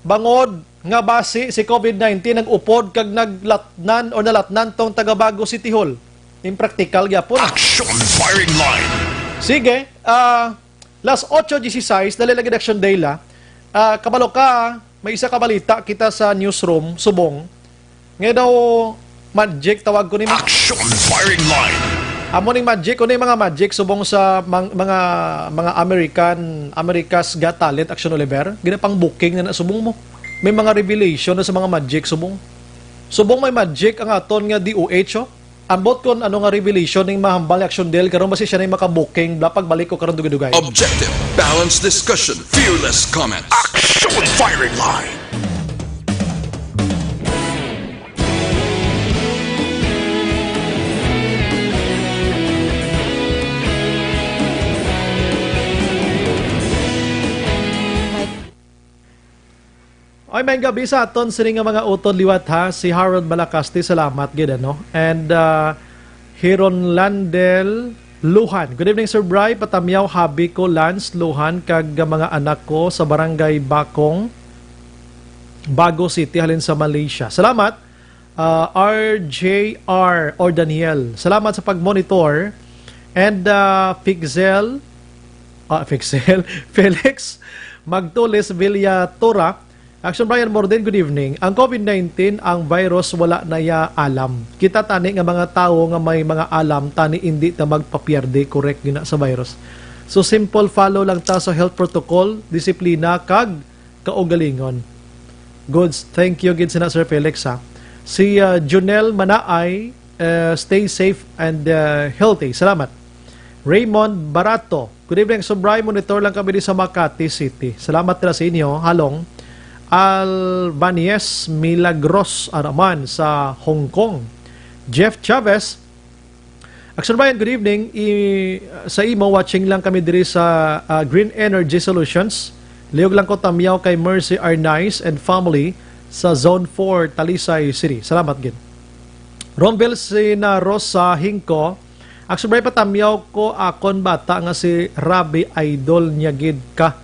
Bangod nga basi si covid nineteen nag-upod kag naglatnan o nalatnan tong taga Bago City Hall. Impraktikal gyapon. Action Firing Line. Sige, ah, las ocho dieciséis, dali lagi Action Day la. Ah, kabalo ka, may isa ka balita kita sa newsroom, subong. Nga daw, magic, tawag ko ni Action Firing Line. Amo ning magic, kuno yung mga magic subong sa mang-, mga, mga American, America's Got Talent, Action Oliver. Ginapang booking na na subong mo. May mga revelation na sa mga magic subong. Subong may magic ang aton nga D O H, oh. Ambot kon ano nga revelation ning mahambal ni Action Del karon, basi siya na yung makabooking, bla, pagbalik ko karon dugay-dugay. Objective, balanced discussion, fearless comment. Action Firing Line. Ay, may gabi sa aton sini nga mga utod liwat, ha. Si Harold Malacaste, salamat gid, ano. And, uh, Hiron Landel Luhan. Good evening, Sir Bry. Patamyaw, habi ko, Lance Luhan, kag mga anak ko sa Barangay Bakong, Bago City, halin sa Malaysia. Salamat. Ah, R J R or Daniel, salamat sa pag-monitor. And, ah, Fixel, ah, Fixel, Felix Magtulis Villatora, Action Brian Morden, good evening. Ang covid nineteen, ang virus wala na ya alam. Kita tani nga mga tawo nga may mga alam, tani indi ta magpapierde, correct gina sa virus. So simple, follow lang ta sa health protocol, disiplina, kag kaugalingon. Goods, thank you gid sina Sir Felix, ha. Si, ah, Junel Manaay, eh, stay safe and, eh, healthy. Salamat. Raymond Barato, good evening, Sobray. Monitor lang kami di sa Makati City. Salamat nila sa inyo. Halong. Alvanies Milagros Araman sa Hong Kong. Jeff Chavez, Action Brian, good evening. I, sa imo, watching lang kami diri sa, ah, Green Energy Solutions. Liog lang ko tamyaw kay Mercy Arnaiz and family sa Zone four, Talisay City. Salamat gid. Romvel Sina Rosa Hingko, Action Brian, patamyaw ko akon bata nga si Rabi, idol niya gid ka,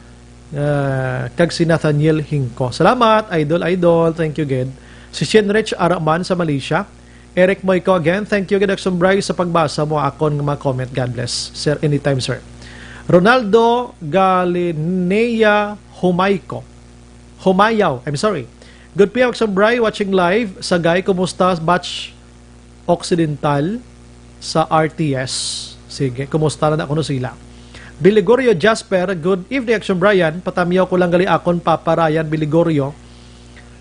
ah, kag si Nathaniel Hingko. Salamat, idol, idol. Thank you gid. Si Shinrich Araman sa Malaysia. Eric Moico again, thank you gid, Action Brian, sa pagbasa mo akon nga mga comment. God bless, sir. Anytime, sir. Ronaldo Galinea Humayco. Humayaw, I'm sorry. Good P M, Action Brian, watching live. Sagay, kumusta, batch Occidental sa R T S? Sige, kumusta na kuno sila? Biligorio Jasper, good evening, Action Brian. Patamyaw ko lang gali akon Papa Ryan Biligorio.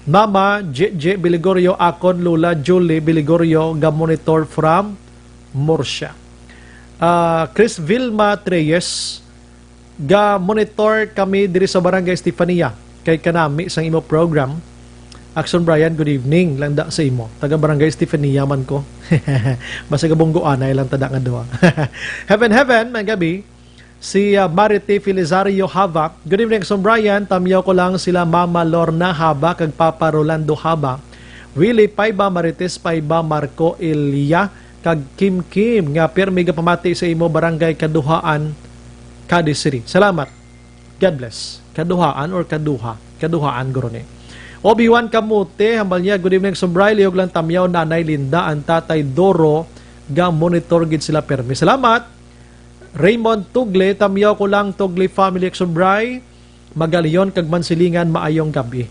Mama, J J Biligorio, akon Lola Julie Biligorio, ga monitor from Murcia. Ah, Chris Vilma Treyes, ga monitor kami diri sa Barangay Estefania. Kay kanami sang imo program. Action Brian, good evening lang da sa imo. Taga Barangay Estefania man ko. Basta gabunggoanay lang tada nga duha. Heaven, heaven, may gabi. Si, ah, Marity Felizario Hava. Good evening, Action Brian. Tamyaw ko lang sila Mama Lorna Hava kag Papa Rolando Hava. Willie Paiba, Marites Paiba, Marco Elia, kag Kim Kim nga pirmi gapamati sa imo barangay Kaduhaan, Cadiz City. Salamat. God bless. Kaduhaan or kaduha? Kaduhaan, guro ni. Obi-Wan Kamote, hambal niya, good evening, Sobray. Liog lang tamyaw, Nanay Linda, ang Tatay Doro, ga monitor gid sila permi. Salamat. Raymond Tugle, tamyaw ko lang, Tugle family, Sobray. Magalion kag Mansilingan, maayong gabi.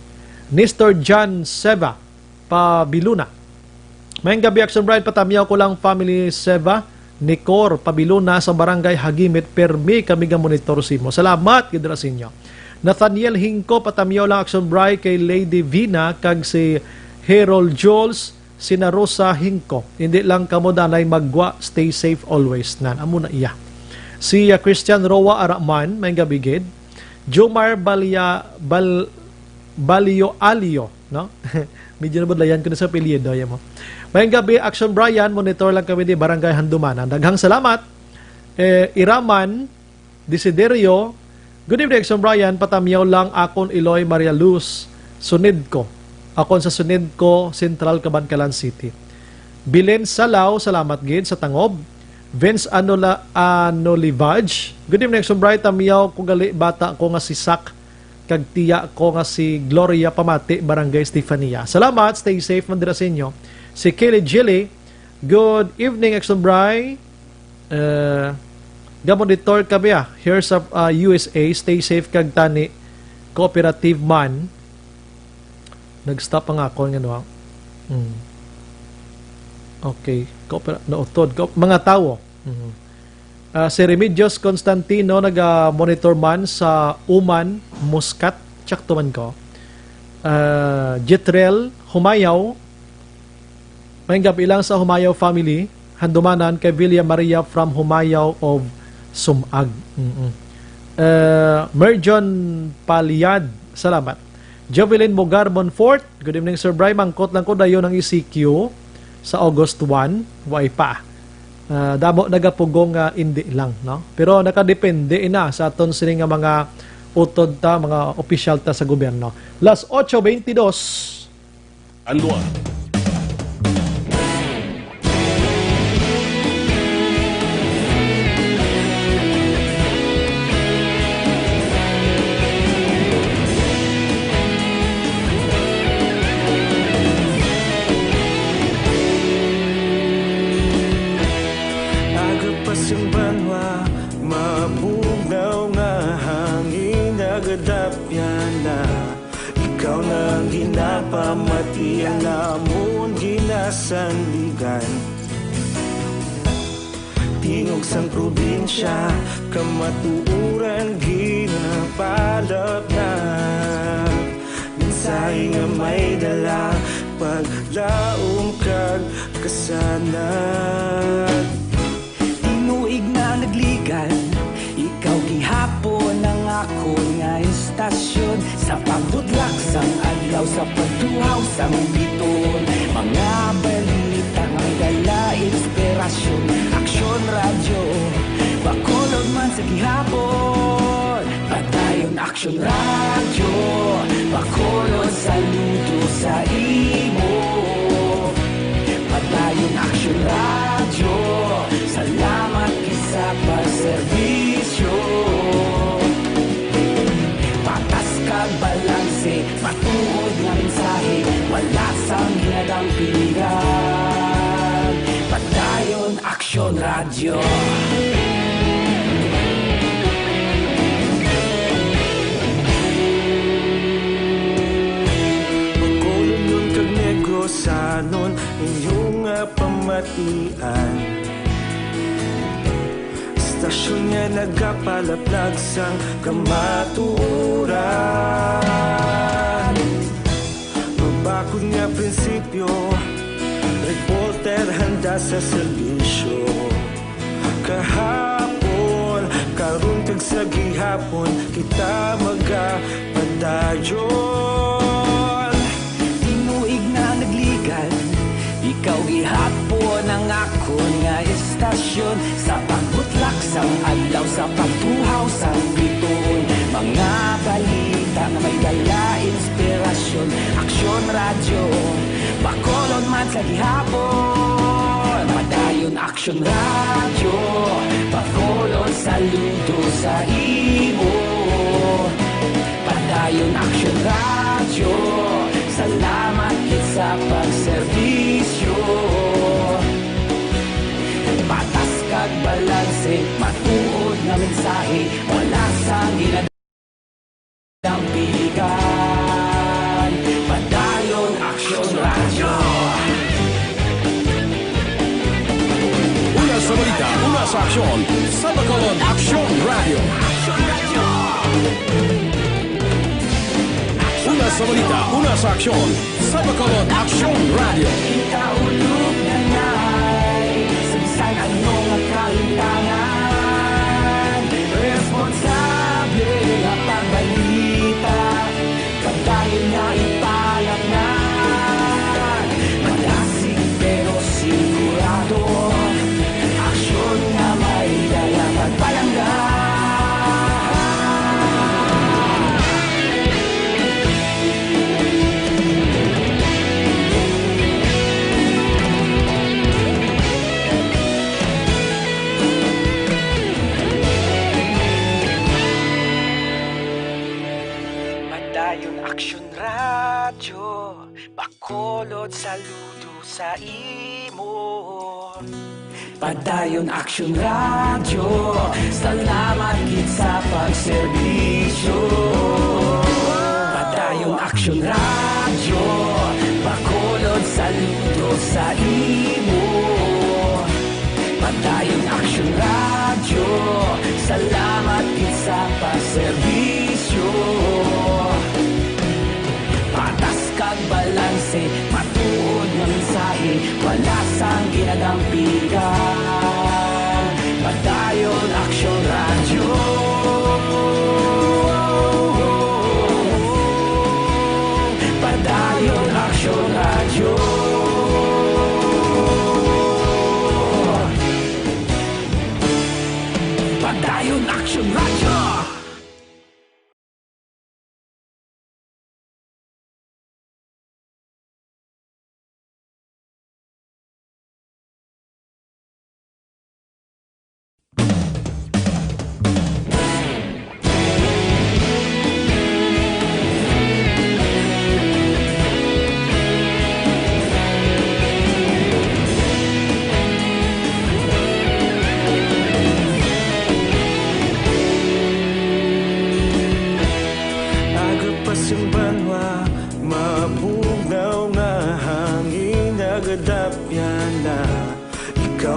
Nestor John Seva, Pabiluna. Mayong gabi, Action Brian, patamyaw ko lang family Seva, Nicor, Pabiluna, sa Barangay Hagimit, permi kami ga monitor simo. Salamat gid ra sa inyo. Nathaniel Hingko, patamyaw lang, Action Brian, kay Lady Vina kag si Harold Jules, sina Rosa Hingko. Hindi lang kamo danay maggwa, stay safe always. Nan, amo na iya. Si, ah, Christian Roa Araman, mayong gabi gid. Jomar Balia-, Bal-, Balio Alio, no? Medyo nabudlayan ko na sa apelyido, yan mo. Mayong gabi, Action Brian, monitor lang kami di Barangay Handumanan. Daghang salamat. Eh, Iraman Desiderio, good evening, Action Brian. Patamyaw lang akon Iloy Maria Luz, Sunidco. Akon sa Sunidco, Central, Kabankalan City. Bilen Salao, salamat gid sa tangob. Vince Anola-, Anolivage, good evening, Action Brian. Tamyaw ko gali bata ko nga si Sak kag tiya ko nga si Gloria Pamati, Barangay Estefania. Salamat, stay safe man dira sa inyo. Si Kelly Jilly, good evening, Action Brian. Eh, gamonitor kami, ah. Here sa, ah, U S A, stay safe kag tani cooperative man. Nag-stop ang akon nga, no? Hmm. Okay. Coopera-, nautod. Co-, mga tawo. Mhm. Ah, si Remedios Constantino naga-monitor man sa Uman, Muscat. Tsakto man ko. Ah, Jetrel Humayaw, mayong gabi lang sa Humayaw family. Handumanan kay Villa Maria from Humayaw of Sumag. Mm-mm. Eh, Merjon Paliad, salamat. Jovelyn Mogar Monfort, good evening, Sir Bry. Mangkot lang ko dayon ang E C Q sa August one, way pa. Ah, damo nagapugong nga indi lang, no? Pero nakadepende ina sa aton sini nga mga utod ta, mga opisyal ta sa gobyerno. Las ocho veintidós. Anwar. Agapas ang banwa, mabugnaw nga hangin, nagadapyan na. Ikaw na ang ginapamatian namon ginasandigan. Tingog sang probinsya, kamatuoran ginapalapnag. Mensahe nga may dala, paglaom kag kasanag. Tinuig na nagligan, ikaw gihapon ang akon nga istasyon. Sa pagbutlak sang adlaw, sa pagtuhaw sang bituon, mga balita nga may dala inspirasyon. Aksyon Radyo, Bacolod man sa gihapon. Padayon Aksyon Radyo, Bacolod, saludo sa imo. Padayon Aksyon Radyo, salamat gid sa pagserbisyo. Patas kag balanse, matuod nga mensahe, wala sang ginadampigan. Padayon Aksyon Radyo. Bacolodnon kag Negrosanon, inyo nga pamatian. Istasyon nga nagapalapnag sang kamatuoran. Mabakod nga prinsipyo, reporter handa sa serbisyo. Kahapon, karon, kag sa gihapon, kita magapadayon. Tinuig na nagligan, ikaw gihapon ang akon nga istasyon. Sa pagbutlak sang adlaw, sa pagtuhaw sang bituon, mga balita nga may dala inspirasyon. Aksyon Radyo, Bacolod man sa gihapon. Padayon Aksyon Radyo, Bacolod, saludo sa imo. Padayon Aksyon Radyo, salamat gid sa pagserbisyo. Patas kag balanse, matuod nga mensahe, wala sang ginadampigan. Padayon Aksyon Radyo. Una sa balita, una sa aksyon, sa Bacolod Aksyon Radyo. Una sa balita, una sa aksyon, sa Bacolod Aksyon Radyo. Ikaulo na ngay, sa bisan ano nga kalintangan, responsable nga pagbalita, pagdayon nga ipalapngan, madasig pero sigurado, aksyon nga may dala pagpalangga. Padayon Aksyon Radyo, Bacolod, saludo sa imo. Padayon Aksyon Radyo, salamat gid sa pagserbisyo. Padayon Aksyon Radyo, Bacolod, saludo sa imo. Padayon Aksyon Radyo, salamat gid sa pagserbisyo. Patas kag balanse, matuod nga mensahe, wala sang ginadampigan. Padayon Aksyon Radyo.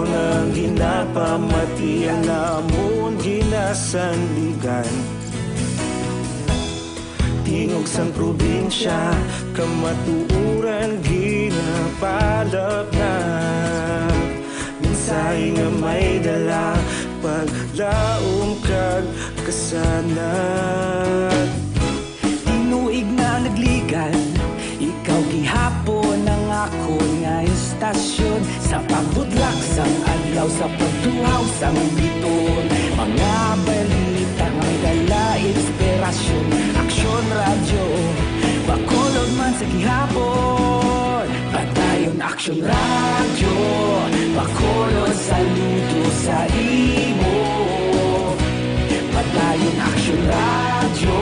Ang ginapamatian namon ginasandigan. Tingog sang probinsya, kamatuoran ginapalapnag. Mensahe nga may dala, paglaom kag kasanag. Tinuig na nagligan, ikaw gihapon ang akon nga istasyon. Sa pagudlak sang adlaw, sa pagtuhaw sang biton, mga balita may dala inspirasyon. Aksyon Radyo, Bacolod man sa gihapon. Padayon Aksyon Radyo, Bacolod, saludo sa imo. Padayon Aksyon Radyo,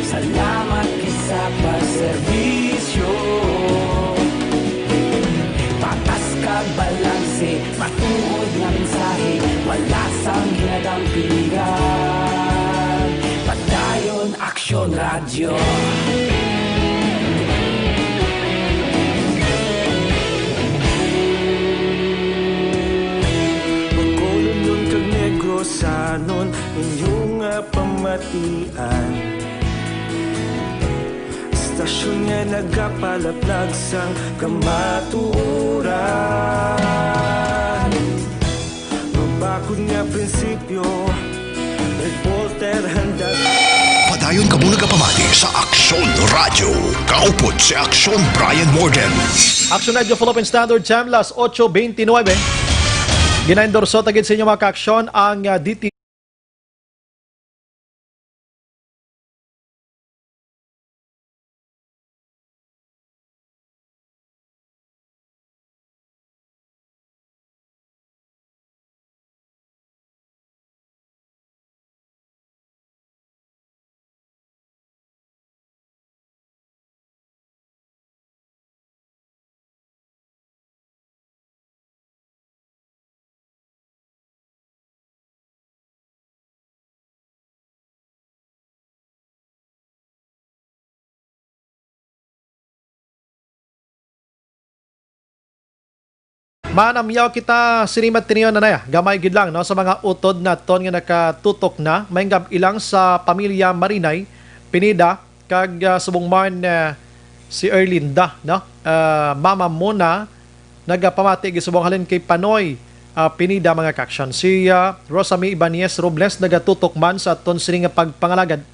salamat gid sa pagserbisyo. Patas kag balanse, matuod nga mensahe, wala sang ginadampigan. Padayon Aksyon Radyo. Bacolodnon kag Negrosanon, inyo nga pamatian. Istasyon nga nagapalaplag sang kamatuoran. Mabakod nga prinsipyo, reporter handa. Padayon kamo nagapamati sa Aksyon Radyo. Kaupod si Aksyon Brian Morgan. Aksyon Radyo Philippine Standard Time, las ocho veintinueve. Ginaendorso ta gid sa inyo, mga kaaksyon, ang, ah, D T Manamyaw kita sini, Matinio, nanay, gamay gid lang, no, sa mga utod naton nga nakatutok na. May gab-i lang sa pamilya Marinay, Pineda, kag, ah, subong man, ah, si Erlinda, no? Ah, Mama Mona, nagapamati gid subong halin kay Panoy, ah, Pineda, mga kaaksyon. Si, ah, Rosamy Ibanez Robles nagatutok man sa aton sini nga pagpangalagad.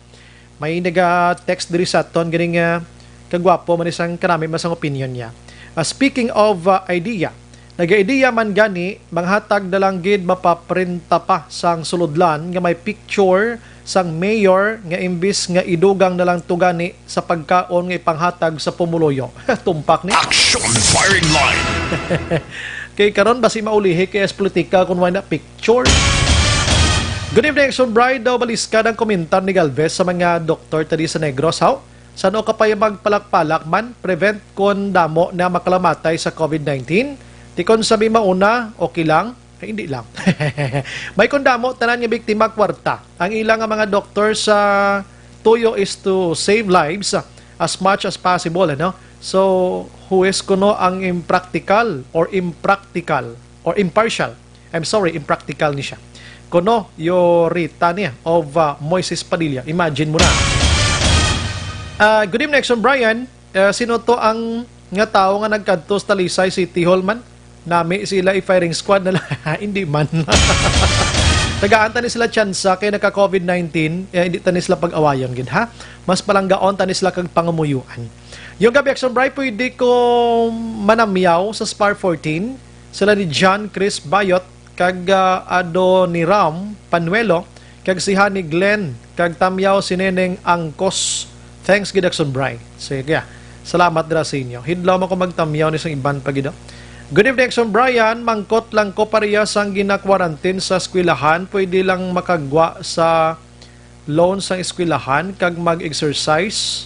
May naga-text diri sa aton, ganing, ah, kagwapo man isang kanami man sang opinion niya. Ah, speaking of, ah, idea, naga-idea man gani, manghatag na lang gid, mapaprinta pa sang sulodlan nga may picture sang mayor nga imbis nga idugang na lang to gani sa pagkaon nga ipanghatag sa pumuluyo. Tumpak ni. Action firing line. Kay karon basi maulihi kay as politika kung wala na picture. Good evening, Action Bride. Daw baliskad ang komentar ni Galvez sa mga doktor tadi sa Negros, haw? San-o ka pa yung magpalak-palak man, prevent kon damo na makalamatay sa covid nineteen? Di kon sabi mauna, okay lang? Ay, hindi lang. May kon damo, tanan nga biktima, kwarta. Ang ila nga mga doktor sa tuyo is to save lives as much as possible, ano? So, who is kuno ang impractical or impractical or impartial? I'm sorry, impractical ni siya. Kuno, Yorita niya of, uh, Moises Padilla. Imagine mo na. Ah, good evening, Action Brian. Ah, sino to ang nga tawo nga nagkadto sa Talisay City Hall man? Nami sila i-firing squad na lang. Hindi man. Tagaan ta ni sila tsansa kay nagka covid nineteen, eh, hindi ta ni sila pag-awayon gid, ha? Mas palanggaon ta ni sila kag pangamuyuan. Yung gabi, Action Bright, pwede ko manamyaw sa Spar fourteen, sila ni John Chris Bayot, kag, ah, Adoniram Panuelo, kag si Honey Glenn, kag tamyaw si Neneng Angkos. Thanks gid, Action Bright. Sige, salamat dira sa inyo. Hidlaw man ko magtamyaw ni sang iban pa gid, oh. Good evening, Action Brian. Mangkot lang ko, pareha sang gina-quarantine sa eskwelahan, pwede lang makagwa sa loan sang eskwelahan kag mag-exercise.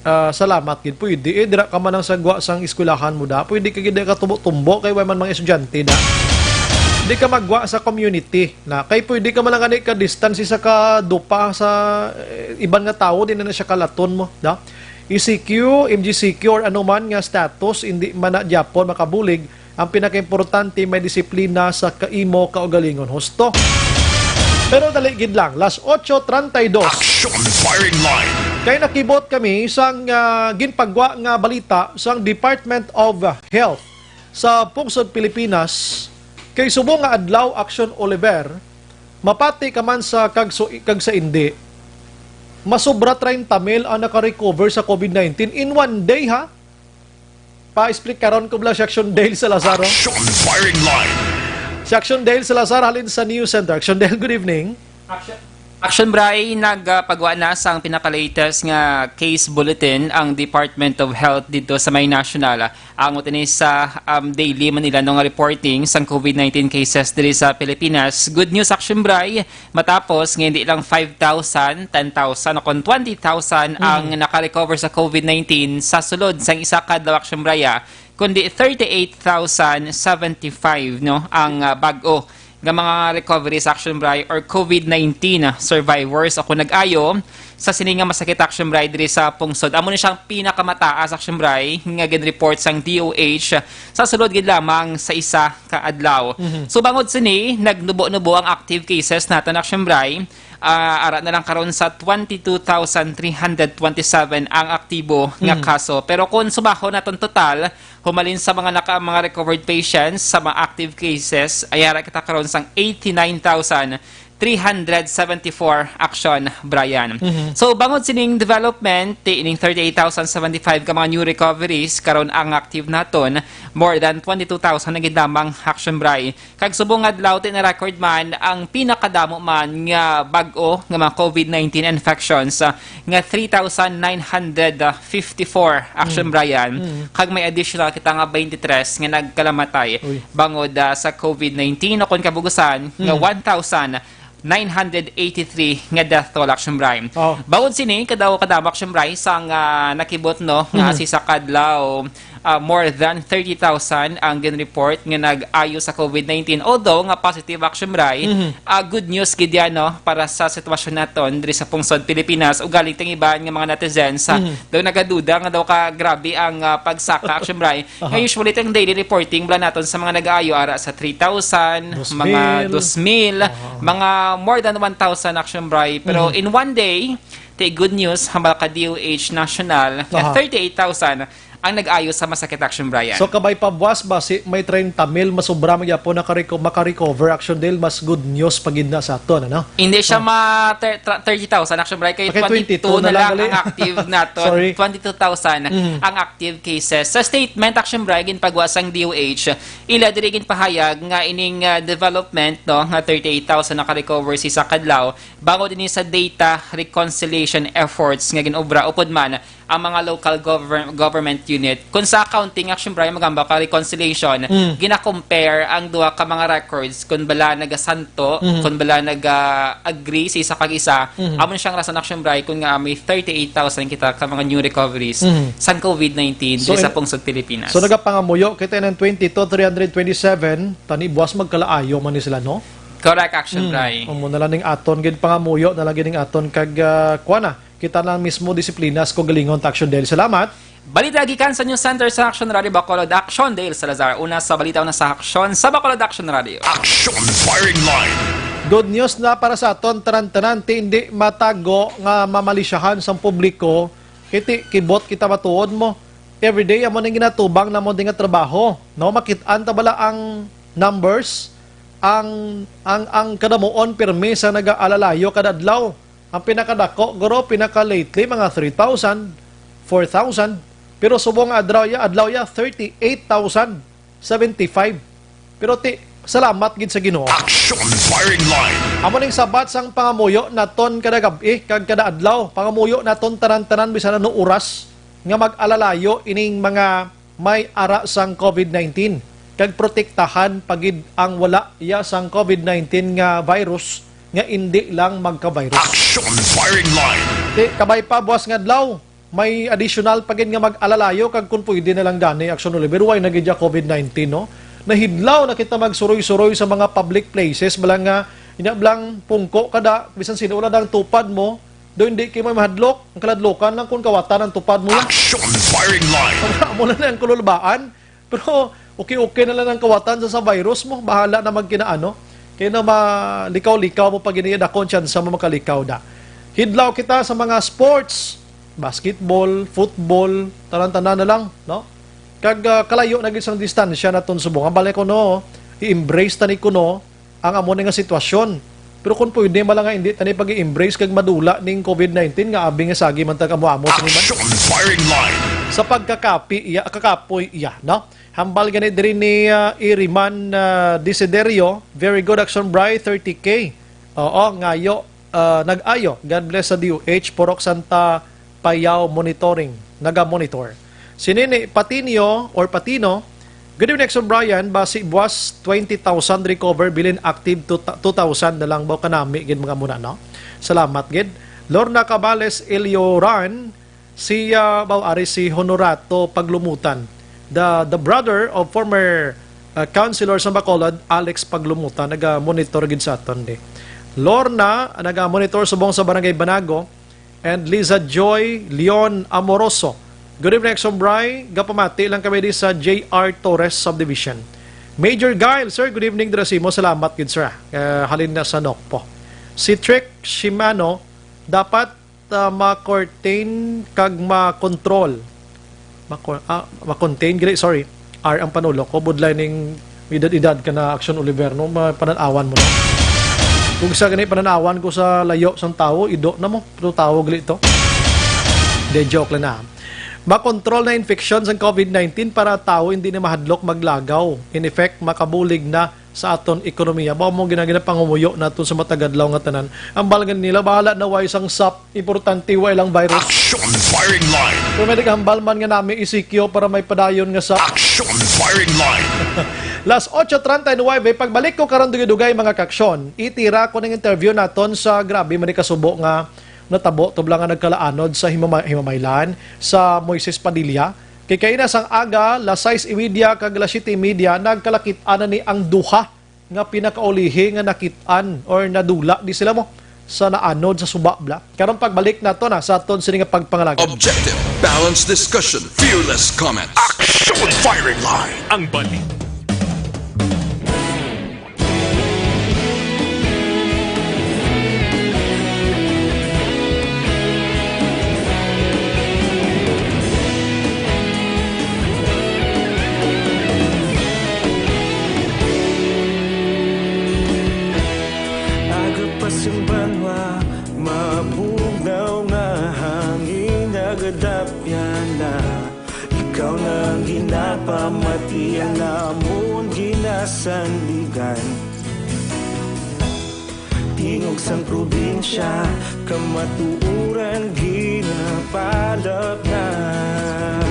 Ah, salamat gid. Pwede, eh, dira ka man ang sagwa sang eskwelahan mo, da. Pwede ka gid ka tumbo-tumbo kay way man mga estudyante, da. Di ka magwa sa community na. Kay pwede ka man lang gani ka distance sa ka dupa sa, eh, iban nga tawo, di na na siya kalaton mo, da. E C Q, M G C Q, or ano man nga status, hindi man na gyapon makabulig Ang pinakaimportante, may disiplina sa kaimo kaugalingon, husto. Pero dali gid lang, las ocho treinta y dos. Action Firing Line. Kay nakibot kami sang, ah, ginpagwa nga balita sang Department of Health sa pungsod Pilipinas, kay subong nga adlaw, Action Oliver, mapati ka man sa kagso-, kag sa indi, masobra treinta mil ang naka-recover sa COVID nineteen in one day, ha? Pa-explicaron ko bala si Action Dale Salazar, oh. Action Firing Line. Si Action Dale Salazar halin sa News Center. Action Dale, good evening. Action, Action Bray, nagpagwa na sang pinaka-latest nga case bulletin ang Department of Health dito sa may national. Ang utini sa, um, Daily Manila, no, nga reporting sang COVID nineteen cases diri sa Pilipinas. Good news, Action Bray, matapos nga hindi lang five thousand, ten thousand, o kon twenty thousand ang naka-recover sa COVID nineteen sa sulod sang isa ka adlaw, Action Bray, ah, kundi thirty-eight thousand seventy-five, no, ang, ah, bag-o nga mga recoveries, Action Bray, or COVID nineteen, ah, survivors o kung nag-ayo sa sini nga masakit, Action Bray, diri sa pungsod. Amo ni siyang pinakamataas, Action Bray, nga gin-report sang D O H sa sulod gid lamang sa isa ka adlaw. Mhm. So, bangod sini, nagnubo-nubo ang active cases naton, Action Bray. Ah, ara na lang karon sa twenty-two thousand three hundred twenty-seven ang aktibo nga Mhm. kaso. Pero kung sumahon naton total, humalin sa mga naka-, mga recovered patients sa mga active cases, ay ara kita karon sang eighty-nine thousand three hundred seventy-four, Action Brian. Mhm. So, bangod sining development, ti ining thirty-eight thousand seventy-five ka mga new recoveries, karon ang active naton, more than twenty-two thousand na gid lamang, Action Bray. Kag subong nga adlaw, ti na-record man ang pinakadamo man nga bag-o nga mga COVID nineteen infections, ah, nga three thousand nine hundred fifty-four, Action Mm. Brian. Mm. Kag may additional kita nga twenty-three nga nagkalamatay Uy. bangod, ah, sa COVID nineteen, o kon kabugusan nga Mm. one thousand nine hundred eighty-three nga death toll, Action Brian. Oh. Bangod sini, kadaw-, kadamo, Action Brian, sang, ah, nakibot, no, nga Mhm. sa isa ka adlaw, ah, more than thirty thousand ang gin-report nga nag-ayo sa COVID nineteen. Although nga positive, Action Bray, Mhm. ah, good news gid yan, no, para sa sitwasyon naton diri sa pungsod Pilipinas. Ugaling tang iban nga mga netizens, ah, Mhm. daw nagaduda nga daw ka grabe ang, ah, pagsaka, Action Bray. Aha. Nga usually tang daily reporting bala naton sa mga nag-aayo ara sa three thousand, Dos mga mil. Dos mil, Aha. mga more than one thousand, Action Bray. Pero Mhm. in one day, ti good news, hambal ka D O H National, nga Aha. thirty-eight thousand ang nag-ayo sa masakit, Action Brian. So, kabay pa buwas, basi may treinta mil masobra man gyapon nakareco-, makarecover, Action Dale, mas good news pa gid na sa aton, ano? Hindi siya Oh. ma-, ter-, tra-, thirty thousand, Action Brian, kay Okay, twenty-two twenty-two na na lang lang, gali. ang active naton. Sorry. Twenty-two thousand Mhm. ang active cases. Sa statement, Action Brian, ginpagwa sang D O H, ila diri ginpahayag nga ining, ah, development, no, nga thirty-eight thousand nakarecover sa isa ka adlaw, bangod ini sa data reconciliation efforts nga ginobra, upod man ang mga local govern-, government unit. Kung sa accounting, Action Brian, magamba ka reconciliation, Mm. gina-compare ang duha ka mga records kung bala nagasanto, Mm. kung bala naga-agree sa isa kag isa. Mm. Amo na siyang rason, Action Brian, kung nga may thirty-eight thousand kita ka mga new recoveries Mm. sang COVID nineteen So, diri sa in-, pungsod Pilipinas. so, nagapangamuyo kita ng twenty-two, three hundred twenty-seven, tani buwas magkalaayo man ni sila, no? Correct, Action Mm. Brian. Amo na lang ning aton gid pangamuyo, na lang gid ning aton kag, ah, kuwan na. Kita lang mismo disiplina sa kaugalingon ta, Action Dale. Salamat. Balita gikan sa News Center sa Action Radio Bacolod, Action Dale Salazar. Una sa balita, una sa aksyon sa Bacolod Action Radio. Action Firing Line. Good news na para sa aton tanan-tanan, ti hindi matago nga mamalisyahan sang publiko, kiti kibot kita matuod mo. Everyday amo ning ginatubang namo di nga trabaho. No, makit-an ta bala ang numbers, ang, ang, ang kadamuon pirmi sa nagaalalayo kada adlaw. Ang pinakadako, guro, pinaka-lately, mga three thousand, four thousand. Pero subong nga adlaw ya, adlaw ya, thirty-eight thousand seventy-five. Pero ti, salamat gid sa Ginoo. Action Firing Line. Amo ning sabat sang pangamuyo naton kada gab-i kag kada adlaw. Pangamuyo naton tanan-tanan bisan ano oras nga mag-alalayo ining mga may ara sang COVID nineteen, kag protektahan pa gid ang wala ya sang COVID nineteen nga virus nga indi lang magka-virus. Action Firing Line. Ti, kabay pa, buwas nga adlaw, may additional pa gid nga mag-alalayo, kag kung pwede na lang gani, Action Oliver, way na gid ya COVID nineteen, no? Nahidlaw na kita magsuroy-suroy sa mga public places, bala nga, inya blang pungko kada, bisan sino wala dang tupad mo, do hindi kay may mahadlok, ang kaladlokan lang kung kawatan ang tupad mo. Action Firing Line. Amo na ang kululbaan. Pero Okay-okay na lang ang kawatan sa, sa virus mo. Bahala na magkinaano. Kaya na malikaw-likaw mo pag iniya na konsyans sa mga makalikaw na. Hidlaw kita sa mga sports, basketball, football, tanan-tanan na lang, no? Kag, ah, kalayo na gid sang distansya naton subong. Ang balay ko, no, i-embrace ta ni kuno ang amo ni nga sitwasyon. Pero kung pwede, mala nga hindi tani pag-i-embrace kag madula ning covid nineteen nga abi nga sagi man tag amo-amo sa iban. Action firing line. Sa pagkakapi iya, kakapoy iya, no? Hambal gani diri ni, ah, Iriman, ah, Desiderio, "Very good, Action Bri, thirty K." Oo, ngayo, ah, nag-ayo. God bless sa D O H, Purok Santa Payao Monitoring, naga-monitor. Si Nini Patinio or Patino, "Good evening, Action Brian. Basi buwas twenty thousand recover, bilin active to two thousand na lang baw kanami gid mga muna, no?" Salamat gid. Lorna Cabales Ilioran, si, ah, baw ari si Honorato Paglumutan, the, the brother of former, ah, councilor sa Bacolod, Alex Paglumutan, naga-monitor gid sa aton di. Lorna, naga-monitor subong sa Barangay Banago, and Liza Joy Leon Amoroso. "Good evening, Action Bri. Gapamati lang kami di sa J R Torres Subdivision." Major Guile, sir, good evening, dira sa imo. Salamat gid, sir, ah. Eh, halin na sa Nokpo. Si Trick Shimano, dapat, ah, ma-curtain kag ma-control. Mako-, ah, ma-contain, gali, sorry. R ang panulo ko, budlay ning edad-edad ka na, Action Oliver, no? Mapanan-awan mo na. Kung sa gani, panan-awan ko sa layo sang tawo, ido na mo. Pero tawo gali to. De, joke lang na. Makontrol na infeksyon sang covid nineteen para tawo hindi na mahadlok maglagaw. In effect, makabulig na sa aton ekonomiya. Mao mo gina-, ginapangumuyo naton sa matag adlaw nga tanan. Ang balgan nila, bahala na way sang sap, importante way lang virus. Action firing line. Pero may naghambal man nga nami E C Q para may padayon nga sap. Action firing line. Las ocho treinta y nueve, pagbalik ko karon dugay-dugay, mga kaksyon, itira ko ning interview naton sa grabe man ni kasubo nga natabo tubla nga nagkalaanod sa himama-, himamaylan sa Moises Padilla. Kay kaina sang aga, las sais y media kag las siyete y media, nagkalakit-an na ni ang duha nga pinakaulihi nga nakit-an or nadula di sila mo sa naanod sa suba bla. Karon pagbalik nato na sa aton sini nga pagpangalagad. Objective, balanced discussion, fearless comments. Action firing line. Ang balik. Aga pa sing banwa, mabugnaw nga hangin, nagadapyan na. Ikaw na ang ginapamati, ang amon ginasandigan. Tingog sang probinsya, kamatuoran ginapalapnap.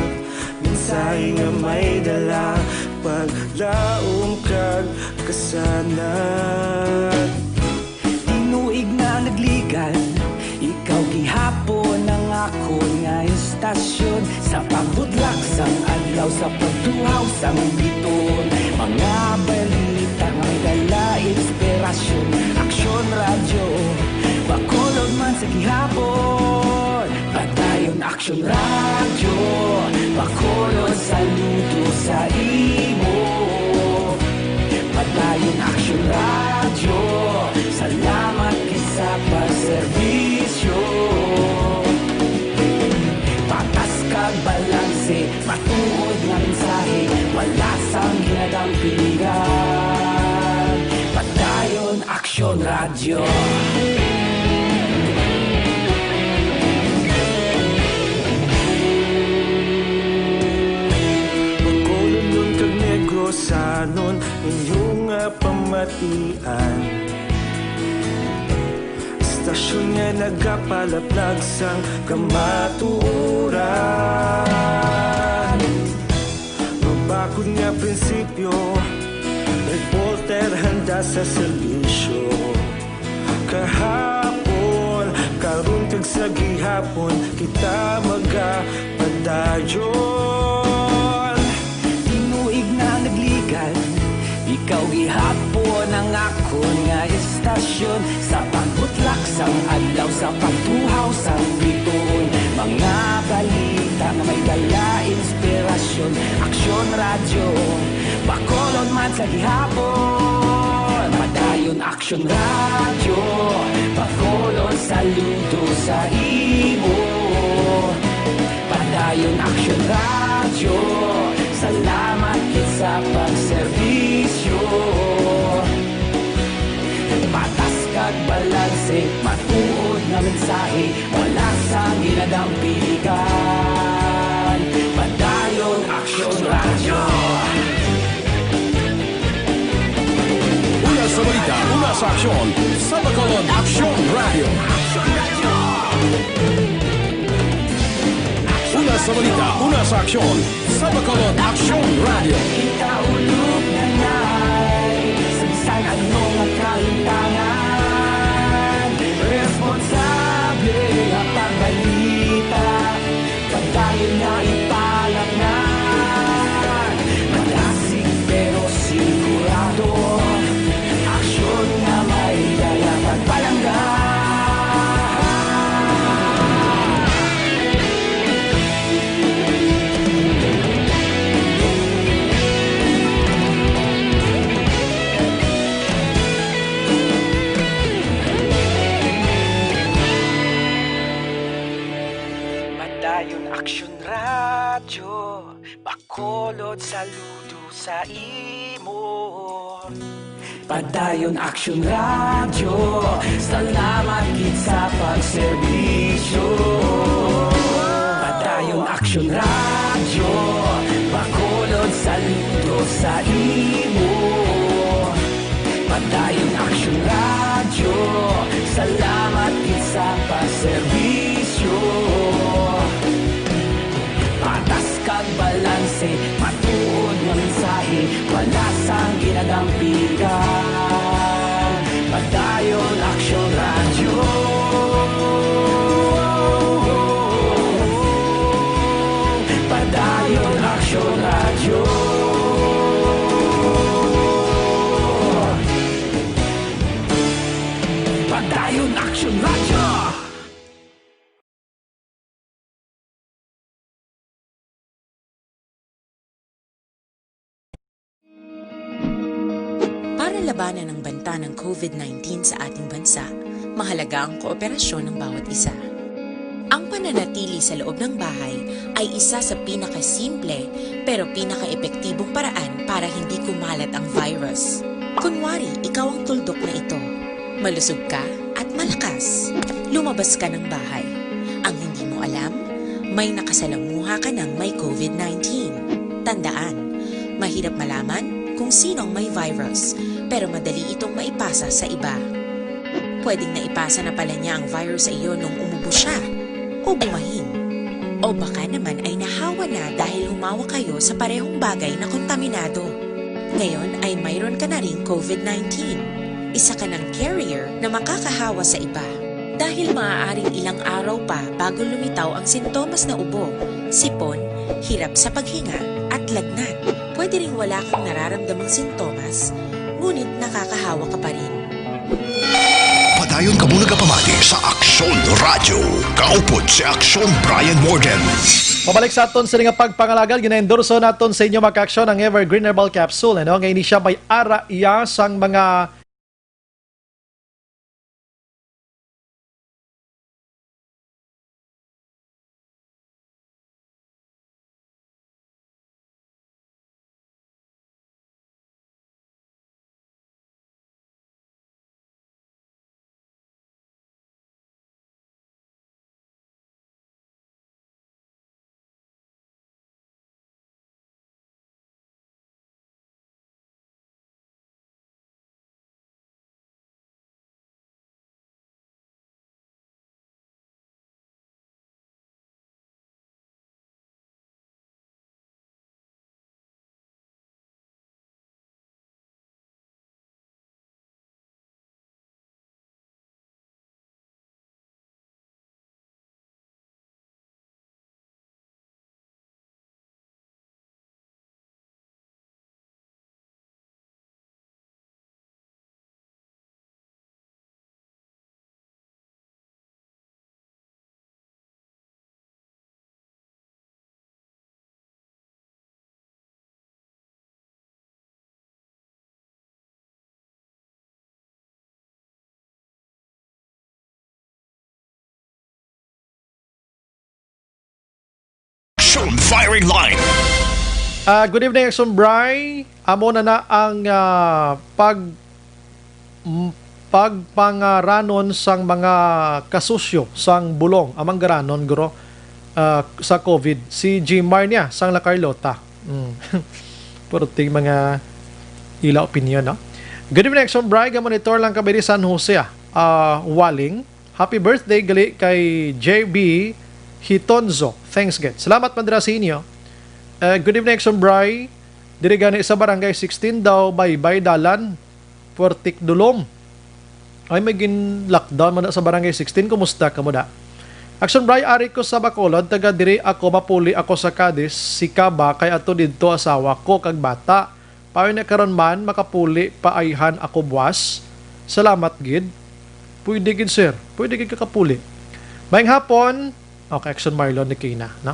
Mensahe nga may dala, paglaom kag kasanag. Tinuig na nagligad, ikaw gihapon ang akon nga estasyon. Sa pagbudlak sang adlaw, sa pagtuhaw sang bituon, mga balita nga may dala inspirasyon. Aksyon Radyo, Bacolod man sa gihapon. Padayon Aksyon Radyo, Bacolod, saludo sa imo. Padayon Aksyon Radyo, salamat gid sa pagserbisyo. Patas kag balanse, matuod nga mensahe, wala sang ginadampingan. Padayon Aksyon Radyo. Bacolodnon kag Negrosanon, inyo nga pamatian. Estasyon nga nagapalaplag sang kamatuoran. Mabakod nga prinsipyo, reporter handa sa serbisyo. Kahapon, karon kag sa gihapon, kita magapadayon. Tinuig na nagligad, ikaw gihapon ang akon nga estasyon. Sa pagbutlak sang adlaw, sa pagtuhaw sang bituon, mga balita nga may dala inspirasyon. Aksyon Radyo, Bacolod man sa gihapon, Padayon Aksyon Radyo. Bacolod, saludo sa imo. Padayon Aksyon Radyo, salamat gid sa pagserbisyo. Patas kag balanse, matuod nga mensahe, wala sang ginadampigan. Padayon Aksyon Radyo. Una sa balita, una sa aksyon, sa Bacolod Aksyon Radyo. Una sa balita, una sa aksyon, sa Bacolod Aksyon Radyo. Ikaulog na ngay, sa bisan ano nga kalintangan, responsable nga pagbalita, padayon nga ipalatnan. Malasig pero sigurado, aksyon nga may dala kag palangga. Padayon Aksyon Radyo, Bacolod, saludo sa imo. Padayon Aksyon Radyo, salamat gid sa pagserbisyo. Padayon Aksyon Radyo, Bacolod, saludo sa imo. Padayon Aksyon Radyo, salamat gid sa pagserbisyo. Patas kag balanse, matuod nga mensahe, wala sang ginadampigan. Padayon Aksyon Radyo. Padayon Aksyon Radyo. Padayon Aksyon Radyo. Para labanan ang banta ng covid nineteen sa ating bansa, mahalaga ang kooperasyon ng bawat isa. Ang pananatili sa loob ng bahay ay isa sa pinakasimple pero pinakaepektibong paraan para hindi kumalat ang virus. Kunwari, ikaw ang tuldok na ito. Malusog ka at malakas. Lumabas ka ng bahay. Ang hindi mo alam, may nakasalamuha ka ng may covid nineteen. Tandaan, mahirap malaman kung sino ang may virus, pero madali itong maipasa sa iba. Pwedeng naipasa na pala niya ang virus sa iyo nung umubo siya o bumahin. O baka naman ay nahawa na dahil humawak kayo sa parehong bagay na kontaminado. Ngayon ay mayroon ka na ring covid nineteen. Isa ka ng carrier na makakahawa sa iba. Dahil maaaring ilang araw pa bago lumitaw ang sintomas na ubo, sipon, hirap sa paghinga, at lagnat. Pwede ring wala kang nararamdamang sintomas, ngunit nakakahawa ka pa rin. Padayon kamo nagapamati sa Aksyon Radyo. Kaupod si Aksyon Brian Morgan. Pabalik sa aton sini nga pagpangalagad, ginaendorso naton sa inyo, mga ka-aksyon, ang Evergreen Herbal Capsule, ano? Nga ini siya may ara iya sang mga Action firing line. Ah, good evening, Action Bry. Amo na na ang ah, pag m- pagpangaranon sang mga kasusyo sang bulong, amang garanon, guro, ah, sa COVID. Si Jimar niya, sang La Carlota. Mm. Puro ting mga ila opinion, no? Good evening, Action Bry. Gamonitor lang kami di San Jose, ah. Ah, Waling. Happy birthday gali kay J B Hitonzo. Thanks, gid. Salamat, Madra, sa inyo. Eh, good evening, Action Bry. Diri gani sa Barangay sixteen daw, Baybay Dalan, Puertic Dulom. Ay, may gin-lockdown man na sa Barangay sixteen. Kumusta kamo da? Action Bry, ari ko sa Bacolod, taga diri ako, mapuli ako sa Cadiz, si Kaba, kay ato didto asawa ko kag bata. Payo na karon man, makapuli pa ayhan ako buwas. Salamat gid. Pwede gid, sir. Pwede gid kakapuli. Mayang hapon. Okay, Action Marlon ni Kina, no?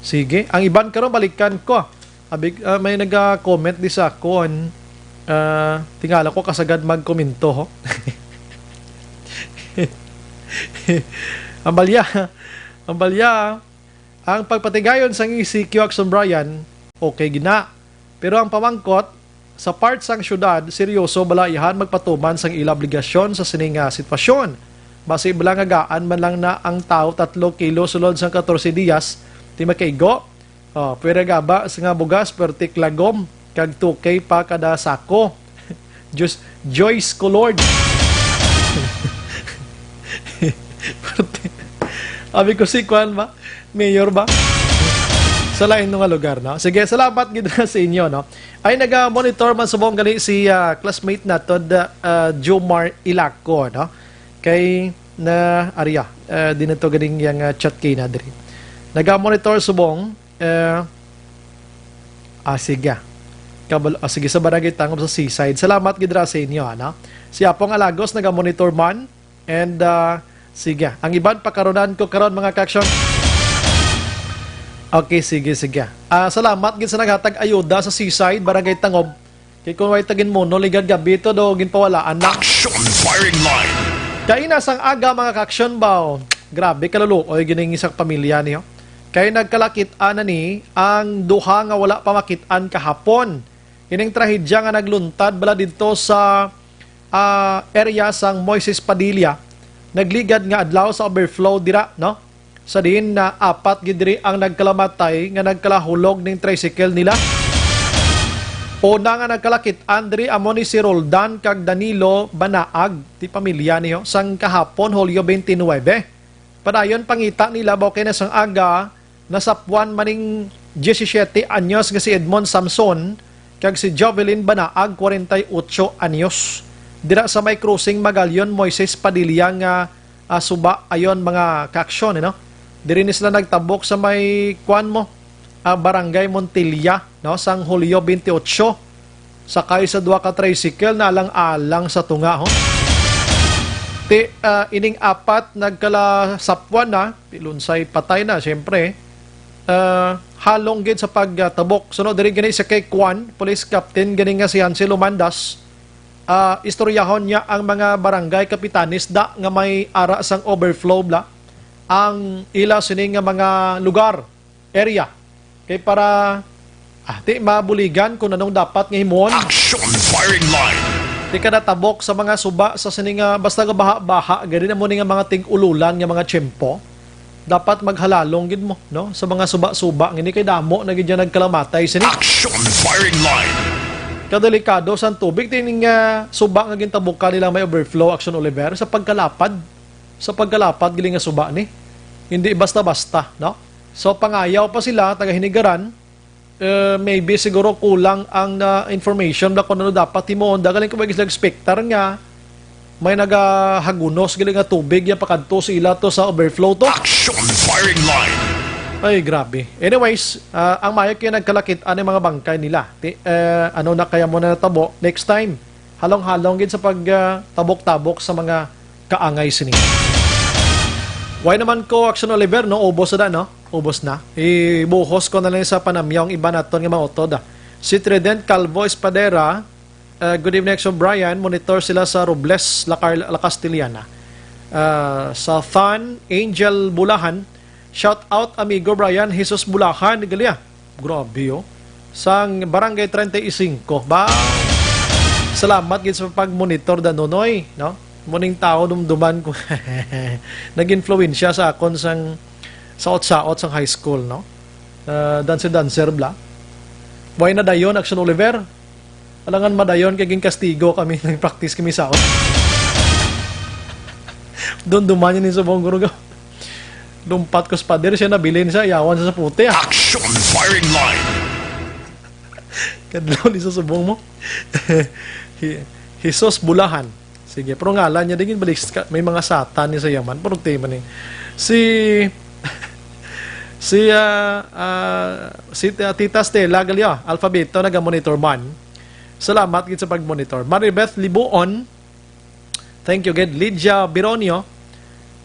Sige. Ang iban karon, balikan ko. Abig, ah, may naga-comment di sa akon. Ah, tingala ko kasagad magkomento, ho. Ang balya, ang balya, ang pagpatigayon sang E C Q, Action Brian, okay gina. Pero ang pamangkot, sa part sang syudad, seryoso bala ayhan magpatuman sang ila obligasyon sa sini nga sitwasyon. Basi bala nga gaan man lang na ang tawo tatlo kilo sulod sang katorse diyas, ti makaigo. Oh, pwera gaba sa nga bugas, perti klagom, kag two K pa kada sako. Diyos, Joyce ko, Lord. Perti. Abi ko si Kwan ba? Mayor ba? Sa lain nga lugar, no? Sige, salamat gid na sa inyo, no? Ay, naga-monitor man subong gali si ah, classmate nato, da, ah, Jomar Ilaco, no? Kay na Aria, ah, di na to ganing yang ah, chat kay na diri. Naga-monitor subong, eh, ah, sige. Kabal ah, sige, sa Barangay Tangob sa Seaside. Salamat gid ra sa inyo, ano? Si Apong Alagos naga-monitor man. And ah, sige, ang iban pakarunan ko karon, mga ka-action. Okay, sige, sige. Ah, salamat gid sa naghatag ayuda sa Seaside, Barangay Tangob. Kay kung way tagin mono, ligad gabi to do ginpawalaan na. Action firing line. Kaina sang aga, mga ka-action, baw. Grabe, kaluluoy gining isang pamilya niyo. Kay nagkalakit-an na ni ang duha nga wala pa makit-an kahapon. Ining trahedya nga nagluntad bala didto sa ah, area sang Moises Padilla, nagligad nga adlaw sa overflow dira, no? Sa diin na apat gid diri ang nagkalamatay nga nagkalahulog ning tricycle nila. Una nga nagkalakit-an diri amo ni si Roldan kag Danilo Banaag, ti pamilya niyo, sang kahapon, Hulyo twenty-nine. Padayon pangita nila, baw kay na sang aga, nasapwan man ning diyesisiete anyos nga si Edmond Samson kag si Jovelyn Banaag, kwarenta y otso anyos, dira sa may crossing Magallon Moises Padilla nga ah, suba ayon, mga ka-action, no? Diri ni sila nagtabok sa may, kuan mo, ah, Barangay Montilla, no, sang Hulyo twenty-eight, sakay sa duha ka tricycle na alang-alang sa tunga, ho. Ti, ah, ining apat nagkalasapwan na, ti lunsay patay na, siyempre. Ah, halong gid sa pagtabok. Sunod diri gani sa kay Kwan, police captain gani nga si Hansel Lumandas. Ah, istoryahon niya ang mga barangay kapitanes da nga may ara sang overflow bla ang ila sini nga mga lugar, area. Kay para, ah, ti mabuligan kung anong dapat nga himuon. Action firing line. Ti kada tabok sa mga suba sa sini nga basta nga baha-baha, gani na mo ni nga mga tig-ululan nga mga tiyempo. Dapat maghalalong gid mo, no? Sa mga suba-suba, ngini kay damo na gid yan nagkalamatay sini. Action firing line. Kadelikado sang tubig, tining nga suba nga gintabukan nila may overflow, Action Oliver, sa pagkalapad. Sa pagkalapad, gili nga suba ni. Hindi basta-basta, no? So, pangayaw pa sila, taga Hinigaran, eh, maybe siguro kulang ang na information na kung ano dapat himuon. Dagaling ko may expectar nga may nagahagunos gali nga tubig ya pakadto sa ila to sa overflow to. Action firing line. Ay, grabe. Anyways, ah, ang mayo kaya nagkalakit-an ang mga bangkay nila. Ti, eh, ano na kaya mo na natabo? Next time, halong-halong gid sa pag ah, tabok-tabok sa mga kaangay sini. Why naman ko, Action Oliver, no? Ubos na, no? Ubos na. Ibuhos ko na lang sa panamyaw ang iba naton nga mga utod, ah. Si Trident Calvo Espadera, ah, good evening, Action Brian. Monitor sila sa Robles, La, Car- La Castellana. Ah, sa Than, Angel Bulahan, Shout out, amigo Brian Jesus Bulahan, gali, ah. Grabe, oh. Sang Barangay treinta y cinco. Ba? Salamat gid sa pag-monitor, da, Nonoy, no? Muning tao, dumduman ko. Nag-influensya sa akon sang saot-saot sang high school, no? Ah, dancer-dancer bla. Way na dayon, Action Oliver. Alangan madayon kay ginkastigo kami, nag-practice kami sa. Dumduman niya ni subong, guro, ga. Lumpat ko sa pader, siya nabilin siya, yawan sa puti, ah. Action firing line. Kadlaw ni sa subong mo. Hi-, Jesus Bulahan. Sige, pero ngalan niya, di gid balik sa ka-, may mga Satan ni sa yaman. Pero tema ni. Si, si, ah, ah, si, ah, Tita Stella Galio, Alphabeto, naga-monitor man. Salamat gid sa pag-monitor. Maribeth Libuon, thank you gid. Lydia Bironio,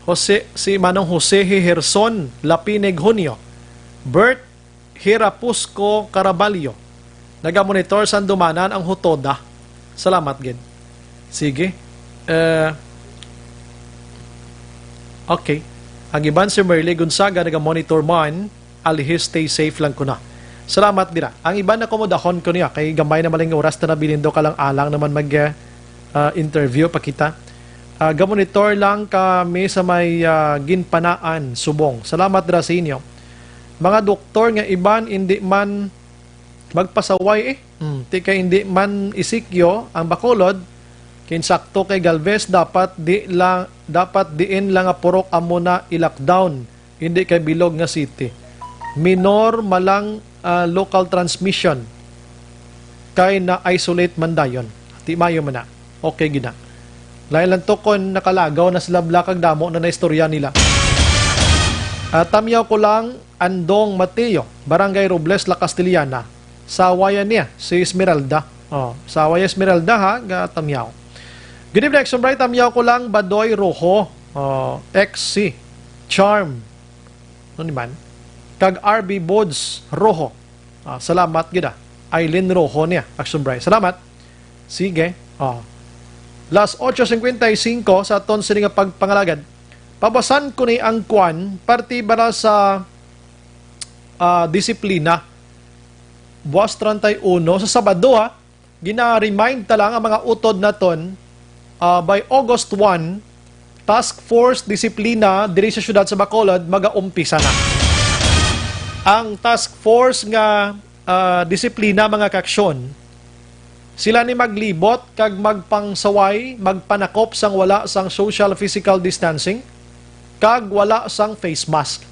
Jose, si Manong Jose Hiherson Lapineg Junio, Bert Hirapusco Caraballo, naga-monitor sa Andumanan ang Hutoda. Salamat gid. Sige. Eh, okay. Ang iban, si Merly Gonzaga, naga-monitor man. Alihis, stay safe lang ko na. Salamat, dira. Ang iban na kumudahon ko niya, kay gamay na maling oras na nabilin daw, kalang-alang naman mag, eh, ah, interview pa kita. Ah, gamonitor lang kami sa may, ah, Ginpanaan, Subong. Salamat, dira, sa inyo. Mga doktor nga iban, hindi man magpasaway, eh. Hmm, ti kay hindi man isikyo ang Bacolod, kinsakto kay Galvez, dapat di lang, dapat diin lang nga purok amo na i-lockdown, hindi kay bilog nga city. Minor malang, ah, local transmission, kay na-isolate man dayon. Ti mayo man na. Okay gid na. Lain lang to kon nakalagaw na sila bla kag damo na naistorya nila. Ah, tamyaw ko lang, Andong Mateo, Barangay Robles, La Castellana. Sawa yan niya, si Esmeralda. Oh, sawa ya Esmeralda, ha, ga tamyaw. Good evening, Action Bright. Tamyaw ko lang, Badoy Rojo, oh, X C, Charm, ano ni man? Kag R B Bods Rojo. Ah, salamat gid, ah. Eileen Rojo niya, Action Bright. Salamat. Sige. Oh. Las ocho cincuenta y cinco sa aton sini nga pagpangalagad. Pabasan ko ni ang kwan, parte bala sa, ah, disiplina. Buwas treinta y uno, sa Sabado, ha, gina-remind ta lang ang mga utod naton, ah, by August one, Task Force Disiplina diri sa siyudad sa Bacolod magaumpisa na. Ang Task Force nga, ah, disiplina, mga kaaksyon, sila ni maglibot kag magpangsaway, magpanakop sang wala sang social physical distancing, kag wala sang face mask.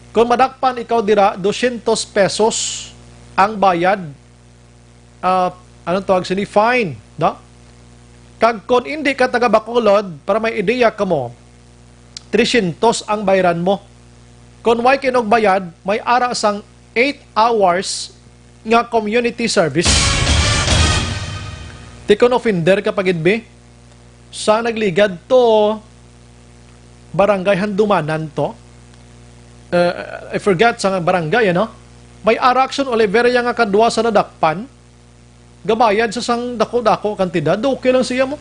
Kung madakpan ikaw dira, dosyentos pesos ang bayad, ah, anong tawag sini? Fine, no? Kag kon indi ka taga Bacolod, para may ideya kamo, tresyentos ang bayran mo. Kon way ka inugbayad, may ara sang eight hours nga community service. Ti kon offender ka pa gid, be, sa nagligad to Barangay Handumanan to. Eh, I forgot sa barangay, ano? May ara, Action Oliver, ya nga kadwa sa nadakpan, gabayad sa sang dako-dako kantidad, okay lang siya mo.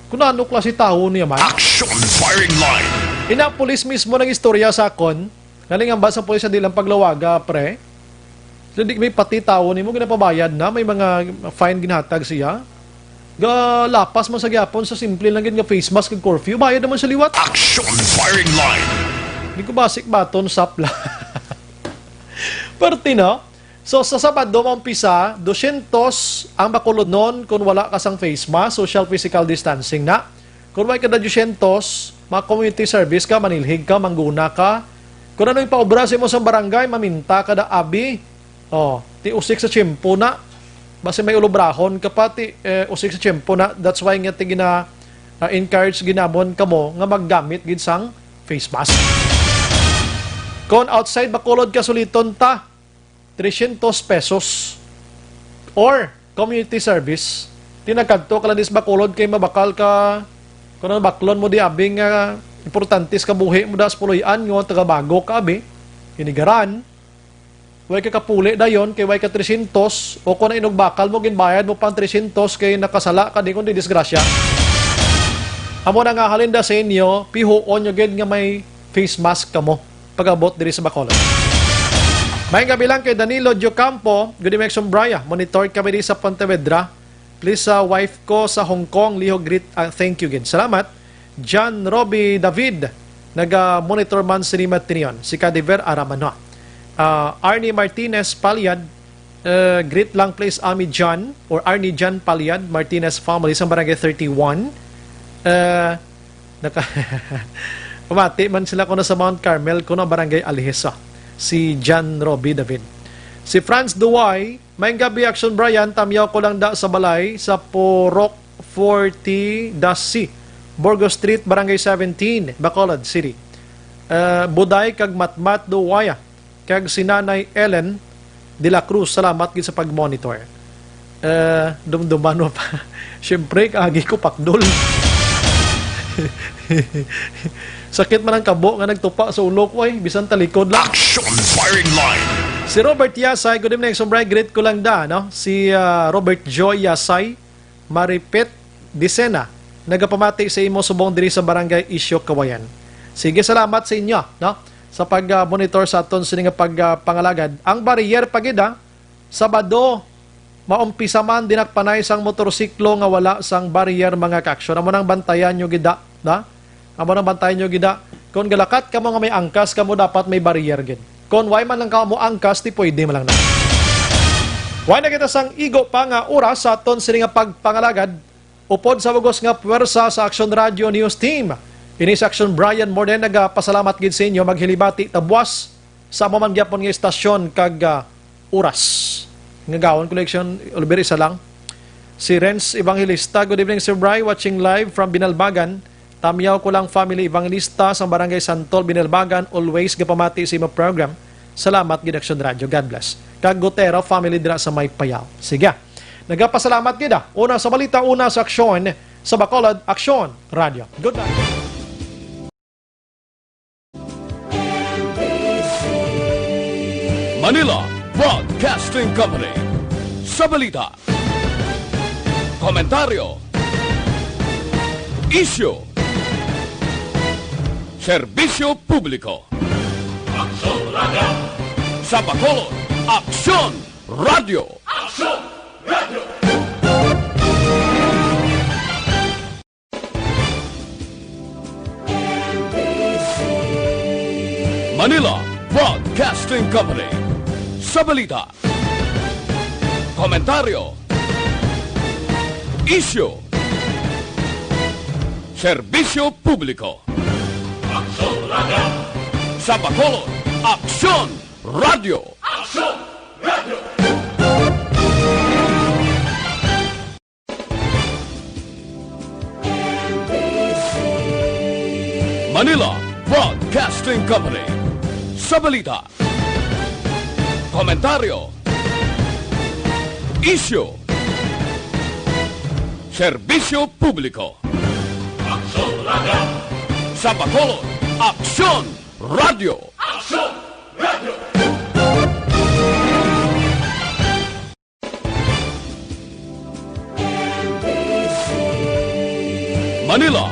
Kung ano klase tawo niya man. Action firing line. Ina, pulis mismo nag-istorya sa akon. Galing ang basa pulis sa dilang paglawaga, pre. Sila di may pati tawo nimo, ginapabayad na, may mga fine ginhatag siya. Galapas man sa gyapon sa simple lang gid nga face mask kag curfew, bayad naman sa liwat. Action firing line. Di ko basik baton, sapla. Perti, no? So, sa Sabado, maumpisa, dosyentos ang bakulodnon kung wala ka sang face mask, social physical distancing na. Kung may kada dosyentos, ma-community service ka, manilhig ka, mangguna ka. Kung ano yung paobra sa imo sa barangay, maminta ka da abi. Oh, ti usik sa tiyempo na. Basi may ulobrahon ka pa, ti, eh, usik sa tiyempo na. That's why nga ti gina, ah, encourage ginamon kamo nga maggamit gid sang face mask. Kung outside Bacolod ka, suliton ta, tresyentos pesos. Or community service. Ti nagkadto ka lang dis Bacolod kay mabakal ka, kung ano, baklon mo di abi nga importante sa kabuhi mo, das puloy-an nga taga Bago ka abi. Inigaran. Way ka kapuli dayon kay way ka tresyentos, o kung inugbakal mo, ginbayad mo pang tresyentos kay nakasala ka, di kundi disgrasya. Amo na nga halin da sa inyo, pihuon nyo gid nga may face mask kamo. pag-abot diri sa Bacolod. May gabi lang kay Danilo Diocampo. Good evening, Action Brian. Monitor kami diri sa Pontevedra. Please, sa wife ko sa Hong Kong, Liho, greet. Ah, thank you gid. Salamat. John Robbie David, naga-monitor man sini matinion. Si Kadiver Aramano. Ah, Arnie Martinez Paliad, eh, greet lang please, Ami John or Arnie John Paliad, Martinez family sa Barangay thirty-one. Eh, naka-, pamati man sila kuno sa Mount Carmel, kuno Barangay Alhesa. Si John Robbie David. Si Franz Duway, may gabi, Action Brian, tamyaw ko lang da sa balay sa Purok forty dash C, Burgos Street, Barangay seventeen, Bacolod City. Eh, Buday kag Matmat Duwaya, kag si Nanay Ellen de la Cruz, salamat gid sa pag-monitor. Eh, dumduman mo pa. Siyempre, kaagi ko pakdol. Sakit man ang kabo nga nagtupa sa ulo ko, ay, bisan talikod lang. Action Firing Line. Si Robert Yasay, good evening, Sombray. Greet ko lang da, no? Si, ah, Robert Joy Yasay, Maripet Dicena, nagapamati sa imo subong diri sa Barangay Isyo, Kawayan. Sige, salamat sa inyo, no? Sa pag, ah, monitor sa aton sini nga pag, ah, pangalagad. Ang barrier pa gid, ah, Sabado, maumpisa man dinakpanay sang motorsiklo nga wala sang barrier, mga ka-aksyon. Amo nang bantayan nyo gid, ah, na? Amo nang bantayan nyo gid, ah. Kung galakat kamo nga may angkas, kamo dapat may barrier gid. Kung way man lang kamo angkas, di pwede man lang na. Way na kita sang igo pa nga oras sa aton sini nga pagpangalagad. Upod sa bugos nga puwersa sa Action Radio News Team, ini si Action Brian Morden nagapasalamat gid sa inyo. Maghilibati ta buwas sa amo man gyapon nga istasyon kag, ah, oras. Nga gawon ko election, Oliver, isa lang. Si Renz Evangelista, "Good evening, Sir Bry. Watching live from Binalbagan. Tamyaw ko lang family, Evangelista, sa Barangay Santol, Binalbagan. Always gapamati sa imo program. Salamat gid, Action Radio. God bless." Kag Gutero family dira sa may Payao. Sige. Nagapasalamat gid, ah. Una sa balita, una sa aksyon, sa Bacolod, Aksyon Radio. Good night. Manila Broadcasting Company. Sa balita, komentaryo, isyu, serbisyo publiko. Aksyon Radio. Sa Bacolod, Aksyon Radio. Aksyon Radio. Manila Broadcasting Company. Sa balita, komentaryo, isyu, serbisyo publiko. Aksyon Radio. Sa Bacolod, Aksyon Radio. Aksyon Radio. Manila Broadcasting Company. Sa balita, komentaryo, isyu, serbisyo publiko. Aksyon Radio. Sa Bacolod, Aksyon Radio. Aksyon Radio. Manila